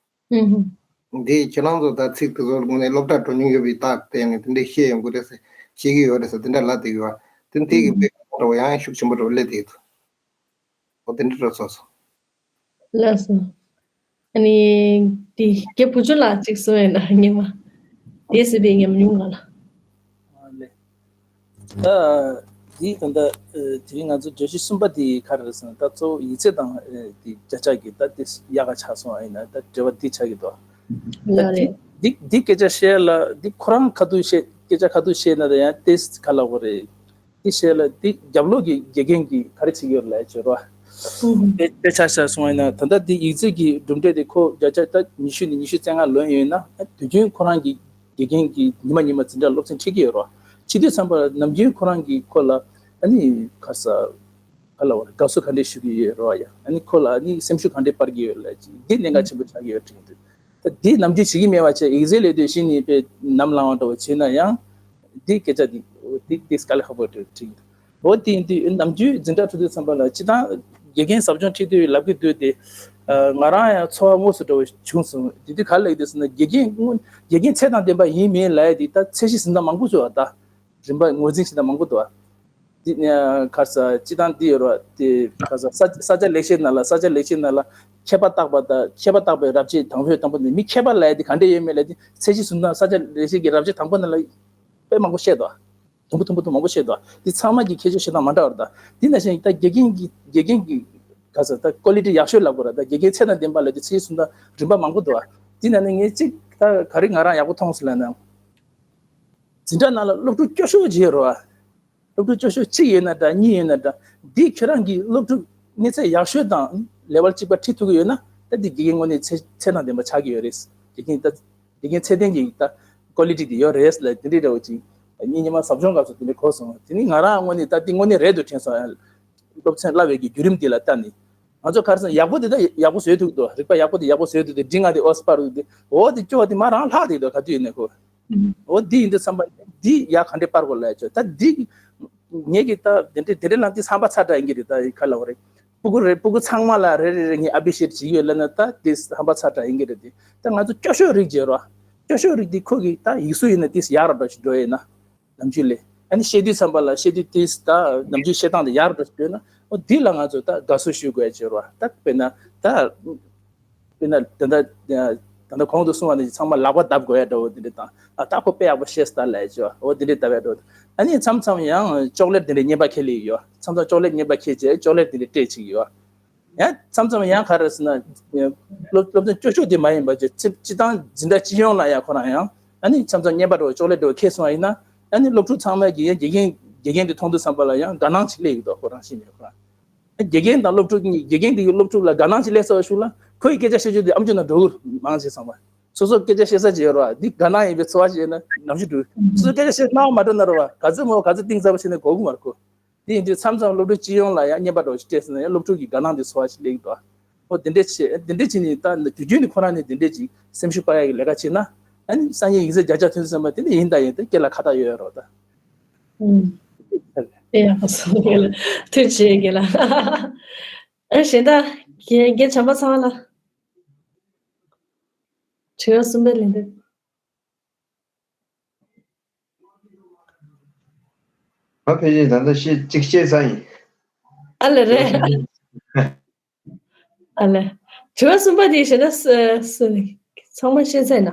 ཨུ་ཧུ། འདི་ཁྱེད་རང་ཚོ་ད་ཚིག་དེ་ཚོ་ངོས་ནས་སློབ་གྲྭ་འགྲོ་མྱོང་ཡོད་པའི་རྟགས་བསྟན་ནས་དེ་འདྲས་བཤད་ཡོང་གི་རེད་ཟེར། བཤད་ཀྱི་ཡོད་རེད་ཟེར་དེ་འདྲ་ལབ་བསྡད་ཡོད་པ། དེ་འདི་གི་དཔེ་འདྲ་བོ་ཡང་ཤུགས་ཆེན་པོ་འདྲ་བོ་སླེབས་བསྡད་ཡོད་འདུག་འོ་དེ་འདྲ་འདྲ་ཚོར་སོང་། ལགས་སོ། ཨ་ནི་དེ་རྒན་བུ་ཆུང་ལགས་གཅིག་གསུང་ཡས་ན་ཉི་མ། དེ་སྲིད་པའི་ཉམས་མྱོང་ང་ལ། ཨ་ལེ། ད་དེ་ད་ལྟ་ཨ་དེ་རིང་ང་ཚོ་བརྗོད་གཞི་གསུམ་པ་དེ་ག་རེ་རེད་ཟེར་ན། ད་གཙོ་བོ་ཡིག་ཚད་དང་ཨ་དེ་བརྒྱ་ཆ་གི་ད་དེ་ཡག་ག་ཆགས་སོང་། ཨ་ཡིན་ན་ད་འབྲེལ་བ་འདི་ཆགས་ཀྱི་འདུག་ད་ལགས་རེད། དེ་དེ་དེ་སྐད་ཆ་བཤད་ལ་དེ་ཁོ་རང་ཁ་ཐུག་བཤད་སྐད་ཆ་ཁ་ཐུག་བཤད་ན་ད་ཡང་དེ་ག་ལབ་དགོས་རེད། དེ་བཤད་ལ་དེ་རྒྱབ་ལོགས་ཀྱི་དགེ་རྒན་གྱིས་ག་རེ་བྱེད་ཀྱི་ཡོད་ལབ་བྱས་རོགས། དཔེ་དཔེ་ཆ་བཞག་སོང་ཡིན་ན་ད་ལྟ་དེ་ཡིག་ཚད་ཀྱི་གྲུབ་འབྲས་དེ་ཁོ་བརྒྱ་ཆ་ད་ཉི་ཤུ་ནས་ཉི་ཤུ་རྩ་ལྔ་ལོན་ཡོད་ན། དུས་རྒྱུན་ཁོ་རང་གི་དགེ་རྒན་གྱིས་ཉི་མ་ཉི་མ་འཛིན་གྲྭ་སློབ་ཚན་ཁྲིད་ཀྱི་ཡོད་རོགས། ཁྲིད་དུས་ཙམ་པ་ལ་ནམ་རྒྱུན་ཁོ་རང་གིས་ཁོ་ལ་ཨ་ནི་ག་ས་ག་ལ་བ་དགའ་བསུ་ག་འདྲས་ཞུ་གི་ཡོད་རོགས་ཡ། ཨ་ནི་ཁོ་ལ་ཨ་ནི་སེམས་ཤུགས་ག་འདྲས་སྤར་གྱི་ཡོད་ལབ་ཅིག་འདི་གནད་འགག་ཆེན་པོ་ཆགས་ཀྱི་ཡོད་དྲན་གྱི་འདུག་ད་འདི་ནམ་རྒྱུན་བྱེད་ཀྱི་མེད་པ་བྱས་ཡིག་ཚད་ལས་དོད་གཞི་ནས་དཔེ་ནམ་ལངས་པ་འདྲ་བོ་བྱས་ན་ཡང་འདི་སྐད་ཆ་འདི་འདི་འདི་དཀའ་ལས་ཁག་པོ་འདྲ་བོ་དྲན་གྱི་འདུག་འོ་དེ་ཡིན་དུས་ནམ་རྒྱུན་འཛིན་གྲྭ་ཁྲིད་དུས་ཙམ་པ་ལ་སྤྱིར་བཏང་དགེ་རྒན་ཟབ་སྦྱོང་ཁྲིད་དུས་ལབ་ཀྱི་འདུག་སྟེ། ང་རང་ཡང་ཚོར་བ་དངོས་སུ་འདྲ་བོ་བྱུང་སོང་། དེ་དུས་ག་རེ་ལབ་ཀྱི་འདུག་ཟེར་ན་དགེ་རྒན་དངོས་དགེ་རྒན་ཚད་དང་ལྡན་པ་ཡིན་མིན་ལབ་ཡ་དེ་ད་ཚད་གཞི་ཟིན་ཐང་མང་པོ་བྱུང་བ། ད་རིམ་པ་ངོས་འཛིན་བྱེད་སྟངས་མང་པོ་འདུག་བ། འདི་ནས་ག་རེ་ཟ་སྤྱིར་བཏང་འདི་ཡོད་རེད་བ། དེ་ག་རེ་ཟ་ས་ས་ཆ་ལེགས་བཤད་ནང་ལ་ས་ཆ་ལེགས་བཤད་ནང་ལ་མཁས་པ་བརྟག་པ་དང་མཁས་པ་བརྟག་པའི་རབ་བྱེད་དང་པོའི་དང་པོ་ནས་མི་མཁས་པ་ལབ་ཡ་དེ་ག་འདྲས་ཡོད་མེད་ལབ་དེ་ཚད་གཞི་བཟུང་སྟངས་ས་ཆ་ལེགས་བཤད་ཀྱི་རབ་བྱེད་དང་པོ་ནང་ལ་དཔེ་མང་པོ་བཤད་འདུག་བ། དུམ་བུ་དུམ་བུ་དུ་མང་པོ་བཤད་འདུག་བ། འདི་ཚང་མ་གི་ཁྱད་ཆོས་བཤད་སྟངས་མ་འདྲ་བ་རེད། ད་འདི་ནང་བཞིན་ད་དགེ་རྒན་གྱི་དགེ་རྒན་གྱི་ག་རེ་ཟ་ད་ཀོ་ལི་ཊི་ཡག་ཤོས་ལབ་དགོས་རེད། ད་དགེ་རྒན་ཚད་དང་ལྡན་པ་ལབ་དེ་ཚད་གཞི་བཟུང་སྟངས་རིམ་པ་མང་པོ་འདུག་བ། འདི་ནང་ནས་ངས་གཅིག་ད་ག་རེ་ང་རང་ཡག་པོ་མཐོང་སོང་ལབ་ན། འཛིན་གྲྭ་ནང་ལ་སློབ་ཕྲུག་སྐྱོ་ཤོས་ཅིག་ཡོད་རེད་བ། སློབ་ཕྲུག་སྐྱོ་ཤོས་གཅིག་ཡོད་ན་འདྲ་གཉིས་ཡོད་ན་འདྲ། འདི་ཁྱོད་རང་གི་སློབ་ཕྲུག་གནས་ཚད་ཡག་ཤོས་དང་ལེ་ཝལ་གཅིག་པ་ཁྲིད་ཐུབ་ཀྱི་ཡོད་ན་ད་འདི་དགེ་རྒན་དངོས་གནས་ཚད་ཚད་དང་ལྡན་པ་ཆགས་ཀྱི་ཡོད་རེད། དགེ་རྒན་ད་དགེ་རྒན་ཚད་ལྡན་གྱི་ད་ཀོ་ལི་ཊི་འདི་ཡོད་རེད་ལ་དེ་འདྲའི་འདྲ་བོ་ཅིག་གཉིས་ཉི་མ་ཟབ་སྦྱོང་སྐབས་སུ་དེ་འདྲ་གོ་སོང་། དེ་ནི་ང་རང་དངོས་གནས་ད་འདི་དངོས་གནས་རེད་འདུག་དྲན་སོང་། སློབ་ཚན་བསླབ་པའི་གི་བརྒྱུད་རིམ་འདི་ལ་ལྟ་ནས་ང་ཚོ་ག་རེ་ཟེར་ན་ཡག་པོ་དེ་ད་ཡག་པོ་བཟོས་ཐུབ་འདུག་རིག་པ་ཡག་པོ་དེ་ཡག་པོ་བཟོས་ཐུབ་འདུག་འབྲི་ང་དེ་ཨོ་སི་པར་འདུག་འོ་དེ་སྐྱོ་བ་དེ་མ་རང་ལྷག་དེ་འདུག་ག་དུས་ཡིན་ནས་ཁོ། འོ་འདི་ཡིན་དུས་ཙམ་པ་འདི་ཡག་ག་འདྲས་སྤར་དགོས་ལབ་ཡ་ཆོ་ད་འདི་ངེད་ཀྱི་ད་དེ་འདྲས་དེ་འདྲས་ལ་འདི་ཧམ་པ་ཚ་དྲགས་ཡིན་གྱི་རེད། ད་ཡི་ག་ལ་བ་རེད། སྤུ་གུ་རེད་སྤུ་གུ་ཚང་མ་ལ་རེ་རེ་རེ་ངས་ཨ་ཕི་ཤེ་ཊི་བྱེད་ཀྱི་ཡོད་ལབ་ན་ད་འདི་ཧམ་པ་ཚ་དྲགས་ཡིན་གྱི་རེད། དེ་ད་ང་ཚོ་སྐྱོ་ཤོས་རིགས་བརྗེ་རོགས། སྐྱོ་ཤོས་རིགས་འདི་ཁོ་གི་ད་ཡིག་གཟུགས་ཡིན་ན་འདི་ཡག་ར་འདྲ་ཞིག་འགྲོ་ཡིན་ན་ནམ་རྒྱུན་ལས་ཨ་ནི་བཤད་དུས་ཙམ་པ་ལ་བཤད་དུས་འདི་ད་ནམ་རྒྱུན་བཤད་སྟངས་དེ་ཡག་ར་འདྲ་ཞིག་འགྲོ་ཡིན་ན་འོ་འདི་ལ་ང་ཚོ་ད་དགའ་བསུ་ཞུ་དགོས་ཡ་བརྗེ་རོགས། ད་དཔེར་ན་ད། དཔེར་ན་ད་ལྟ་ད་ལྟ་གོང་དུ་གསུངས་པ་ནི་ཚང་མ་ལག་པ་བརྡབ་དགོས་ཡ་འདྲ་བོ་དེ་འདྲ་དང་ཨ་ད་ཁོ་དཔེ་ཡག་པོ་ཤེས་སྟ་ལས་ཅོ་འོ་དེ་འདྲ་ལྟ་བའི་འདྲ་བོ། ཨ་ནི་མཚམས་མཚམས་ཡང་ཅོག་ལེ་ཊི་དེ་འདྲ་རྔན་པ་ཁྱེར་ལེ་ཡོད། མཚམས་མཚམས་ཅོག་ལེ་ཊི་རྔན་པ་ཁྱེར་བྱས་ཅོག་ལེ་ཊི་དེ་འདྲ་སྤྲད་ཅིག་ཡོད། ཡང་མཚམས་མཚམས་ཡང་ག་རེ་ཟེར་ན་སློབ་སློབ་ཚན་སྐྱོ་ཤོས་དེ་མ་ཡིན་པ་ཅིག་སྤྱི་སྤྱི་བཏང་འཛིན་གྲྭ་སྤྱི་ཡོངས་ལ་ཡང་ཁོ་རང་ཡང་ཨ་ནི་མཚམས་མཚམས་རྔན་པ་འདྲ་བོ་ཅོག་ལེ་ཊི་འདྲ་བོ་ཁྱེར་སོང་བ་ཡིན་ན་ཨ་ནི་སློབ་ཕྲུག་ཚང་མས་ཀྱི་ཡང་དགེ་རྒན་དགེ་རྒན་དེ་མཐོང་དུས་ཙམ་པ་ལ་ཡང་དགའ་སྣང་ཅིག་སླེབས་ཡོད་དོ་ཁོ་རང་ཤི་ནས་ཁོ་རང་། དགེ་རྒན་དང་སློབ་ཕྲུག་གཉིས་དགེ་རྒན་དེ་གི་སློབ་ཕྲུག་ལ་དགའ་སྣང་ཅིག་སླེབས་ཚར་བ་ཞུགས་ལ་ཁོ་ཡི་སྐད་ཆ་བཤད་རྒྱུ་དེ་ཨམ་ཅོག་ནང་འགྲོ་གི་མང་ཆེ་ཚང་མ། སོ་སོ་སྐད་ཆ་བཤད་ས་ཅིག་ཡོད་རེད་བ། འདི་དགའ་སྣང་ཡིན་པའི་ཚོར་བ་ཞིག་ཡོད་ན་ནམ་ཞིག་འགྲོ། སོ་སོ་སྐད་ཆ་བཤད་གནང་བ་མ་འགྲོ་ན་རེད་བ། ག་ཚོད་མོ་ག་ཚོད་གཏིང་ཟབ་པོ་བྱས་ནས་གོ་གི་མ་རེད་ཁོ། དེ་ཡིན་དུས་མཚམས་མཚམས་སློབ་ཕྲུག་སྤྱི་ཡོངས་ལ་ཡང་རྔན་པ་འདྲ་བོ་ཞིག་སྤྲད་ཟིན་ན་ཡང་སློབ་ཕྲུག་གི་དགའ་སྣང་དེ་ཚོར་བ་ཞིག་སླེབས་ཀྱི་འདུག་འོ་དེ་འདྲས་བྱས་དེ་འདྲས་བྱས་ནས་ད་དུས་རྒྱུན་ནས་ཁོ་རང་ནས་དེ་འདྲས་ཅིག་སེམས་ཤུགས་སྤར་ཡག་གི་ལས་ཀ་བྱས་ན་ཨ་ནི་སང་ཉིན་ཡིག་ཚད་བརྒྱ་ཆ་ཐོན་ཚུལ་ཙམ་པ་དེ་ནི་ཡིན་ད་ཡིན་ད་སྐེ་ལ་ཁ་བཏགས་ཡོད་ཡོད་རོགས་ད། ཨུམ། དེ་ཡག་པོ་སོང་གི་ལ། ཐུགས་རྗེ་ཆེ་གི་ལ། ཨ་གཞན་དག་རྒན་རྒན་བྱམས་པ་ཚང་ལ། དྲི་བ་གསུམ་པའི་ལན་འདེབས། ང་ཕལ་ཆེར་ད་ལྟ་ཤེས་གཅིག་ཤེས་ཚར་ཡིན། ཨ་ལ་རེད། ཨ་ལ། དྲི་བ་གསུམ་པ་དེ་གཞན་དག་སུ་སུ་ཚང་མ་ཤེས་ཚར་ན།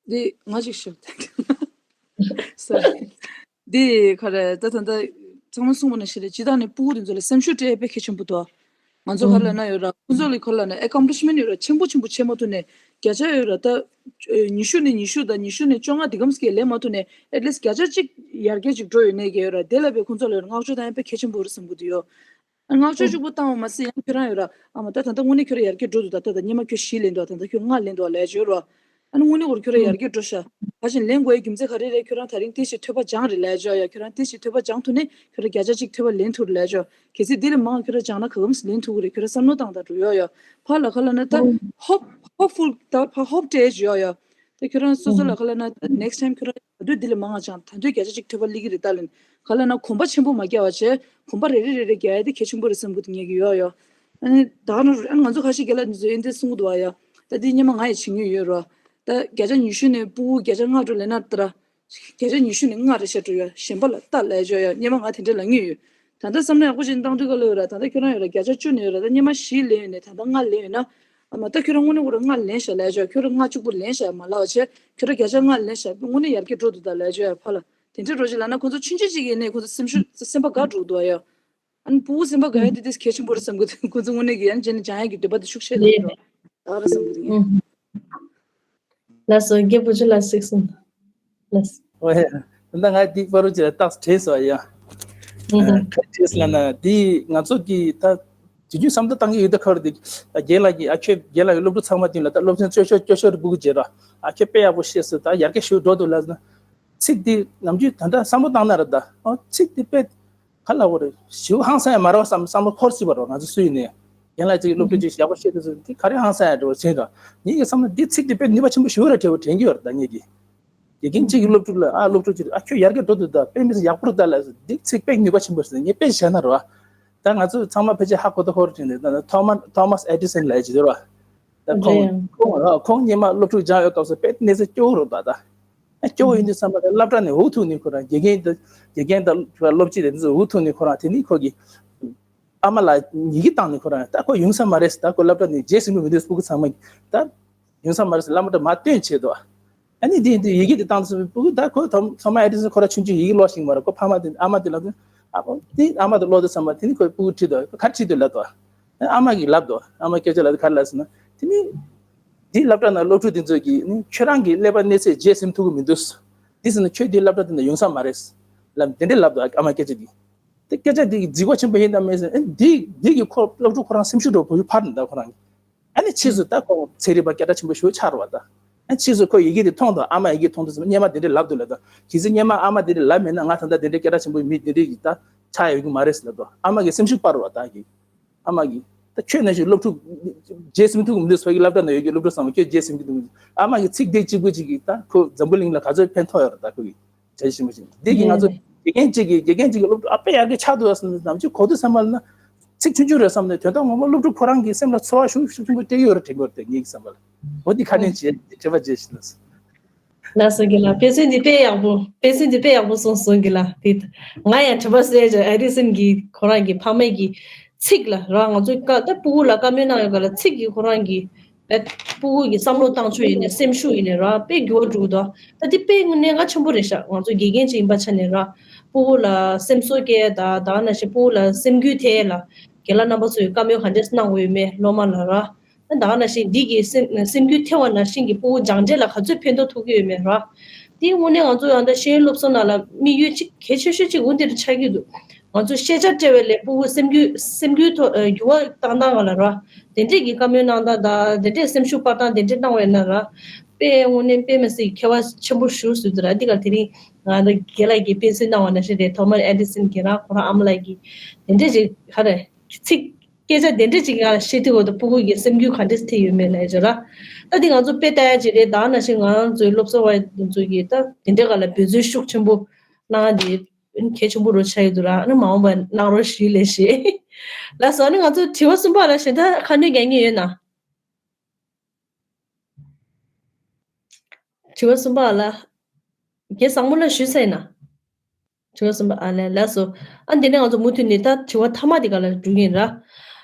འདི་ང་ཅིག་ཞུ། སོ་རི། འདི་ག་རེ་ད་ད་ད་ཚང་མ་གསུངས་པ་ནང་བཞིན་རེད། སྤྱི་བཏང་ནས་སྤུ་གུ་དེ་ཚོ་ལ་སེམས་ཤུགས་སྤྲད་དཔེ་གལ་ཆེན་པོ་འདུག་ང་ཚོ་ག་ལ་ན་ཡོད་ར་ཁོ་ཚོ་ལ་ག་ལ་ན་ཨེ་ཀམ་པི་ལི་ཤི་མེན་ཊི་ཡོད་ར་ཆེན་པོ་ཆེན་པོ་བྱེད་མ་ཐུབ་ནས་བརྒྱ་ཆ་ཡོད་ར་ད་ཉི་ཤུ་ནས་ཉི་ཤུ་དང་ཉི་ཤུ་ནས་བཅོ་ལྔ་དེ་གམ་སྐད་ལེན་མ་ཐུབ་ནས་ཨེ་ཊི་ལིསི་བརྒྱ་ཆ་གཅིག་ཡར་རྒྱས་ཅིག་འགྲོ་ཡོད་ནས་ག་ཡོད་ར་དེ་ལ་དཔེ་ཁོ་ཚོ་ལ་ཡོད་ར་བསྔགས་བརྗོད་བཏང་ཡ་དཔེ་གལ་ཆེན་པོ་རེད་བསམ་གི་འདུག་ཡོད། ཨ་ནི་བསྔགས་བརྗོད་གཅིག་པུ་བཏང་བ་མ་ཟད་ཡང་ཁྱོད་རང་ཡོད་ར། ཨ་མ་ད་ད་ལྟ་དངོས་གནས་ཁྱོད་རང་ཡར་རྒྱས་འགྲོ་འདུག་ད་ད་ད་སྔོན་མ་ཁྱོད་བཞི་ལེན་འདུག་ད་ད་ཁྱོད་ལྔ་ལེན་འདུག་ལས་བརྗོད་ར། ཨ་ནི་དངོས་གནས་ཁོ་ཁྱོད་རང་ཡར་རྒྱས་འགྲོ་ཤག་ད་བཞིན་ལེན་དགོས་ཡའི་རྒྱུ་མཚན་ག་རེ་རེད། ཁྱོད་རང་ད་རིང་ཏོག་ཙམ་ཐོས་པ་སྦྱངས་རེད་ལས་བརྗོད་ཡ། ཁྱོད་རང་ཏོག་ཙམ་ཐོས་པ་སྦྱངས་ཐུབ་ནས་ཁྱོད་རང་བརྒྱ་ཆ་གཅིག་ཐོས་པ་ལེན་ཐུབ་རེད་ལས་བརྗོད། གལ་སྲིད་འདི་ལས་མང་ཁྱོད་རང་སྦྱངས་ན་ག་གམ་ལེན་ཐུབ་གི་རེད། ཁྱོད་རང་བསམ་བློ་བཏང་དང་འགྲོ་ཡོད་ཡ། ཕར་ལ་ག་ལ་ན་ད་ཧོབ་ཧོབ་ཕུལ་ད་ཕར་ཧོབ་སྤྲད་བརྗོད་ཡ། ད་ཁྱོད་རང་སོ་སོ་ལ་ག་ལ་ན་ད་ནེག་སི་ཊའིམ་ཁྱོད་རང་ད་དུང་འདི་ལས་མང་ང་སྦྱང་ད་དུང་བརྒྱ་ཆ་གཅིག་ཐོས་པ་སླེབས་ཀྱི་རེད། ད་ལན་ག་ལ་ན་གོམ་པ་ཆེན་པོ་མ་རྒྱག་པ་བྱས་གོམ་པ་རེ་རེ་རེ་རེ་རྒྱག་ཡ་དེ་གལ་ཆེན་པོ་རེད་བསམ་གི་འདུག་ངས་ཀྱི་ཡོད་ཡོད། ཨ་ནི་ད་ནི་ཨ་ནི་ང་ཚོ་ཁ་ཤས་རྒན་ལགས་འདི་ཚོ་ཨེ་འདྲ་གསུང་གི་འདུག་བ་ཡ། ད་འདི་སྔོན་མ་ང་ཡང་བྱེད་མྱོང་ཡོད་རོ། ད་བརྒྱ་ཆ་ཉི་ཤུ་ནས་སྤུ་གུ་བརྒྱ་ཆ་ལྔ་འགྲོ་ལེན་ན་ད་ར། བརྒྱ་ཆ་ཉི་ཤུ་ནས་ལྔ་རེ་བཤད་འགྲོ་ཡ་གཞན་པ་ལ་ལྟ་ལས་བྱོས་ཡ། སྔོན་མ་ང་དེ་འདྲ་ལབ་མྱོང་ཡོད། ད་ལྟ་བསམ་བློ་ཡག་པོ་ཅིག་བཏང་དུས་ག་ལ་ཡོད་ར། ད་ལྟ་ཁྱོད་རང་ཡོད་ར་བརྒྱ་ཆ་བཅུ་ནས་ཡོད་ར། ད་སྔོན་མ་བཞི་ལེན་ཡོད་ནས་ད་ལྟ་ལྔ་ལེན་ཡོད་ན། ཨ་མ་ད་ཁྱོད་རང་དངོས་གནས་ཁོ་རང་ལྔ་ལེན་ཤག་ལས་བྱོས། ཁྱོད་རང་ལྔ་གཅིག་པུ་ལེན་ཤག་མ་ལབ་བྱས་ཁྱོད་རང་བརྒྱ་ཆ་ལྔ་ལེན་ཤག་དངོས་གནས་ཡར་རྒྱས་འགྲོ་འདུག་ད་ལས་བྱོས་ཡ་ཕ་ལ། དེ་འདྲའི་རོ་ཅིག་ལབ་ན་ཁོ་ཚོ་ཆུང་ཆུང་ཅིག་ཡིན་ནའི་ཁོ་ཚོ་སེམས་ཤུགས་སེམས་པ་དགའ་འགྲོ་འདུག་ཡ། ཨ་ནི་སྤུ་གུ་སེམས་པ་དགའ་ཡ་དེ་དེ་གལ་ཆེན་པོ་རེད་བསམ་གི་འདུག་ཁོ་ཚོ་དངོས་གནས་ཀྱི་ཡང་རྗེས་ནས་སྦྱང་ཡ་གི་འདོད་པ་དེ་ཤུགས་ཆེ་ལ་ཡོད་རོ། ད་ག་རེ་བསམ་གི་འདུག་ལགས་སོ། རྒན་བུ་ཆུ་ལགས་གཟིགས་སོང་། ལགས་སོ། ཨོ་ཧེ། ད་ང་འདི་པ་རུ་ཅི་ལ་རྟགས་དྲན་སོང་ཡ། ཨ་ག་རེ་ལབ་ན་འདི་ང་ཚོ་གི་ད་དུས་རྒྱུན་བསམ་བློ་བཏང་གི་ཡོད་ད་ཁ་བར་འདི་རྒན་ལགས་ཀྱིས་ཨ་ཁྱོད་རྒན་ལགས་ཀྱི་སློབ་ཕྲུག་ཚང་མ་དེ་ལ་ད་སློབ་ཚན་སྐྱོ་ཤོས་སྐྱོ་ཤོས་རེ་སྤུ་གུ་བརྗེ་ར་ཨ་ཁྱོད་དཔེ་ཡག་པོ་ཤེས་སོང་ད་ཡར་རྒྱས་ཤུགས་འགྲོ་འདུག་ལབ་ན། ཚིག་འདི་ནམ་རྒྱུན་ད་ལྟ་བསམ་བློ་བཏང་ན་ར་ད་ཨོ་ཚིག་འདི་དཔེ་ག་ལ་བོ་རེད་ཞིའུ་ཧང་སང་ཡ་མ་རེད་བསམ་བསམ་བློ་འཁོར་སྲིད་པ་རོ། ང་ཚོ་སུ་ཡིན་ནས་ཡན་ལག་ཅིག་སློབ་ཁྲིད་ཅིག་ཡག་པོ་བཤད་དུས་ཚོད་འདི་ག་རེ་ཧང་སང་ཡ་འགྲོ་བ་ཟེར་ར། ངེད་ཀྱི་བསམ་ན་འདི་ཚིག་འདི་དཔེ་ནུས་པ་ཆེན་པོ་ཞིའུ་ར་བྲལ་བ་དྲན་གྱི་ཡོད་རེད་ད་ངེད་ཀྱི། དགེ་རྒན་གཅིག་གི་སློབ་ཕྲུག་ལ་ཨ་སློབ་ཕྲུག་ཅིག་ཨ་ཁྱོད་ཡར་རྒྱས་འགྲོ་འདུག་ད་དཔེ་མི་སྲིད་ཡག་པོ་རེད་ད་ལ་འདི་ཚིག་དཔེ་ནུས་པ་ཆེན་པོ་རེད་ངས་དཔེ་བཤད་ན་རོ། ད་ང་ཚོ་ཚང་མ་ཕལ་ཆེར་ཧ་གོ་ད་ཧོར་དྲན་ནས་ད་ཐོ་མ་ཐོ་མཱས་ཨེ་ཌི་སན་ལབ་ཡ་ཅིག་ཡོད་ར། ད་ཁོང་རེད། ཁོང་ཨ་ཁོང་སྔོན་མ་སློབ་ཕྲུག་སྦྱང་ཡོད་སྐབས་སུ་དཔེ་གནས་ཚུལ་སྐྱོ་བོ་རེད་ད་ད། ཨ་སྐྱོ་བོ་ཡིན་དུས་ཙམ་པ་ལ་སློབ་གྲྭ་ནས་འུ་ཐུག་ནས་ཁོ་རང་དགེ་རྒན་དང་དགེ་རྒན་དང་སློབ་སྤྱི་དེ་ཚོ་འུ་ཐུག་ནས་ཁོ་རང་དེ་ནི་ཁོ་གི་ཨ་མ་ལ་ཉིས་ཀྱི་བཏང་ནས་ཁོ་རང་ད་ཁོ་ཡོང་ས་མ་རེད་ད་ཁོ་སློབ་གྲྭ་ནས་རྗེས་ཟིན་པོ་མི་འདུག་སྤུ་གུ་ཚང་མ་ད་ཡོང་ས་མ་རེད་བླ་མ་ད་མ་སྟོན་བྱེད་དོ། ཨ་ནི་དེ་དུས་ཡི་གེ་དེ་བཏང་དུས་སྤུ་གུ་ད་ཁོ་ཐོ་ཐོ་མ་ཨེ་ཌི་སན་ཁོ་ར་ཆུང་ཆུང་ཡི་གེ་ཀློག་ཤེས་ཀྱི་མ་རེད། ཁོ་ཕ་མ་དེ་ཨ་མ་དེ་ལ་དུས་ཨ་ཁོ་དེ་ཨ་མ་དེ་ཀློག་དུས་ཙམ་པ་དེ་ནི་ཁོའི་སྤུ་གུ་ཁྲིད་དོ་ཁོ་ག་རེ་ཁྲིད་དོ་ལབ་དོ། ཨ་མ་གིས་ལབ་དོ་ཨ་མ་སྐད་ཆ་ལབ་དུས་ག་རེ་ལབ་ཟེར་ན་དེ་ནི་དེའི་སློབ་གྲྭ་ནང་སློབ་ཕྲུག་དེ་ཚོ་གིས་ནི་ཁྱོད་རང་གི་ཀླད་པ་གནས་ཚད་རྗེས་ཟིན་ཐུབ་ཀྱི་མི་འདུག་དེ་ཟེར་ན་ཁྱོད་དེའི་སློབ་གྲྭ་དེ་ནང་ཡོང་ས་མ་རེད། ལབ་དེ་འདྲས་ལབ་འདུག་ཨ་མ་སྐད་ཆ་འདི། དེ་སྐད་ཆ་འདི་གི་རྫིག་པ་ཆེན་པོ་ཡིན་དང་མིན་ཟེར། ཨ་འདི་འདི་གི་ཁོ་སློབ་ཕྲུག་ཁོ་རང་སེམས་ཤུགས་འགྲོ་བུ་ཡུ་འཕར་ནས་ད་ཁོ་རང་གི། ཨ་ནི་ཕྱིས་སུ་ད་ཁོ་ཚན་རིག་པ་སྐད་གྲགས་ཆེན་པོ་ཞིག་ཆགས་རེད་པ་ད། ཨ་ཕྱིས་སུ་ཁོ་ཡི་གེ་དེ་མཐོང་དང་ཨ་མ་ཡི་གེ་མཐོང་དུས་སྔོན་མ་དེ་འདྲས་ལབ་འདུག་ལབ་ད། གལ་སྲིད་སྔོན་མ་ཨ་མ་དེ་འདྲས་ལབ་མེད་ན་ང་ད་ལྟ་དེ་འདྲས་སྐད་གྲགས་ཆེན་པོ་མི་དེ་འདྲས་ཀྱི་ད་ཆགས་ཡོད་ཀྱི་མ་རེད་ཟེར་ལབ་འདུག་ཨ་མ་གི་སེམས་ཤུགས་སྤར་བ་ད་གི། ཨ་མ་གི། ད་ཁྱོད་ནང་བཞིན་སློབ་ཕྲུག་བརྗེད་སེམས་ཐུག་མི་འདུག་ཕ་གི་སློབ་གྲྭ་ནང་ཡོད་ཀྱི་སློབ་ཕྲུག་ཚང་མ་ཁྱོད་བརྗེད་སེམས་ཀྱི་འདུག་ཨ་མ་གི་ཚིག་དེ་གཅིག་པུ་གཅིག་གིས་ད་ཁོ་འཛམ་བུ་གླིང་ལ་ག་ཚོད་ཕན་ཐོགས་ཡོད་རེད་ད་ཁོ་གི། བྱ་ཞིབ་མ་ཞིབ་འདི་གི་ང་ཚོ་དགེ་རྒན་གཅིག་གིས་དགེ་རྒན་གཅིག་གིས་སློབ་ཕྲུག་ཨ་དཔེ་ཡག་གི་ཆགས་འདུག་ཟེར་ནས་ནམ་རྒྱུན་གོ་དུས་ཙམ་པ་ལ་ན་ཚིག་ཆུང་ཆུང་རེད་བསམ་ནས་དོན་དག་ངོ་མ་སློབ་ཕྲུག་ཁོ་རང་གི་སེམས་ལ་ཚོར་བ་ཤུགས་ཤུགས་ཆེན་པོ་སྤྲད་ཀྱི་ཡོད་རེད་དྲན་གྱི་ཡོད་རེད་ངེད་ཀྱི་བསམ་པ་ལ། འོ་འདི་ཁ་ནས་བྱས་དྲི་བ་བྱས་ཤིག་ལ། ལགས་སོ་རྒན་ལགས། དཔེ་མཚོན་འདི་དཔེ་ཡག་པོ། དཔེ་མཚོན་འདི་དཔེ་ཡག་པོ་གསུངས་སོང་རྒན་ལགས། དེ་ང་ཡང་དྲི་བ་གསལ་བྱ་ཨེ་ཌི་སན་གྱི་ཁོ་རང་གི་ཕ་མ་གི་ཚིག་ལ་ར་ང་ཚོ་ཀ་ད་ཕྲུ་གུ་ལ་བཀའ་མོལ་གནང་ཡོད་ག་ལ་ཚིག་གི་ཁོ་རང་གི་ཨེ་ཕྲུ་གུ་གི་བསམ་བློ་བཏང་ཕྱོགས་ཡིན་ནས་སེམས་ཤུགས་ཡིན་ནས་ར་དཔེ་འགྱུར་བ་འགྲོ་གི་འདུག་ད་འདི་དཔེ་དངོས་གནས་གལ་ཆེན་པོ་རེད་ཤག་ང་ཚོ་དགེ་རྒན་ཅིག་ཡིན་པ་ཆ་ནས་ར་ཕྲུ་གུ་ལ་སེམས་གསོ་སྐྱེལ་ད་ད་ནང་བཞིན་ཕྲུ་གུ་ལ་སེམས་འགུལ་ཐེབས་ལ་རྒན་ལགས་རྣམ་པ་ཚོས་བཀའ་མོལ་ག་འདྲས་གནང་དགོས་ཡོད་མེད་སློབ་མ་ལ་ར། ད་ག་ནང་བཞིན་འདི་གི་སེམས་སེམས་འགུལ་ཐེབས་པ་ནང་བཞིན་གྱི་ཕྲུ་གུ་སྦྱངས་འབྲས་ལ་ག་ཚོད་ཕན་ཐོགས་ཐུབ་ཀྱི་ཡོད་མེད་ར། དེའི་དངོས་གནས་ང་ཚོ་ཡང་ད་ཤེས་ཡོན་སློབ་གསོ་ནང་ལ་དམིགས་ཡུལ་གཅིག་གལ་ཆེ་ཤོས་གཅིག་འོ་འདིར་ཆགས་ཀྱི་འདུག་ང་ཚོ་ཤེས་བྱ་སྤྲད་པའི་ལས་ཕྲུ་གུ་སེམས་འགུལ་སེམས་འགུལ་ཐོག་ཨ་འགྱུར་བ་བཏང་སྟངས་སྒང་ལ་ར། དེ་འདྲས་ཀྱི་བཀའ་མོལ་གནང་སྟངས་དང་དེ་འདྲས་སེམས་ཤུགས་སྤར་སྟངས་དེ་འདྲས་གནང་བས་ན་ར། དཔེ་དངོས་གནས་དཔེ་མི་སྲིད་ཁྱད་པར་ཆེན་པོ་ཞིག་བཟོས་འདུག་ར། འདི་ག་དེ་རིང་ང་ཚོ་རྒན་ལགས་ཀྱིས་དཔེ་མཚོན་གནང་བ་ནང་བཞིན་རེད། ཐོ་མར་ཨེ་ཌི་སན་གྱིས་ར་ཁོ་རང་ཨ་མ་ལགས་ཀྱིས་དེ་འདྲས་ཅིག་ག་རེ་ཚིག་སྐད་ཆ་དེ་འདྲས་ཅིག་ང་བཤད་དུས་འོ་ད་ཕྲུ་གུ་གི་སེམས་འགུལ་ག་འདྲས་ཐེབས་ཡོད་མེད་ལབ་ཡ་ཅིག་ར། ད་འདི་ང་ཚོ་དཔེ་ལྟ་ཡ་ཅིག་རེད། ད་ནང་བཞིན་ང་རང་ཚོའི་སློབ་གསོ་བ་དེ་ཚོ་གིས་ད་དེ་འདྲས་ག་ལ་འབད་བརྩོན་ཤུགས་ཆེན་པོ་གནང་ཡ་དེ་གལ་ཆེན་པོ་རུ་ཆགས་ཡོད་འདུག་ར། ཨ་ནི་མ་འོངས་པ་གནང་རོགས་ཞུ་ལས་ཞེས། ལགས་སོ། ཨ་ནི་ང་ཚོ་དྲི་བ་གསུམ་པ་ལ་གཞན་དག་ཁ་སྣོན་རྒྱག་མཁན་ཡོད་ན། དྲི་བ་གསུམ་པ་ལ། རྒན་བཟང་མོ་ལ་ཞུས་ཚར་ཡིན་ན། དྲི་བ་གསུམ་པ་ཨ་ལས་ལགས་སོ། ཨ་འདི་ནས་ང་ཚོ་མུ་མཐུད་ནས་ད་དྲི་བ་མཐའ་མ་དེ་ག་ལ་འགྲོ་གི་ཡིན་ར།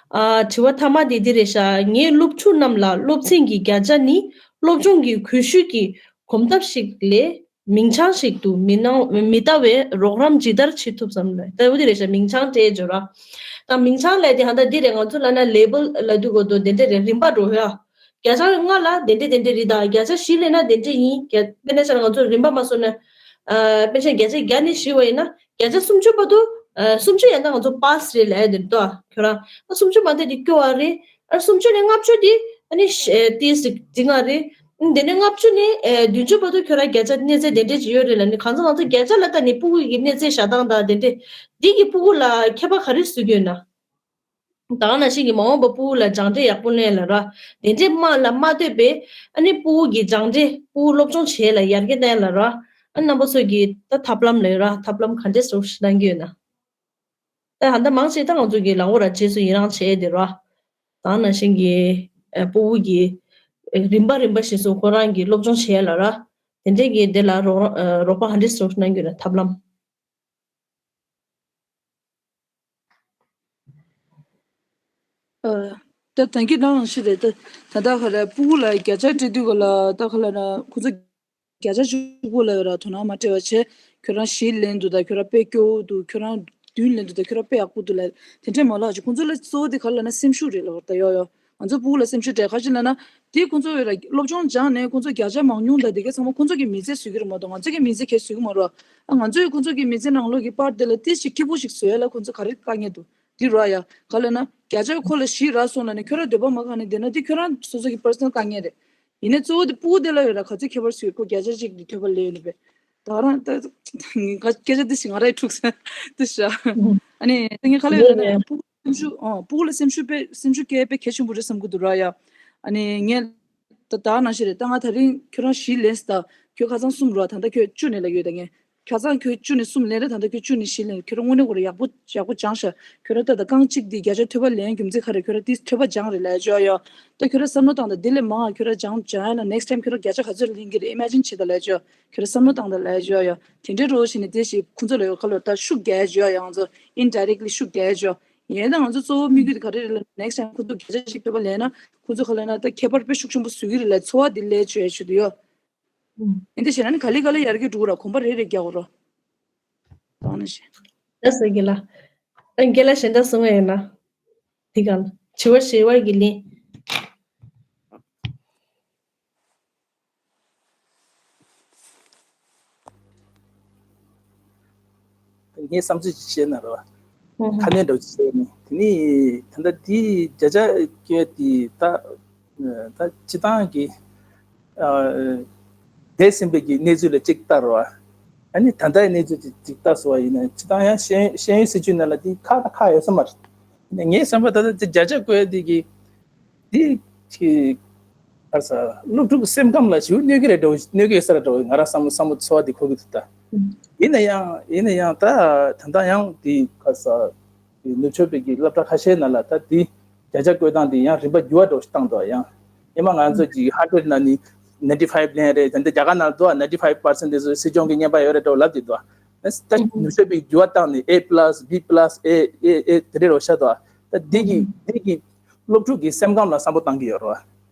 ཨ་དྲི་བ་མཐའ་མ་དེ་འདི་རེད་ཤག་ངའི་སློབ་ཕྲུག་རྣམས་ལ་སློབ་ཚན་གྱི་བརྒྱ་ཆ་ནི་སློབ་སྦྱོང་གི་གོམས་གཤིས་ཀྱི་གོམ་སྟབས་ཤིག་ལས་མིང་བྱང་ཞིག་ཏུ་མི་སྣང་མི་ལྟ་བའི་རོགས་རམ་ཇི་ལྟར་བྱེད་ཐུབ་བསམ་ལ། ད་འོ་དེ་རེད་ཤག་མིང་བྱང་སྤྲད་འཇོག་ར། ད་མིང་བྱང་ལས་དེ་ཧ་ད་འདི་རེད། ང་ཚོ་ལ་ན་ལེ་བལ་ལ་འདུག་གོ་དོ་དེ་འདྲ་རེད། རིམ་པ་འགྲོ་ཧོ། བརྒྱ་ཆ་ལྔ་ལ་དེ་འདྲས་དེ་འདྲས་རེད། ད་བརྒྱ་ཆ་བཞི་ལེན་ན་དེ་འདྲས་ཡིན། བརྒྱ་དཔེར་ན་ཆ་ལ་ང་ཚོ་རིམ་པ་མ་བཟོ་ན། ཨ་དཔེར་ན་བརྒྱ་ཆ་བརྒྱ་ནས་བཞི་བ་ཡིན་ན་བརྒྱ་ཆ་སུམ་ཅུ་བར་དུ། ཨ་སུམ་ཅུ་ཡན་ད་ང་ཚོ་པཱ་སི་རེད་ལབ་ཡ་དེ་འདུག་ཁྱོད་རང་ཨ་སུམ་ཅུ་མ་ཐེབས་དེ་སྐྱོ་བ་རེད། ཨ་སུམ་ཅུ་ནས་ལྔ་བཅུ་དེ་ཨ་ནི་ཤ་ཨ་ཏིས་འདི་ང་རེད། དེ་ནས་ལྔ་བཅུ་ནས་ཨ་བདུན་ཅུ་བར་དུ་ཁྱོད་རང་བརྒྱ་ཆ་གནས་ཚད་དེ་འདྲས་ཅིག་ཡོད་རེད་ལབ་ནི་གང་ཚོ་ང་ཚོ་བརྒྱ་ཆ་ལ་ལྟ་ནས་ཕྲུ་གུ་ཡི་གི་གནས་ཚད་བཞག་སྟངས་དང་དེ་འདྲས་འདི་གི་ཕྲུ་གུ་ལ་ཁྱད་པར་ག་རེ་བཟོ་གི་ཡོད་ན། ད་ག་ནང་བཞིན་གྱི་མ་འོངས་པ་ཕྲུ་གུ་ལ་སྦྱངས་འབྲས་ཡག་པོ་ལེན་ལ་ར། དེ་འདྲས་དམའ་ལ་མ་ལྟོས་པའི་ཨ་ནི་ཕྲུ་གུ་གི་སྦྱངས་འབྲས་ཕྲུ་གུ་སློབ་སྦྱོང་བྱེད་ལ་ཡར་རྒྱས་བཏང་ལ་ར། ཨ་རྣམ་པ་ཚོ་གི་ད་ཐབས་ལམ་ལ་ར་ཐབས་ལམ་ག་འདྲས་སོགས་གནང་གི་ཡོད་ན། ད་ཧ་ད་མང་ཆེ་ད་ང་ཚོ་གི་ལག་འོག་ར་རྗེས་སུ་ཡི་རང་བྱས་ཏེ་ར། ད་ག་ནང་བཞིན་གྱི་ཨ་ཕྲུ་གུ་གི་ཨ་རིམ་པ་རིམ་པ་བཞིན་སུ་ཁོ་རང་གི་སློབ་སྦྱོང་བྱེད་ལ་ར། དེ་འདྲས་གི་དེ་ལ་རོགས་རོགས་པ་ག་འདྲས་སོགས་གནང་གི་ཡོད་ན་ཐབས་ལམ། ཨ། ད་ད་གིན་ནང་བཞིན་རེད། ད་ད་ལྟ་ག་རེ་ཕྲུ་གུ་ལ་བརྒྱ་ཆ་སྤྲད་དུས་ག་ལ་ད་ག་ལ་ན་ཁོ་ཚོ་བརྒྱ་ཆ་བཅུ་དགུ་ལ་ཡོད་ར་དོ་སྣང་མ་སྤྲད་པ་བྱས་ཁྱོད་རང་བཞི་ལེན་འདུག་ད་ཁྱོད་རང་དཔེ་སྐྱོ་བོ་འདུག་ཁྱོད་རང་བདུན་ལེན་འདུག་ད་ཁྱོད་རང་དཔེ་ཡག་པོ་འདུག་ལབ་དེ་འདྲས་མ་ལབ་ཅིག་ཁོ་ཚོ་ལ་གཙོ་བོ་དེ་ག་ལ་ན་སེམས་ཤུགས་རེད་ལབ་ད་ཡོ་ཡོ། ང་ཚོ་ཕྲུ་གུ་ལ་སེམས་ཤུགས་སྤྲད་ག་ཅི་ལབ་ན། དེ་ཁོ་ཚོ་ཡོད་ར་སློབ་སྦྱོང་སྦྱངས་ནས་ཁོ་ཚོ་བརྒྱ་ཆ་མང་ཉུང་དང་དེ་གའི་ཚང་མ་ཁོ་ཚོ་གི་མི་ཚེ་བཟོ་གི་རེད་མ་གཏོགས་ང་ཚོ་གི་མི་ཚེ་གས་བཟོ་གི་མ་རེད། ཨ་ང་ཚོ་ཡི་ཁོ་ཚོ་གི་མི་ཚེ་ནང་ལོགས་ཀྱི་པར་དེ་ལ་ཏིས་ཅིག་སྐྱིད་པོ་ཞིག་བཟོ་ཡ་ལ་ཁོ་ཚོ་ག་རེ་དཀའ་ངལ་འདུག་འདི་རོ་ཡ། ག་ལབ་ན་བརྒྱ་ཆ་ཁོ་ལ་བཞི་རག་སོང་ལབ་ནས་ཁྱོད་རང་འདོད་པ་མ་ཁེངས་ནས་བསྡད་ན་འདི་ཁྱོད་རང་སོ་སོ་གི་པར་སོ་ནལ་དཀའ་ངལ་རེད། ཡིན་ནའི་གཙོ་བོ་དེ་ཕྲུ་གུ་དེ་ལ་ཡོད་ར་ག་ཚོད་ཁྱད་པར་ཞིག་ཁོ་བརྒྱ་ཆ་གཅིག་གི་ཐོས་པ་ལེན་ཡོད་ནི་པས། ད་རང་ད་སྐད་ཆ་འདི་ཞིག་ང་རང་ཡི་འཁྲུག་ས་འདི་ཤ། ཨ་ནི་ད་ངས་ག་ལབ་ཡོད་ལབ་ན་ཕྲུ་གུ་སེམས་ཤུགས་ཨ་ཕྲུ་གུ་ལ་སེམས་ཤུགས་དཔེ་སེམས་ཤུགས་སྐྱེ་དཔེ་གལ་ཆེན་པོ་རེད་བསམ་གི་འདུག་ར་ཡ། ཨ་ནི་ངས་ད་ད་ནང་བཞིན་རེད། ད་ང་ད་རིང་ཁྱོད་རང་བཞི་ལེན་ས་ད་ཁྱོད་ཁ་སང་གསུམ་ར་ད་ལྟ་ཁྱོད་བཅུ་ནས་ལ་ཡོད་ད་ངས། ཁ་སང་ཁྱོད་བཅུ་ནས་གསུམ་ལེན་རེད། ད་ལྟ་ཁྱོད་བཅུ་ནས་བཞི་ལེན། ཁྱོད་རང་དངོས་གནས་ཁོ་རང་ཡག་པོ་ཡག་པོ་སྦྱངས་ཤག་ཁྱོད་རང་ད་ད་རྐང་གཅིག་འདི་བརྒྱ་ཆ་ཐོས་པ་ལེན་རྒྱུ་མཚན་ག་རེ་ཁྱོད་རང་དེ་ཐོས་པ་སྦྱངས་རེད་ལབ་ཡ་ཅོ་ཡ། ད་ཁྱོད་རང་བསམ་བློ་བཏང་ད་དེ་ལས་མང་ང་ཁྱོད་རང་སྦྱངས་སྦྱངས་ཡ་ན་next time ཁྱོད་རང་བརྒྱ་ཆ་ག་ཚོད་ལེན་གི་རེད་ཨི་མེ་ཇིན་བྱེད་ད་ལབ་ཡ་ཅོ། ཁྱོད་རང་བསམ་བློ་བཏང་ད་ལབ་ཡ་ཅོ་ཡ། དེ་འདྲའི་རོ་ཞིག་ནས་དེ་ཞིག་ཁོ་ཚོ་ལ་ཡོད་ཁ་ལོ་ད་ཤུགས་རྒྱག་ཡ་ཅོ་ཡ། ང་ཚོ་indirectly ཤུགས་རྒྱག་ཡ་ཅོ་ཡ། ཡིན་ད་ང་ཚོ་གཙོ་བོ་དམིགས་ཡུལ་དེ་ག་རེ་རེད་ལབ་ན་next time ཁོ་ཚོ་བརྒྱ་ཆ་ཞིག་ཐོས་པ་ལེན་ན་ཁོ་ཚོ་ག་ལབ་ན་ད་ཁྱད་པར་དཔེ་ཤུགས་ཆེན་པོ་བཟོ་གི་རེད་ལབ་ཚོར་བ་དེ་སླེབས་ཅོ་ཡ་ཆུ་དུ་ཡོ། ཨུམ། ཨེ་འདི་བྱས་ན་ནི་ག་ལེ་ག་ལེ་ཡར་རྒྱས་འགྲོ་གི་ར་གོམ་པ་རེ་རེ་རྒྱག་དགོས་ར། ད་ནི་ཤེས། ལགས་སོ་རྒན་ལགས། ཨ་རྒན་ལགས་གཞན་དག་གསུང་ཡ་ཡོད་ན། དེ་ག་ལ་དྲི་བ་ཞེ་བ་གི་ལན། ངས་བསམ་ཚུལ་ཅིག་བཤད་ན་རེད་བ། ཁ་སྣོན་འདྲ་བོ་ཅིག་བཤད་ནས། དེ་ནས་ད་ལྟ་དེའི་བརྒྱ་ཆ་བཀོད་དེ་ད་ད་སྤྱི་བཏང་གི་འདས་ཟིན་པའི་གི་གནས་ཚུལ་ལ་གཅིག་ལྟ་རེད་བ། ཨ་ནི་ད་ལྟའི་གནས་ཚུལ་དེ་གཅིག་ལྟ་སོང་བ་ཡིན་ན། སྤྱི་བཏང་ཡང་ཤེས་ཤེས་ཡོན་སྲིད་བྱུས་ནང་ལ་དེ་ཁག་ད་ཁག་ཡོད་ས་མ་རེད། ངས་བསམ་པ་ད་ལྟ་དེ་བརྒྱ་ཆ་བཀོད་དེ་གི་དེ་གི་ག་རེ་ཟ། སློབ་ཕྲུག་གི་སེམས་ཁམས་ལ་ཞེ་པོ་གནོད་ཀྱི་རེད་འགྲོ། གནོད་ཀྱི་ཡོད་ས་རེད་འགྲོ། ང་རང་བསམ་བློ་བསམ་བློ་ཚོར་བ་དེ་འཁོར་གྱི་འདུག་ད། ཡིན་ན་ཡང་ཡིན་ན་ཡང་ད་ད་ལྟ་ཡང་དེ་ག་རེ་ཟ། དེ་ནུབ་ཕྱོགས་པའི་གི་སློབ་གྲྭ་ཁ་ཤས་ནང་ལ་ད་དེ་བརྒྱ་ཆ་བཀོད་སྟངས་དེ་ཡང་རིམ་པ་འགྱུར་བ་འགྲོ་ཞིག་བཏང་འདུག། ཡང་སྔོན་མ་ང་ཚོ་གི་ཧན་ཌེཌ་ནང་ནས་ནའིན་ཊི་ཕའིབ་ལེན་རེད། ད་ལྟ་རྒྱ་གར་ནང་འདུག། ནའིན་ཊི་ཕའིབ་པར་སེན་ཊེཇ་སྲིད་སྐྱོང་གི་བརྙན་པར་ཡོད་རེད་འགྲོ་ལབ་དེ་འདུག། ད་ནུབ་ཕྱོགས་པའི་འགྱུར་བ་བཏང་ནས་ཨེ་པ་ལ་སི་བི་པ་ལ་སི་ཨེ་ཨེ་ཨེ་དེ་འདྲ་རོ་ཤ་འདུག། ད་དེ་གི་དེ་གི་སློབ་ཕྲུག་གི་སེམས་ཁམས་ལ་བསམ་བློ་བཏང་གི་ཡོད་རེད་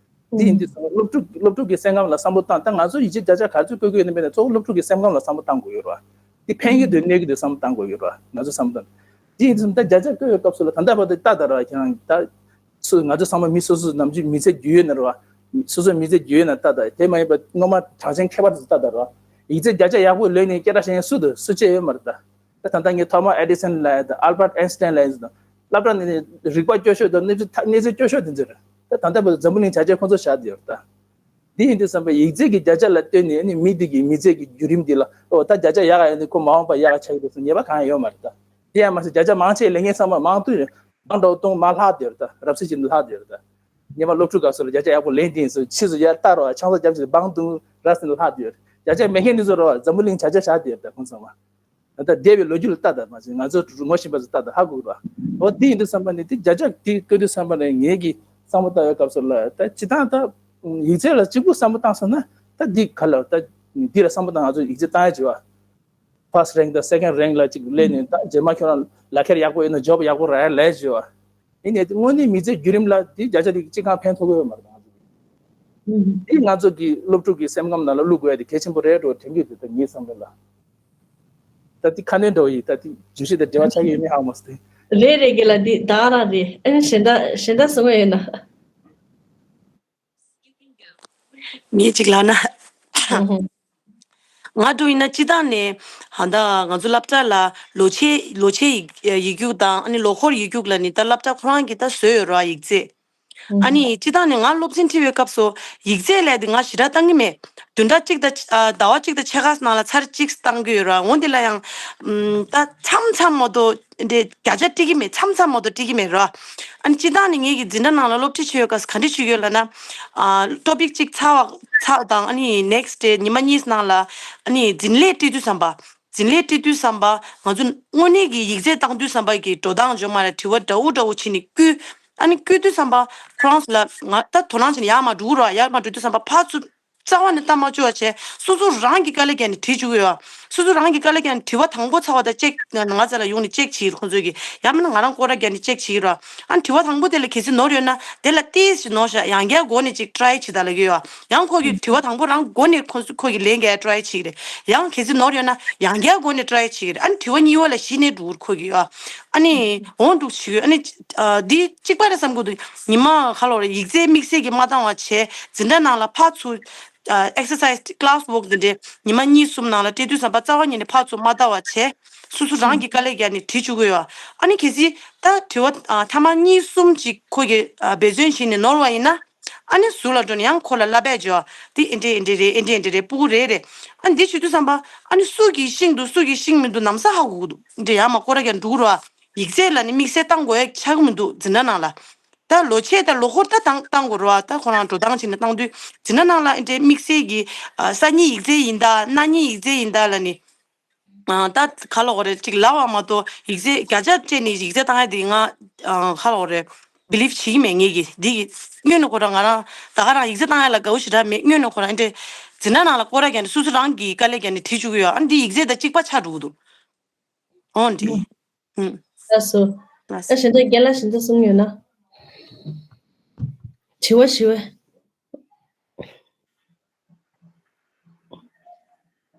བ། དེ་ཡིན་དུས་སློབ་ཕྲུག་སློབ་ཕྲུག་གི་སེམས་ཁམས་ལ་བསམ་བློ་བཏང་། ད་ང་ཚོ་ཡིག་ཆ་བརྒྱ་ཆ་ག་ཚོད་བཀོད་ཀྱི་ཡོད་ན་མེད་ན་གཙོ་བོ་སློབ་ཕྲུག་གི་སེམས་ཁམས་ལ་བསམ་བློ་བཏང་དགོས་ཡོད་རེད་བ། དེ་ཕན་གྱི་འདུག་གནོད་ཀྱི་འདུག་བསམ་བློ་བཏང་དགོས་ཡོད་རེད་བ། ང་ཚོ་བསམ་བློ་བཏང་། དེ་ཡིན་དུས་ད་བརྒྱ་ཆ་བཀོད་པའི་སྐབས་སུ་ལ་ད་ལྟ་བར་དུ་ལྟ་ད་ར་ཁྱེད་རང་ད་སུ་ང་ཚོ་ཚང་མ་མི་སོ་སོ་ནམ་རྒྱུན་མི་ཚེ་རྒྱུས་ཡོད་ན་རེད་བ། སོ་སོའི་མི་ཚེ་རྒྱུས་ཡོད་ན་ལྟ་ད། དེ་མ་ཡིན་པ་སྔོན་མ་གྲགས་ཅན་མཁས་པ་ཚོ་ལྟ་ད་རེད་བ། ཡིག་ཚད་བརྒྱ་ཆ་ཡག་པོ་ལོན་ནས་སྐད་གྲགས་ཤེས་མཁན་སུ་འདུག། སུ་གཅིག་ཡོད་མ་རེད་ད། ད་ད་ལྟ་ངས་ཐོ་མ་ཨེ་ཌི་སན་ལ་ཡ་དང་ཨལ་བར་ཨེན་སི་ཊན་ལ་ཡ་དང་སློབ་གྲྭ་ནས་རིག་པ་སྐྱོ་ཤོས་དང་གནས་ཚུལ་གནས་ཚུལ་སྐྱོ་ཤོས་དེ་ཚོ་རེད། ད་ད་ལྟ་བར་འཛམ་བུ་གླིང་བྱ་བྱེད་ཁོང་ཚོ་བཞག་བསྡད་ཡོད་རེད་ད། འདི་ཡིན་དུས་བསམ་པ་ཡིག་ཚད་ཀྱི་བརྒྱ་ཆ་ལ་ལྟོས་ནས་ནི་མི་འདི་གི་མི་ཚེ་གི་བརྒྱུད་རིམ་འདི་ལ་ཨོ་ད་བརྒྱ་ཆ་ཡག་ག་ཡོད་ནི་ཁོ་མ་འོངས་པ་ཡག་ག་ཆགས་ཀྱི་འདུག་ཟེར་ངེས་པ་གང་ཡང་ཡོད་མ་རེད་ད། དེ་ཡང་མ་ཟད་བརྒྱ་ཆ་མང་ཆེ་ལེན་མཁན་ཚང་མ་མང་དུ་མང་འདྲ་བོ་གཏོང་མ་ལྷག་བསྡད་ཡོད་རེད་ད། རབ་གསལ་ཅན་དུ་ལྷག་བསྡད་ཡོད་རེད་ད། ཉི་མ་སློབ་ཕྲུག་སྐབས་སུ་ལ་བརྒྱ་ཆ་ཡག་པོ་ལེན་དེ་ཡིན་ཟེར་ཕྱིས་སུ་ཡར་ལྟ་རོགས་ཆང་ས་རྒྱབ་ཅིག་སྦང་བཏུང་ར་ཟིན་ལྷག་བསྡད་ཡོད་རེད། བརྒྱ་ཆ་མེད་མཁན་འདི་ཚོ་རོགས་འཛམ་བུ་གླིང་བྱ་བྱ་བཞག་བསྡད་ཡོད་རེད་ད་ཁོང་ཚང་མ། ད་ལྟ་འདས་པའི་ལོ་རྒྱུས་ལ་ལྟ་དང་མ་བྱེད་ང་ཚོ་ངོ་ཤེས་པ་ཚོ་ལྟ་དང་ཧ་གོ་གི་རེད། འོ་དེ་ཡིན་དུས་བསམ་པ་ནི་དེ་བརྒྱ་ཆ་དེ་བཀོད་དུས་བསམ་པ་ནི་ངེད་ཀྱི་བསམ་བློ་བཏང་བའི་སྐབས་སུ་ལ་ད་སྤྱི་བཏང་ད་ཡིག་ཚད་ལ་གཅིག་པུ་བསམ་བློ་བཏང་སོང་ན་ད་འདི་ག་ལ་ད་འདི་ལ་བསམ་བློ་བཏང་ང་ཚོ་ཡིག་ཚད་བཏང་ཡ་བྱེད་བ། ཕར་སི་རེངྐ་དང་སེ་ཀེན་རེངྐ་ལ་གཅིག་སླེབས་ནས་ད་རྗེས་མ་ཁྱོད་རང་ལག་ཁྱེར་ཡག་པོ་ཡོད་ན་ཇོབ་ཡག་པོ་རག་ཡ་ལས་བྱེད་བ། ཡིན་ནའི་དངོས་གནས་མི་ཚེ་བརྒྱུད་རིམ་ལ་འདི་བརྒྱ་ཆ་དེ་གཅིག་གང་ཕན་ཐོགས་ཀྱི་ཡོད་མ་རེད་ང་ཚོ་གི། འདི་ང་ཚོ་གི་སློབ་ཕྲུག་གི་སེམས་ཁམས་ནང་ལ་བླུག་དགོས་ཡ་དེ་གལ་ཆེན་པོ་རེད་འགྲོ་དྲན་གྱི་འདུག་ད་ངའི་བསམ་བློ་ལ། ད་འདི་ཁ་སྣོན་འདྲ་བོ་ཡིན། ད་འདི་བརྗོད་གཞི་དང་འབྲེལ་བ་ཆགས་ཀྱི་ཡོད་མེད་ཧ་གོ་མ་སོང་སྟེ། རེད་རེད་གི་ལ་འདི་ད་རང་རེད། ཨ་ནི་གཞན་དག་གཞན་དག་གསུང་བ་ཡོད་ན། ངས་ཅིག་ལབ་ན། ང་འདྲ་ཡིན་ན་སྤྱི་བཏང་ནས་ཧ་ད་ང་ཚོ་སློབ་གྲྭ་ལ་ལོ་ཆེ་ལོ་ཆེ་ཡིག་ཡིག་རྒྱུགས་དང་ཨ་ནི་ལོ་འཁོར་ཡིག་རྒྱུགས་ལ་ནི་ད་སློབ་གྲྭ་ཁོ་རང་གིས་ད་བཟོས་ཡོད་ར་ཡིག་ཚད། ཨ་ནི་སྤྱི་བཏང་ནས་ང་སློབ་ཚན་ཁྲིད་པའི་སྐབས་སུ་ཡིག་ཚད་ལས་དེ་ང་ཞེ་དྲག་བཏང་གི་མེད། བདུན་ཕྲག་གཅིག་དང་ཨ་ཟླ་བ་གཅིག་དང་ཕྱེད་ཀ་ནང་ལ་ཚར་གཅིག་བཏང་གི་ཡོད་ར། འོ་འདི་ལ་ཡང་ཨམ་ད་མཚམས་མཚམས་མ་གཏོགས་འདི་བརྒྱ་ཆ་སྤྲད་ཀྱི་མེད། མཚམས་མཚམས་མ་གཏོགས་སྤྲད་ཀྱི་མེད་ར། ཨ་ནི་སྤྱི་བཏང་ནས་ངེད་ཀྱི་འཛིན་གྲྭ་ནང་ལ་སློབ་ཁྲིད་བྱེད་ཡོད་སྐབས་སུ་ག་འདྲ་བྱེད་ཀྱི་ཡོད་ལབ་ན། ཨ་ཊོ་པིག་གཅིག་ཚར་བ་ཚར་དང་ཨ་ནི་ནེག་སི་ཊི་ཌེ་ཉི་མ་གཉིས་ནང་ལ་ཨ་ནི་འཛིན་ལས་སྤྲད་དུས་ཙམ་པ། འཛིན་ལས་སྤྲད་དུས་ཙམ་པ་ང་ཚོ་དངོས་གནས་ཀྱི་ཡིག་ཚད་བཏང་དུས་ཙམ་པ་གི་འགྲོ་སྟངས་འཇོག་མ་རེད། དྲི་བ་འདྲ་བོ་འདྲ་བོ་བྱས་ནས་བསྐུལ། ཨ་ནི་བསྐུལ་དུས་ཙམ་པ་ཁོ་རང་ཚོ་ལ་ང་ད་དོ་སྣང་བྱས་ནས་ཡར་མར་འགྲོ་གི་རེད་བ། ཡར་མར་འགྲོ་དུས་ཙམ་པ་ཕར་ཚུར་རྩ་བ་ནས་ལྟ་མ་བཅུག་པ་བྱས་སོ་སོ་རང་གི་དཀའ་ལས་བརྒྱབ་ནས་བྲིས་བཅུག་གི་ཡོད། སོ་སོ་རང་གི་དཀའ་ལས་བརྒྱབ་ནས་དྲི་བ་དང་པོ་ཚར་བ་དང་ཅེག་ང་ཚོ་ལ་ཡོང་ནས་ཅེག་བྱེད་ཀྱི་རེད་ཁོང་ཚོས་ཀྱི། ཡང་མིན་ན་ང་རང་སྐོར་ར་བརྒྱབ་ནས་ཅེག་བྱེད་ཀྱི་རེད། ཨ་ནི་དྲི་བ་དང་པོ་དེ་ལ་གལ་སྲིད་ནོར་ཡོད་ན་དེ་ལ་ཏོག་ཙམ་ནོར་བཞག་ཡང་བསྐྱར་སྒོ་ནས་ཅིག་ཊ་རའི་བྱེད་དང་ལབ་ཀྱི་ཡོད། ཡང་ཁོ་གིས་དྲི་བ་དང་པོ་རང་སྒོ་ནས་ཁོ་ཁོ་གིས་ལན་རྒྱག་ཡ་ཊ་རའི་བྱེད་ཀྱི་རེད། ཡང་གལ་སྲིད་ནོར་ཡོད་ན་ཡང་བསྐྱར་སྒོ་ནས་ཊ་རའི་བྱེད་ཀྱི་རེད། ཨ་ནི་དྲི་བ་གཉིས་པ་ལ་གཞི་ནས་འགྲོ་གི་རེད་ཁོ་གིས་ཡོད། ཨ་ནི་འོང་འགྲོ་བྱེད་ཀྱི་ཡོད། ཨ་ནི་ཨ་འདི་གཅིག་པ་རེད་བསམ་གྱི་འདུག་ཉི་མ་ཁ་ལོ་རེ་ཡིག་ཚད་དམིགས་བསལ་གྱི་མ་བཏང་བ་བྱས་འཛིན་གྲྭ་ནང་ལ་ཕར་ཚུར་ཨ་ཨེག་སར་སའི་ཛི་ཀི་ལ་སི་ཝོག་འདི་འདྲས་ཉི་མ་གཉིས་གསུམ་ནང་ལ་སྤྲད་དུས་ཙམ་པ་རྩ་བ་ཉིད་ནས་ཕར་ཚུར་མ་བལྟ་བ་བྱས་སོ་སོ་རང་གི་དཀའ་ལས་བརྒྱབ་ནས་བྲིས་བཅུག་གི་ཡོད། ཨ་ནི་གལ་སྲིད་ད་དྲི་བ་ཨ་ཐ་མ་གཉིས་གསུམ་ཅིག་ཁོ་གིས་ཨ་འབད་བརྩོན་བྱས་ནས་ནོར་བ་ཡིན་ན། ཨ་ནི་ཟུར་ལ་འགྲོ་ནས་ཡང་ཁོ་ལ་བསླབ་པ་བྱས། འདི་ཨེ་འདྲས་ཨེ་འདྲས་རེད། ཨེ་འདྲས་ཨེ་འདྲས་རེད། སྤུ་གུ་རེད་རེད། ཨ་ནི་འདི་བྱེད་དུས་ཙམ་པ་ཨ་ནི་སུ་གིས་ཤེས་འདུག་སུ་གིས་ཤེས་མི་འདུག་ནམ་ས་ཧ་གོ་གི་འདུག་འདི་ཡང་མ་སྐོར་ར་ཀྱང་འགྲོ་གི་རེད་བ། ཡིག་ཚད་ལ་ནི་དམིགས་བསལ་བཏང་དགོས་ཡ་ཆགས་ཀྱི་མི་འདུག་འཛིན་གྲྭ་ནང་ལ། ད་ལོ་ཆེ་ད་ལོ་འཁོར་ད་བཏང་བཏང་དགོས་རེད་བ། ད་ཁོ་རང་འགྲོ་སྟངས་བྱས་ནས་བཏང་དུས་འཛིན་གྲྭ་ནང་ལ་ཨེ་འདྲས་དམིགས་བསལ་གྱི་ཨ་སང་ཉིན་ཡིག་ཚད་ཡིན་ད་གནངས་ཉིན་ཡིག་ཚད་ཡིན་ད་ལབ་ནི། ཨ་ད་ག་ལབ་དགོས་རེད། ཅིག་ལབ་པ་མ་གཏོགས་ཡིག་ཚད་བརྒྱ་ཆ་སྤྲད་ནས་ཡིག་ཚད་བཏང་ཡ་དེ་ང་ཨ་ག་ལབ་དགོས་རེད། བི་ལིབ་བྱེད་ཀྱི་མེད་ངེད་ཀྱིས། འདི་གི་སྔོན་ནས་ཁོ་རང་ང་རང་ད་ག་རང་ཡིག་ཚད་བཏང་ཡ་ལ་དགའ་བོ་ཞེ་དྲག་མེད། སྔོན་ནས་ཁོ་རང་ཨེ་འདྲས་འཛིན་གྲྭ་ནང་ལ་སྐོར་ར་བརྒྱབ་ནས་སོ་སོ་རང་གི་དཀའ་ལས་བརྒྱབ་ནས་བྲིས་བཅུག་གི་ཡོད། ཨ་འདི་ཡིག་ཚད་དང་གཅིག་པ་ཆགས་འགྲོ་གི་འདུག་འོ་འདི། ཨུམ། ལགས་སོ། ལགས་སོ། ཨ་གཞན་དག་རྒན་ལགས་གཞན་དག་གསུང་ཡོད་ན། དྲི་བ་ཞུ་བ།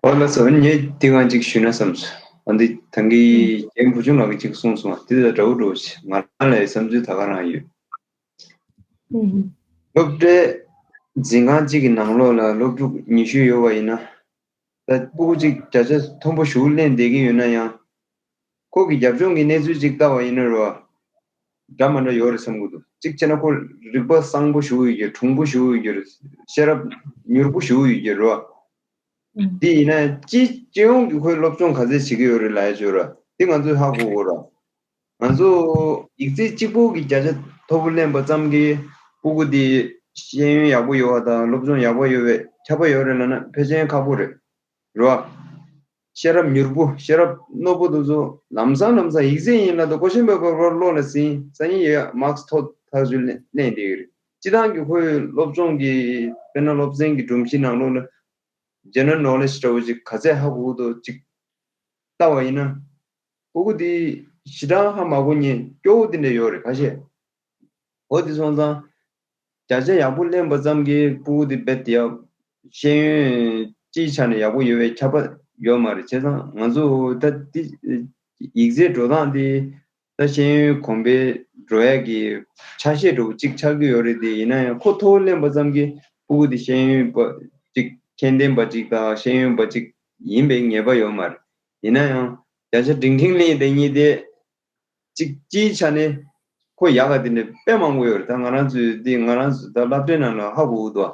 ཨོ་ལགས་སོ། ངས་དེ་གང་ཅིག་ཞུས་ན་བསམ་སོང་། ཨ་འདི་ཐང་གི་རྒན་བུ་ཆུང་ལགས་ཀྱིས་ཅིག་གསུངས་སོང་བ། དེ་ལ་འདྲ་བོ་འགྲོ་ཞིག་ང་རང་ལ་བསམ་ཚུལ་ད་ག་རང་ཡོད། ཨུམ། སློབ་གྲྭའི་འཛིན་ཁང་གཅིག་གི་ནང་ལོགས་ལ་སློབ་ཕྲུག་ཉི་ཤུ་ཡོད་པ་ཡིན་ན། ད་སྤུ་གུ་གཅིག་བརྒྱ་ཆ་མཐོན་པོ་ཞེ་པོ་ལེན་བསྡད་ཀྱི་ཡོད་ན་ཡང་། ཁོ་གི་རྒྱབ་ལྗོངས་ཀྱི་གནས་ཚུལ་ཅིག་ལྟ་བ་ཡིན་ན་རོ། འདྲ་མ་འདྲ་ཡོད་རེད་བསམ་གྱི་འདུག་གཅིག་བྱས་ན་ཁོ་རིག་པ་བཟང་པོ་ཞེ་པོ་ཡོད་ཀྱི་རེད། གྲུང་པོ་ཞེ་པོ་ཡོད་ཀྱི་རེད། ཤེས་རབ་མྱུར་པོ་ཞེ་པོ་ཡོད་ཀྱི་རེད་བ། ཨུམ། དེ་ཡིན་ན་སྤྱི་སྤྱི་ཡོངས་ཀྱི་ཁོས་སློབ་སྦྱོང་ག་ཚད་བྱེད་ཀྱི་ཡོད་རེད་ལབ་ཡ་བྱོས་ར། དེ་ང་ཚོས་ཧ་གོ་དགོས་ར། ང་ཚོ་ཡིག་ཚད་གཅིག་པོ་གི་བརྒྱ་ཆ་མཐོ་པོ་ལེན་པ་ཙམ་གྱིས་སྤུ་གུ་དེ་ཤེས་ཡོན་ཡག་པོ་ཡོད་པ་དང་སློབ་སྦྱོང་ཡག་པོ་ཡོད་པའི་ཁྱབ་པ་ཡོད་རེད་ལབ་ན་ཕལ་ཆེར་ཁག་པོ་རེད། རེད་བ། ཤེས་རབ་མྱུར་པོ་ཤེས་རབ་རྣོ་པོ་དེ་ཚོ་ལམ་སང་ལམ་སང་ཡིག་ཚད་ཡིན་ལ་དུ་ཀོ་ཤན་པེ་པར་བློ་ལ་ཟིན་སང་ཉིན་ཡ་མཱག་སི་མཐོ་ཐག་ཆོད་ལེན་ལེན་བསྡད་ཀྱི་རེད། སྤྱི་བཏང་གི་ཁོའི་སློབ་སྦྱོང་གི་དཔེར་ན་སློབ་ཚན་གྱི་སྒྲོམ་གཞི་ནང་ལོགས་ལ་ཇེ་ནེ་རལ་ནོ་ལེཇ་འདྲ་བོ་ཅིག་ག་ཚད་ཧ་གོ་གི་འདུག་ཅིག་ལྟ་བ་ཡིན་ན། སྤུ་གུ་དེ་ཞེ་དྲག་ཧ་མ་གོ་མཁན་སྐྱོ་བོ་དེ་འདྲ་ཡོད་རེད་ཁ་ཤས། འོ་དེ་སོང་ཙང་། བརྒྱ་ཆ་ཡག་པོ་ལེན་པ་ཙམ་གྱིས་སྤུ་གུ་དེ་རྦད་དེ་ཡག་ཤེས་ཡོན་སྤྱིའི་ཆ་ནས་ཡག་པོ་ཡོད་པའི་ཁྱབ་པ་ཡོད་མ་རེད། བྱས་ཙང་ང་ཚོ་ད་དེ་ཡིག་ཚད་འགྲོ་སྟངས་དེ་ད་ཤེས་ཡོན་གོང་འཕེལ་འགྲོ་ཡག་གི་ཆ་ཤས་འདྲ་བོ་གཅིག་ཆགས་ཀྱི་ཡོད་རེད། དེ་ཡིན་ན་ཡང་ཁོ་མཐོ་བོ་ལེན་པ་ཙམ་གྱིས་སྤུ་གུ་དེ་ཤེས་ཡོན་པ་གཅིག་མཁྱེན་ལྡན་པ་གཅིག་དང་ཤེས་ཡོན་པ་གཅིག་ཡིན་པའི་ངེས་པ་ཡོད་མ་རེད། ཡིན་ན་ཡང་བརྒྱ་ཆ་འབྲིང་འབྲིང་ལེན་དེ་གཉིས་དེ། གཅིག་སྤྱིའི་ཆ་ནས་ཁོ་ཡག་ག་དེ་འདྲ་དཔེ་མང་པོ་ཡོད་རེད། ད་ང་རང་ཚོའི་འདི་ང་རང་ཚོ་ད་སློབ་གྲྭའི་ནང་ལ་ཧ་གོ་གི་འདུག་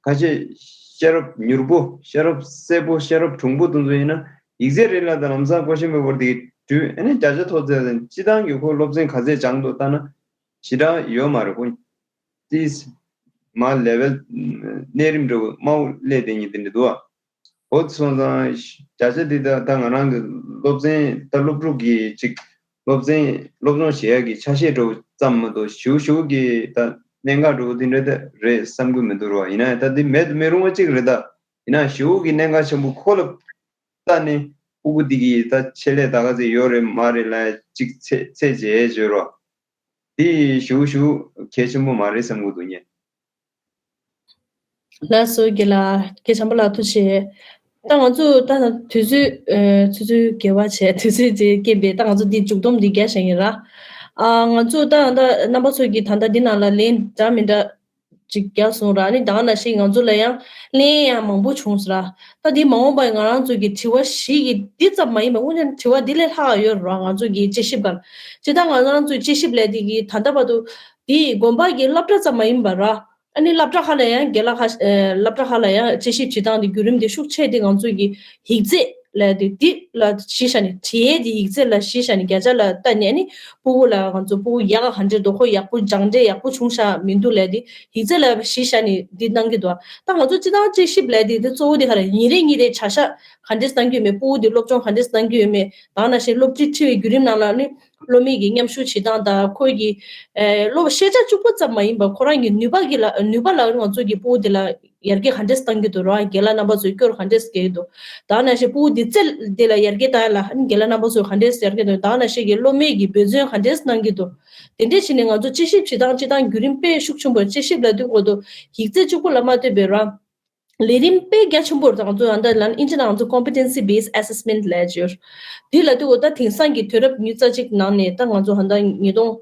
ཁ་ཤས་ཤེས་རབ་མྱུར་པོ་ཤེས་རབ་གསལ་པོ་ཤེས་རབ་གྲུང་པོ་དེ་ཚོ་ཡིན་ན་ཡིག་ཚད་རེད་ལ་ད་ལམ་སང་ཀོ་ཤན་པེ་པར་དེ་གི་དུས་ཨ་ནི་བརྒྱ་ཆ་མཐོ་ཚད་ལ་སྤྱི་བཏང་གི་ཁོ་སློབ་ཚན་ག་ཚད་སྦྱངས་འདུག་ལྟ་ན་ཞེ་དྲག་ཡོད་མ་རེད། ཁོ་ཏིས་མ་ལེ་ཝལ་གནས་རིམ་འདྲ་བོ་དམའ་བོ་སླེབས་བསྡད་མཁན་དེ་འདྲ་འདུག་ཨ། འོ་སོང་ཙང་བརྒྱ་ཆ་འདི་ད་ད་ང་རང་གི་སློབ་ཚན་ད་སློབ་ཕྲུག་གི་ཅིག་སློབ་ཚན་སློབ་སྦྱོང་བྱེད་ཡག་གི་ཆ་ཤས་འདྲ་བོ་ཙམ་མ་གཏོགས་ཞུ་ཞུ་གི་ད་གནད་འགག་འདྲ་བོ་འདི་འདྲ་ད་རེད་བསམ་གི་མི་འདུག་རོ། ཡིན་ན་ད་འདི་མེད་དུ་མི་རུང་བ་ཅིག་རེད། ད་ཡིན་ན་ཞུ་གི་གནད་འགག་ཆེན་པོ་ཁོ་ལ་ལྟ་ནས་སྤུ་གུ་འདི་གི་ད་ཆེད་ལས་ད་ག་ཚོད་ཡོད་རེད་མ་རེད་ལ་ཅིག་ཚད་ཚད་བྱས་བརྗོད་རོ། དེ་ཞུ་ཞུ་གལ་ཆེན་པོ་མ་རེད་བསམ་གི་འདུག་ངས། ལགས་སོ་རྒན་ལགས། རྒན་བྱམས་པ་ལགས་ཐུགས་རྗེ་ཆེ། ད་ང་ཚོ་ད་དུས་ཚོད་ཨ་ཆུ་ཚོད་བརྒལ་བ་བྱས་དུས་ཚོད་ཅིག་རྐྱེན་པས་ད་ང་ཚོ་འདི་མཇུག་སྡོམ་འདི་རྒྱག་བཞིན་ཡིན་ར། ཨ་ང་ཚོ་ད་ད་རྣམ་པ་ཚོ་གིས་ད་ལྟ་འདི་ནང་ལ་ལན་འདྲ་མི་འདྲ་ཅིག་རྒྱག་སོང་ར། ཨ་ནི་ད་ག་ནང་བཞིན་ང་ཚོ་ལ་ཡང་ལན་ཡང་མང་པོ་བྱུང་སོང་ར། ད་འདི་མ་འོངས་པར་ང་རང་ཚོ་གི་དྲི་བ་བཞི་གི་འདི་ཙམ་མ་ཡིན་པ་དངོས་གནས་དྲི་བ་འདི་ལས་ལྷག་ཡོད་ར། ང་ཚོ་གི་དཔྱད་ཞིབ་སྒང་ཅི་ད་ང་རང་ཚོའི་དཔྱད་ཞིབ་ལས་འདི་གི་ད་ལྟ་བར་དུ་འདི་དགོན་པ་གི་སློབ་གྲྭ་ཙམ་མ་ཡིན་པ་ར། ཨ་ནི་སློབ་གྲྭ་ཁག་ལ་ཡང་རྒན་ལགས་ཁ་ཨ་སློབ་གྲྭ་ཁག་ལ་ཡང་དཔྱད་ཞིབ་བྱེད་སྟངས་དེ་བརྒྱུད་རིམ་དེ་ཤུགས་ཆེ་དེ་ང་ཚོ་གི་ཡིག་ཚད་ལ་དེ་འདི་ལ་གཞི་བཞག་ནས་དྲི་ཡས་དེ་ཡིག་ཚད་ལ་གཞི་བཞག་ནས་བརྒྱ་ཆ་ལ་ལྟ་ནས་ཨ་ནི་སྤུ་གུ་ལ་ང་ཚོ་སྤུ་གུ་ཡག་ག་ག་འདྲས་འདུག་ཁོ་ཡག་པོ་སྦྱངས་འདྲས་ཡག་པོ་བྱུང་ཤག་མི་འདུག་ལབ་དེ་ཡིག་ཚད་ལ་གཞི་བཞག་ནས་འདི་གནང་གི་འདུག་ད་ང་ཚོ་སྤྱི་བཏང་དཔྱད་ཞིབ་ལས་དེ་དེ་གཙོ་བོ་དེ་ག་རེ་ཉིན་རེ་ཉིན་རེ་བྱ་གཞག་ག་འདྲས་གནང་གི་ཡོད་མེད། སྤུ་གུ་དེ་སློབ་སྦྱོང་ག་འདྲས་གནང་གི་ཡོད་མེད། ད་ག་ནང་བཞིན་སློབ་ཁྲིད་ཁྲིད་པའི་བརྒྱུད་རིམ་ནང་ལ་ནི་སློབ་མའི་གི་མཉམ་ཞུགས་བྱེད་སྟངས་དང་ཁོའི་གི་ཨེ་སློབ་ཤེས་བྱ་གཅིག་པོ་ཙམ་མ་ཡིན་པར་ཁོ་རང་གི་ནུས་པ་གི་ལ་ནུས་པ་ལ་ང་ཚོ་གི་སྤུ་གུ་དེ་ལ་ཡར་རྒྱས་ག་འདྲས་གཏང་གི་འདུག་ར། རྒན་ལགས་རྣམ་པ་ཚོས་སྐྱོར་ག་འདྲས་རྒྱག་གི་འདུག་ད་ག་ནང་བཞིན་སྤུ་གུ་དེ་རྩལ་དེ་ལ་ཡར་རྒྱས་གཏང་ཡ་ལ་རྒན་ལགས་རྣམ་པ་ཚོས་ག་འདྲས་ཡར་རྒྱས་གཏང་གི་འདུག་ད་ག་ནང་བཞིན་གི་སློབ་མའི་གི་འབད་བརྩོན་ག་འདྲས་གནང་གི་འདུག་དེ་འདྲས་བྱས་ནས་ང་ཚོ་དཔྱད་ཞིབ་བྱེད་སྟངས་བྱེད་སྟངས་བརྒྱུད་རིམ་དཔེ་ཤུགས་ཆེན་པོ་དཔྱད་ཞིབ་ལ་དུས་འགོ་དུ་ཡིག་ཚད་གཅིག་པུ་ལ་མ་ལྟོས་པའི་ར། ལས་རིམ་དཔེ་རྒྱ་ཆེན་པོ་རེད། ང་ཚོ་ཡང་ད་ལན་ཨིན་ཇི་ནང་ང་ཚོ་competency based assessment ལབ་ཀྱི་ཡོད། དེ་ལ་དུ་འོ་ད་དེང་སང་གི་དུས་རབས་ཉི་ཤུ་རྩ་གཅིག་ནང་ནས་ད་ང་ཚོ་ཧ་ད་ཉིས་སྟོང་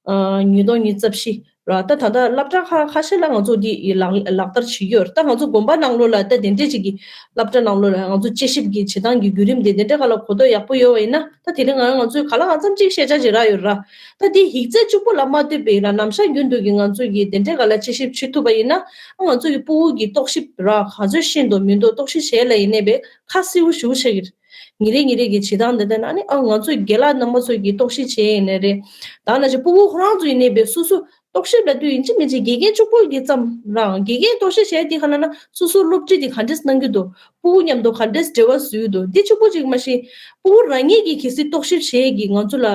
ཨ་ཉིས་སྟོང་ཉི་ཤུ་རྩ་བཞི་ར། ད་ད་ལྟ་སློབ་གྲྭ་ཁག་ཁ་ཤས་ལ་ང་ཚོ་འདི་ལག་ལག་བསྟར་བྱེད་ཀྱི་ཡོད་རེད། ད་ང་ཚོ་དགོན་པ་ནང་ལོགས་ལ་ད་དེ་འདྲས་ཅིག་གི་སློབ་གྲྭ་ནང་ལོགས་ལ་ང་ཚོ་དཔྱད་ཞིབ་ཀྱི་བྱེད་སྟངས་ཀྱི་བརྒྱུད་རིམ་དེ་དེ་འདྲས་ག་ལ་གོ་རྟོགས་ཡག་པོ་ཡོད་པ་ཡིན་ན། ད་དེ་རིང་ང་རང་ང་ཚོའི་ག་ལ་གང་འཚམ་ཅིག་ཤེས་བྱ་ཅིག་རག་ཡོད་ར། ད་འདི་ཡིག་ཚད་གཅིག་པུ་ལ་མ་ལྟོས་པའི་ལ་ནམ་ཞག་རྒྱུན་དུ་གི་ང་ཚོ་གི་དེ་འདྲའི་ག་ལ་དཔྱད་ཞིབ་བྱེད་ཐུབ་པ་ཡིན་ན། ཨ་ང་ཚོ་གི་སྤུ་གུ་གི་རྟོག་ཞིབ་ར་ག་ཚོད་ཤེས་འདུག་མི་འདུག་རྟོག་ཞིབ་བྱེད་ལ་ཡིན་ནའི་བས་ཁ་གསལ་པོ་ཞེ་པོ་ཆགས་ཀྱི་རེད། ཉིན་རེ་ཉིན་རེ་གི་བྱེད་སྟངས་འདི་ལྟ་ན་ཨ་ནི་ཨ་ང་ཚོ་རྒན་ལགས་རྣམ་པ་ཚོ་གི་རྟོག་ཞིབ་བྱེད་ཡིན་ནའི་རེད། ད་ནང་བཞིན་སྤུ་གུ་ཁོ་རང་ཚོ་ཡིན་ནའི་བས་སོ་སོ་རྟོག་ཞིབ་ལབ་དུས་ཡིན་གཅིག་མིན་གཅིག་དགེ་རྒན་གཅིག་པོ་གི་ཙམ་རང་དགེ་རྒན་རྟོག་ཞིབ་བྱས་དེ་ག་ལ་ན་སོ་སོ་སློབ་ཁྲིད་དེ་ག་འདྲས་གནང་གི་འདུག་སྤུ་གུ་མཉམ་དུ་ག་འདྲས་འབྲེལ་བ་བཟོས་འདུག་འདི་གཅིག་པོ་གཅིག་མ་ཤེས། སྤུ་གུ་རང་ཉིད་ཀྱིས་གལ་སྲིད་རྟོག་ཞིབ་བྱེད་ཀྱི་ང་ཚོ་ལ་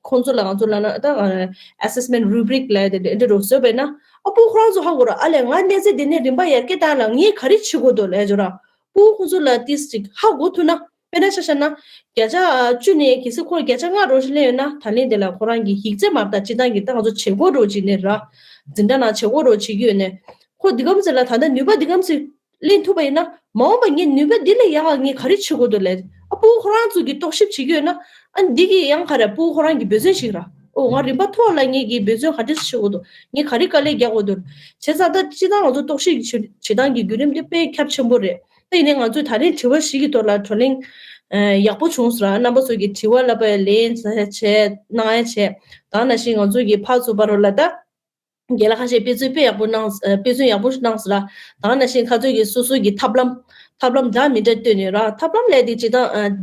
ཁོང་ཚོ་ལ་ང་ཚོ་ལ་ན་ད་assessment rubric ལབ་ཡ་དེ་འདྲ་འདྲ་རུ་བཟོས་པས་ན་ཨ་སྤུ་གུ་ཁོ་རང་ཚོ་ཧ་གོ་ར། ཨ་ལས་ང་གནས་ཚད་འདི་ནས་རིམ་པ་ཡར་རྒྱས་བཏང་ལ་ངས་ག་རེ་བྱེད་དགོས་འདུག་ལབ་ཡ་ཅིག་ར། སྤུ་གུ་ཁོང་ཚོ་ལ་ཏིས་ཅིག་ཧ་གོ་ཐུབ་ན། དཔེར་ན་ཆ་བཞག་ན། བརྒྱ་ཆ་བཅུ་ནས་གལ་སྲིད་ཁོ་བརྒྱ་ཆ་ལྔ་རོ་ཞིག་ལེན་ཡོད་ན་ད་ལན་དེ་ལ་ཁོ་རང་གི་ཡིག་ཚད་མར་ལྟ་སྤྱི་བཏང་གི་ད་ང་ཚོ་བྱེད་སྒོ་རོ་བྱེད་ནས་ར། འཛིན་གྲྭ་ནང་བྱེད་སྒོ་རོ་བྱེད་ཀྱི་ཡོད་ནས། ཁོ་འདི་གམ་ཚེ་ལ་ད་ལྟ་ནུས་པ་འདི་གམ་ཚེ་ལེན་ཐུབ་པ་ཡིན་ན་མ་འོངས་པ་ངས་ནུས་པ་འདི་ལས་ཡག་ག་ངས་ག་རེ་བྱེད་དགོས་འདུག་ལས། ཨ་སྤུ་གུ་ཁོ་རང་ཚོ་གི་རྟོག་ཞིབ་བྱེད་ཀྱི་ཡོད་ན། ཨ་འདི་གི་ཡང་ག་རེ་སྤུ་གུ་ཁོ་རང་གི་འབད་བརྩོན་ཞིག་ར། ཨོ་ང་རིམ་པ་མཐོ་བ་ལ་ངས་གི་འབད་བརྩོན་ག་འདྲས་བྱེད་དགོས་འདུག་ངས་ག་རེ་དཀའ་ལས་རྒྱག་དགོས་འདུག་བྱས་ཙང་ད་སྤྱི་བཏང་ང་ཚོ་རྟོག་ཞིབ་ཀྱི་བྱེད་བྱེད་སྟངས་ཀྱི་བརྒྱུད་རིམ་དེ་དཔེ་ཁྱབ་ཆེན་པོ་རེད། ད་ཡིན་ནའི་ང་ཚོས་ད་རིང་དྲི་བ་བཞི་གི་ཐོག་ལ་བགྲོ་གླེང་ ཡག་པོ་བྱུང་སོང་ར། རྣམ་པ་ཚོ་གི་དྲི་བ་ལབ་པ་ལན་བྱས་གནང་ཡ་བྱས། ད་ནང་བཞིན་ང་ཚོ་གི་ཕར་ཚུར་བར་ལ་ད་རྒན་ལགས་ཁ་ཤས་དཔེ་མཚོན་དཔེ་ཡག་པོ་གནང་། དཔེ་མཚོན་ཡག་པོ་ཞིག་གནང་སོང་ར། ད་ནང་བཞིན་ཁ་ཚོད་ཀྱི་སོ་སོ་གི་ཐབས་ལམ་ཐབས་ལམ་འདྲ་མི་འདྲ་བཏོན་ནས་ར། ཐབས་ལམ་ལས་དེ་ཅི་ད་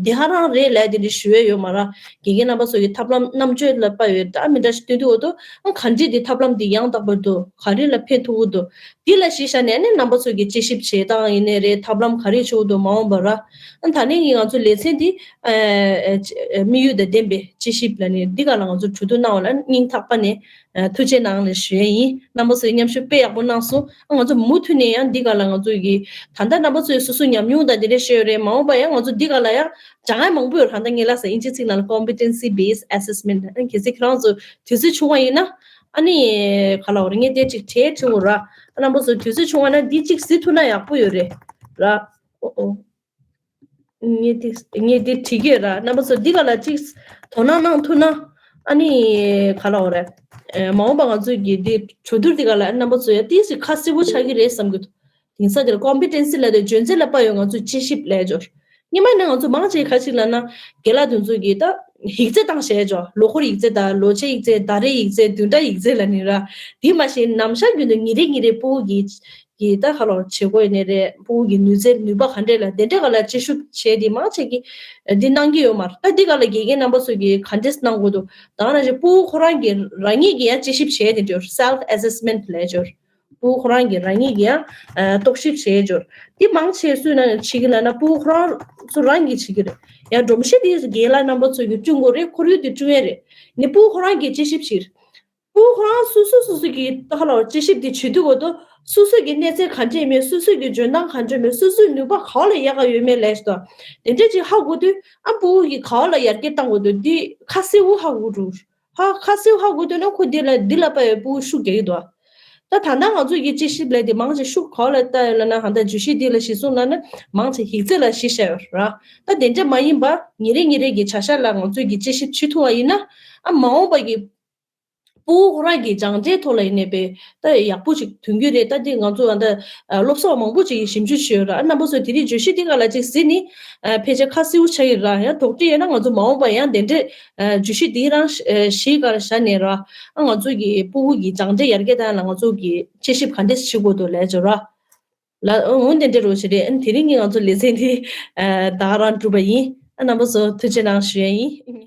དེ་ཧ་རང་རེད་ལས་དེ་འདྲ་ཞུ་ཡ་ཡོད་མ་ར། དགེ་རྒན་རྣམ་པ་ཚོ་གི་ཐབས་ལམ་རྣམ་དཔྱོད་ལ་དཔག་ཡོད་འདྲ་མི་འདྲ་ཞིག་བཏོན་དུས་འོ་དོ། ག་འདྲས་དེ་ཐབས་ལམ་དེ་ཡང་དག་པ་འདུག་ག་རེ་ལ་ཕན་ཐོགས་འདུག་འདི་ལ་གཞི་བཞག་ནས་ནི་རྣམ་པ་ཚོ་གི་དཔྱད་ཞིབ་བྱེད་སྟངས་ཡིན་ནའི་རེད། ཐབས་ལམ་ག་རེ་བྱེད་དགོས་འདུག་མ་འོངས་པར་ར། ཨ་ད་ནི་ངས་ང་ཚོ་ལེ་ཚན་འདི་ཨ་ཨ་དམིགས་ཡུལ་དང་ལྡན་པའི་དཔྱད་ཞིབ་ལ་ནི་འདི་ག་ལ་ང་ཚོ་གྲོས་བསྡུར་གནང་བ་ལ་སྙིང་ཐག་པ་ནས་ཨ་ཐུགས་རྗེ་གནང་ལ་ཞུ་ཡས་ཡིན། རྣམ་པ་ཚོས་མཉམ་ཞུགས་དཔེ་ཡག་པོ་གནང་སོང་། ཨ་ང་ཚོ་མུ་མཐུད་ནས་ཡང་འདི་ག་ལ་ང་ཚོ་གི་ད་ལྟ་རྣམ་པ་ཚོས་སོ་སོ་ཉམས་མྱོང་དང་དེ་འདྲ་བཤད་ཡོད་རེད། མ་འོངས་པ་ཡང་ང་ཚོ་འདི་ག་ལ་ཡང་སྦྱང་ཡ་མང་པོ་ཡོད་རེད། ད་ངས་ལབ་ས་དབྱིན་ཇིའི་ཚིག་ནང་ལ་competency based assessment ཨ་གལ་སྲིད་ཁྱེད་རང་ཚོ་དུས་ཚོད་བྱུང་བ་ཡིན་ན། ཨ་ནི་ག་ལ་བ་རེད། ངས་དེ་ཅིག་དྲས་དྲི་བོ་ར། ཨ་རྣམ་པ་ཚོ་དུས་ཚོད་བྱུང་བ་ན་འདི་ཅིག་གཟིགས་ཐུབ་ན་ཡག་པོ་ཡོད་རེད་ར། ཨོ་ཨོ། ངས་འདི་ངས་འདི་བྲིས་ཀྱི་ཡོད་ར། རྣམ་པ་ཚོ་འདི་ག་ལ་ཅིག་དོ་སྣང་གནང་ཐུབ་ན། ཨ་ནི་ག་ལ་བ་རེད། ཨེ་མ་འོངས་པ་ང་ཚོས་ཀྱི་འདི་གྲོས་བསྡུར་འདི་ག་ལ་རྣམ་པ་ཚོ་ཡ་ཏིས་ཁ་གསལ་པོ་ཆགས་ཀྱི་རེད་བསམ་གྱི་འདུག་དེང་སང་འདིར་competency་ལབ་དེ་འཇོན་ཚད་ལ་དཔག་ཡོད་ང་ཚོས་དཔྱད་ཞིབ་ལས་སྦྱོར། སྔོན་མ་ནི་ང་ཚོ་མང་ཆེ་ག་ཅིག་ལབ་ན་རྒན་ལགས་དེ་ཚོ་གིས་ད་ཡིག་ཚད་བཏང་བྱས་སྦྱོར། ལོ་འཁོར་ཡིག་ཚད་དང་ལོ་ཕྱེད་ཡིག་ཚད། ཟླ་རེའི་ཡིག་ཚད། བདུན་ཕྲག་ཡིག་ཚད་ལབ་ནི་ར། དེ་མ་གཞི་ནམ་ཞག་རྒྱུན་དུ་ཉིན་རེ་ཉིན་རེ་ཕྲུ་གུ་གི་གི་ད་ག་ལ་བྱེད་སྒོ་ཡིན་ནི་རེད། ཕྲུ་གུ་གི་ནུས་རྩལ་ནུས་པ་ག་འདྲས་ལ་དེ་འདྲས་ག་ལ་དཔྱད་ཞིབ་བྱས་དེ་མང་ཆེ་གིས་འདི་གནང་གི་ཡོད་མ་རེད། ད་འདི་ག་ལ་དགེ་རྒན་རྣམ་པ་ཚོ་གིས་ག་འདྲས་གནང་དགོས་འདུག་ད་ནང་བཞིན་ཕྲུ་གུ་ཁོ་རང་གིས་རང་ཉིད་ཀྱིས་ཡང་དཔྱད་ཞིབ་བྱས་དེ་འདྲས་self assessment ལབ་སྦྱོར། ཕྲུ་གུ་ཁོ་རང་གིས་རང་ཉིད་ཀྱིས་ཡང་ཨ་རྟོག་ཞིབ་བྱས་སྦྱོར། འདི་མང་ཆེ་སུས་ན་བྱེད་ཀྱི་ལབ་ན་ཕྲུ་གུ་ཁོ་རང་ཚོ་རང་གིས་བྱེད་ཀྱི་རེད། ཡང་སྒྲོམ་གཞི་དེ་རྒན་ལགས་རྣམ་པ་ཚོ་གིས་བསྐྲུན་དགོས་རེད། ཁོར་ཡུག་དེ་བསྐྲུན་ཡས་རེད། ནི་ཕྲུ་གུ་ཁོ་རང་གིས་དཔྱད་ཞིབ་བྱེད་ཀྱི་རེད། ཕྲུ་གུ་ཁོ་རང་སོ་སོ་སོ་སོ་གིས་ད་ག་ལ་དཔྱད་ཞིབ་དེ་བྱེད་དུས་འོ་དོ། སོ་སོ་གི་གནས་ཚད་ག་འདྲས་མེད། སོ་སོ་གི་འཇོན་ཐང་ག་འདྲས་མེད། སོ་སོའི་ནུས་པ་ག་ལ་ཡག་ག་ཡོད་མེད་ལས་ཤི་དོ། དེ་འདྲས་ཅིག་ཧ་གོ་དུས་ཨ་ཕྲུ་གུ་གིས་ག་ལ་ཡར་རྒྱས་བཏང་དགོས་འདུག་འདི་ཁ་གསལ་བོ་ཧ་གོ་འགྲོ། ཧ་ཁ་གསལ་བོ་ཧ་གོ་དུས་ན་ཁོ་འདི་ལ་འདི་ལ་དཔག་ཡོད་ཕྲུ་གུ་ཤུགས་རྒྱག་གི་འདུག་ད་ད་ལྟ་ང་ཚོ་གི་དཔྱད་ཞིབ་ལས་དེ་མང་ཆེ་ཤུགས་ག་ལ་བཏང་ཡོད་ལབ་ན་ཧ་ད་བརྗོད་གཞི་འདི་ལ་གཞི་བཟུང་ལབ་ན་མང་ཆེ་ཡིག་ཚད་ལ་གཞི་བཞག་ཡོད་ར། ད་དེ་འདྲས་མ་ཡིན་པ་ཉིན་རེ་ཉིན་རེ་གི་བྱ་གཞག་ལ་ང་ཚོས་ཀྱི་དཔྱད་ཞིབ་བྱེད་ཐུབ་པ་ཡིན་ན་ཨ་མ་འོངས་པ་གི་ཕྲུ་གུ་ཁོ་རང་གི་སྦྱངས་འབྲས་ཐོག་ལ་ཡིན་ནའི་པས་ད་ཡག་པོ་ཞིག་ཐོན་གྱི་རེད། ད་འདི་ང་ཚོ་ཨ་ད་སློབ་གསོ་བ་མང་པོ་ཅིག་གིས་ཞིབ་འཇུག་བྱས་ཡོད་ར། རྣམ་པ་ཚོས་དེ་རིང་བརྗོད་གཞི་འདི་ག་ལ་ཅིག་གཟིགས་ནི་ཕལ་ཆེར་ཁ་གསལ་པོ་ཆགས་ཀྱི་ར། ཡང་དོགས་འདྲི་ཡོད་ན་ང་ཚོ་མ་འོངས་པ་ཡང་དེ་འདྲས་བརྗོད་གཞི་འདི་རང་གཞི་ག་ལ་བཞག་ནས་ར། ཨ་ང་ཚོ་གི་ཕྲུ་གུ་གི་སྦྱངས་འབྲས་ཡར་རྒྱས་བཏང་ཡ་ལ་ང་ཚོ་གི་དཔྱད་ཞིབ་ག་འདྲས་བྱེད་དགོས་འདུག་ལས་བྱོས་ར། ལ་འོ་དེ་འདྲས་རོ་ཞིག་རེད། ཨ་དེ་རིང་གི་ང་ཚོ་ལེ་ཚན་འདི་ད་ག་རང་གྲུབ་པ་ཡིན། ཨ་རྣམ་པ་ཚོ་ཐུགས་རྗེ་གནང་ཞུ་ཡ་ཡིན།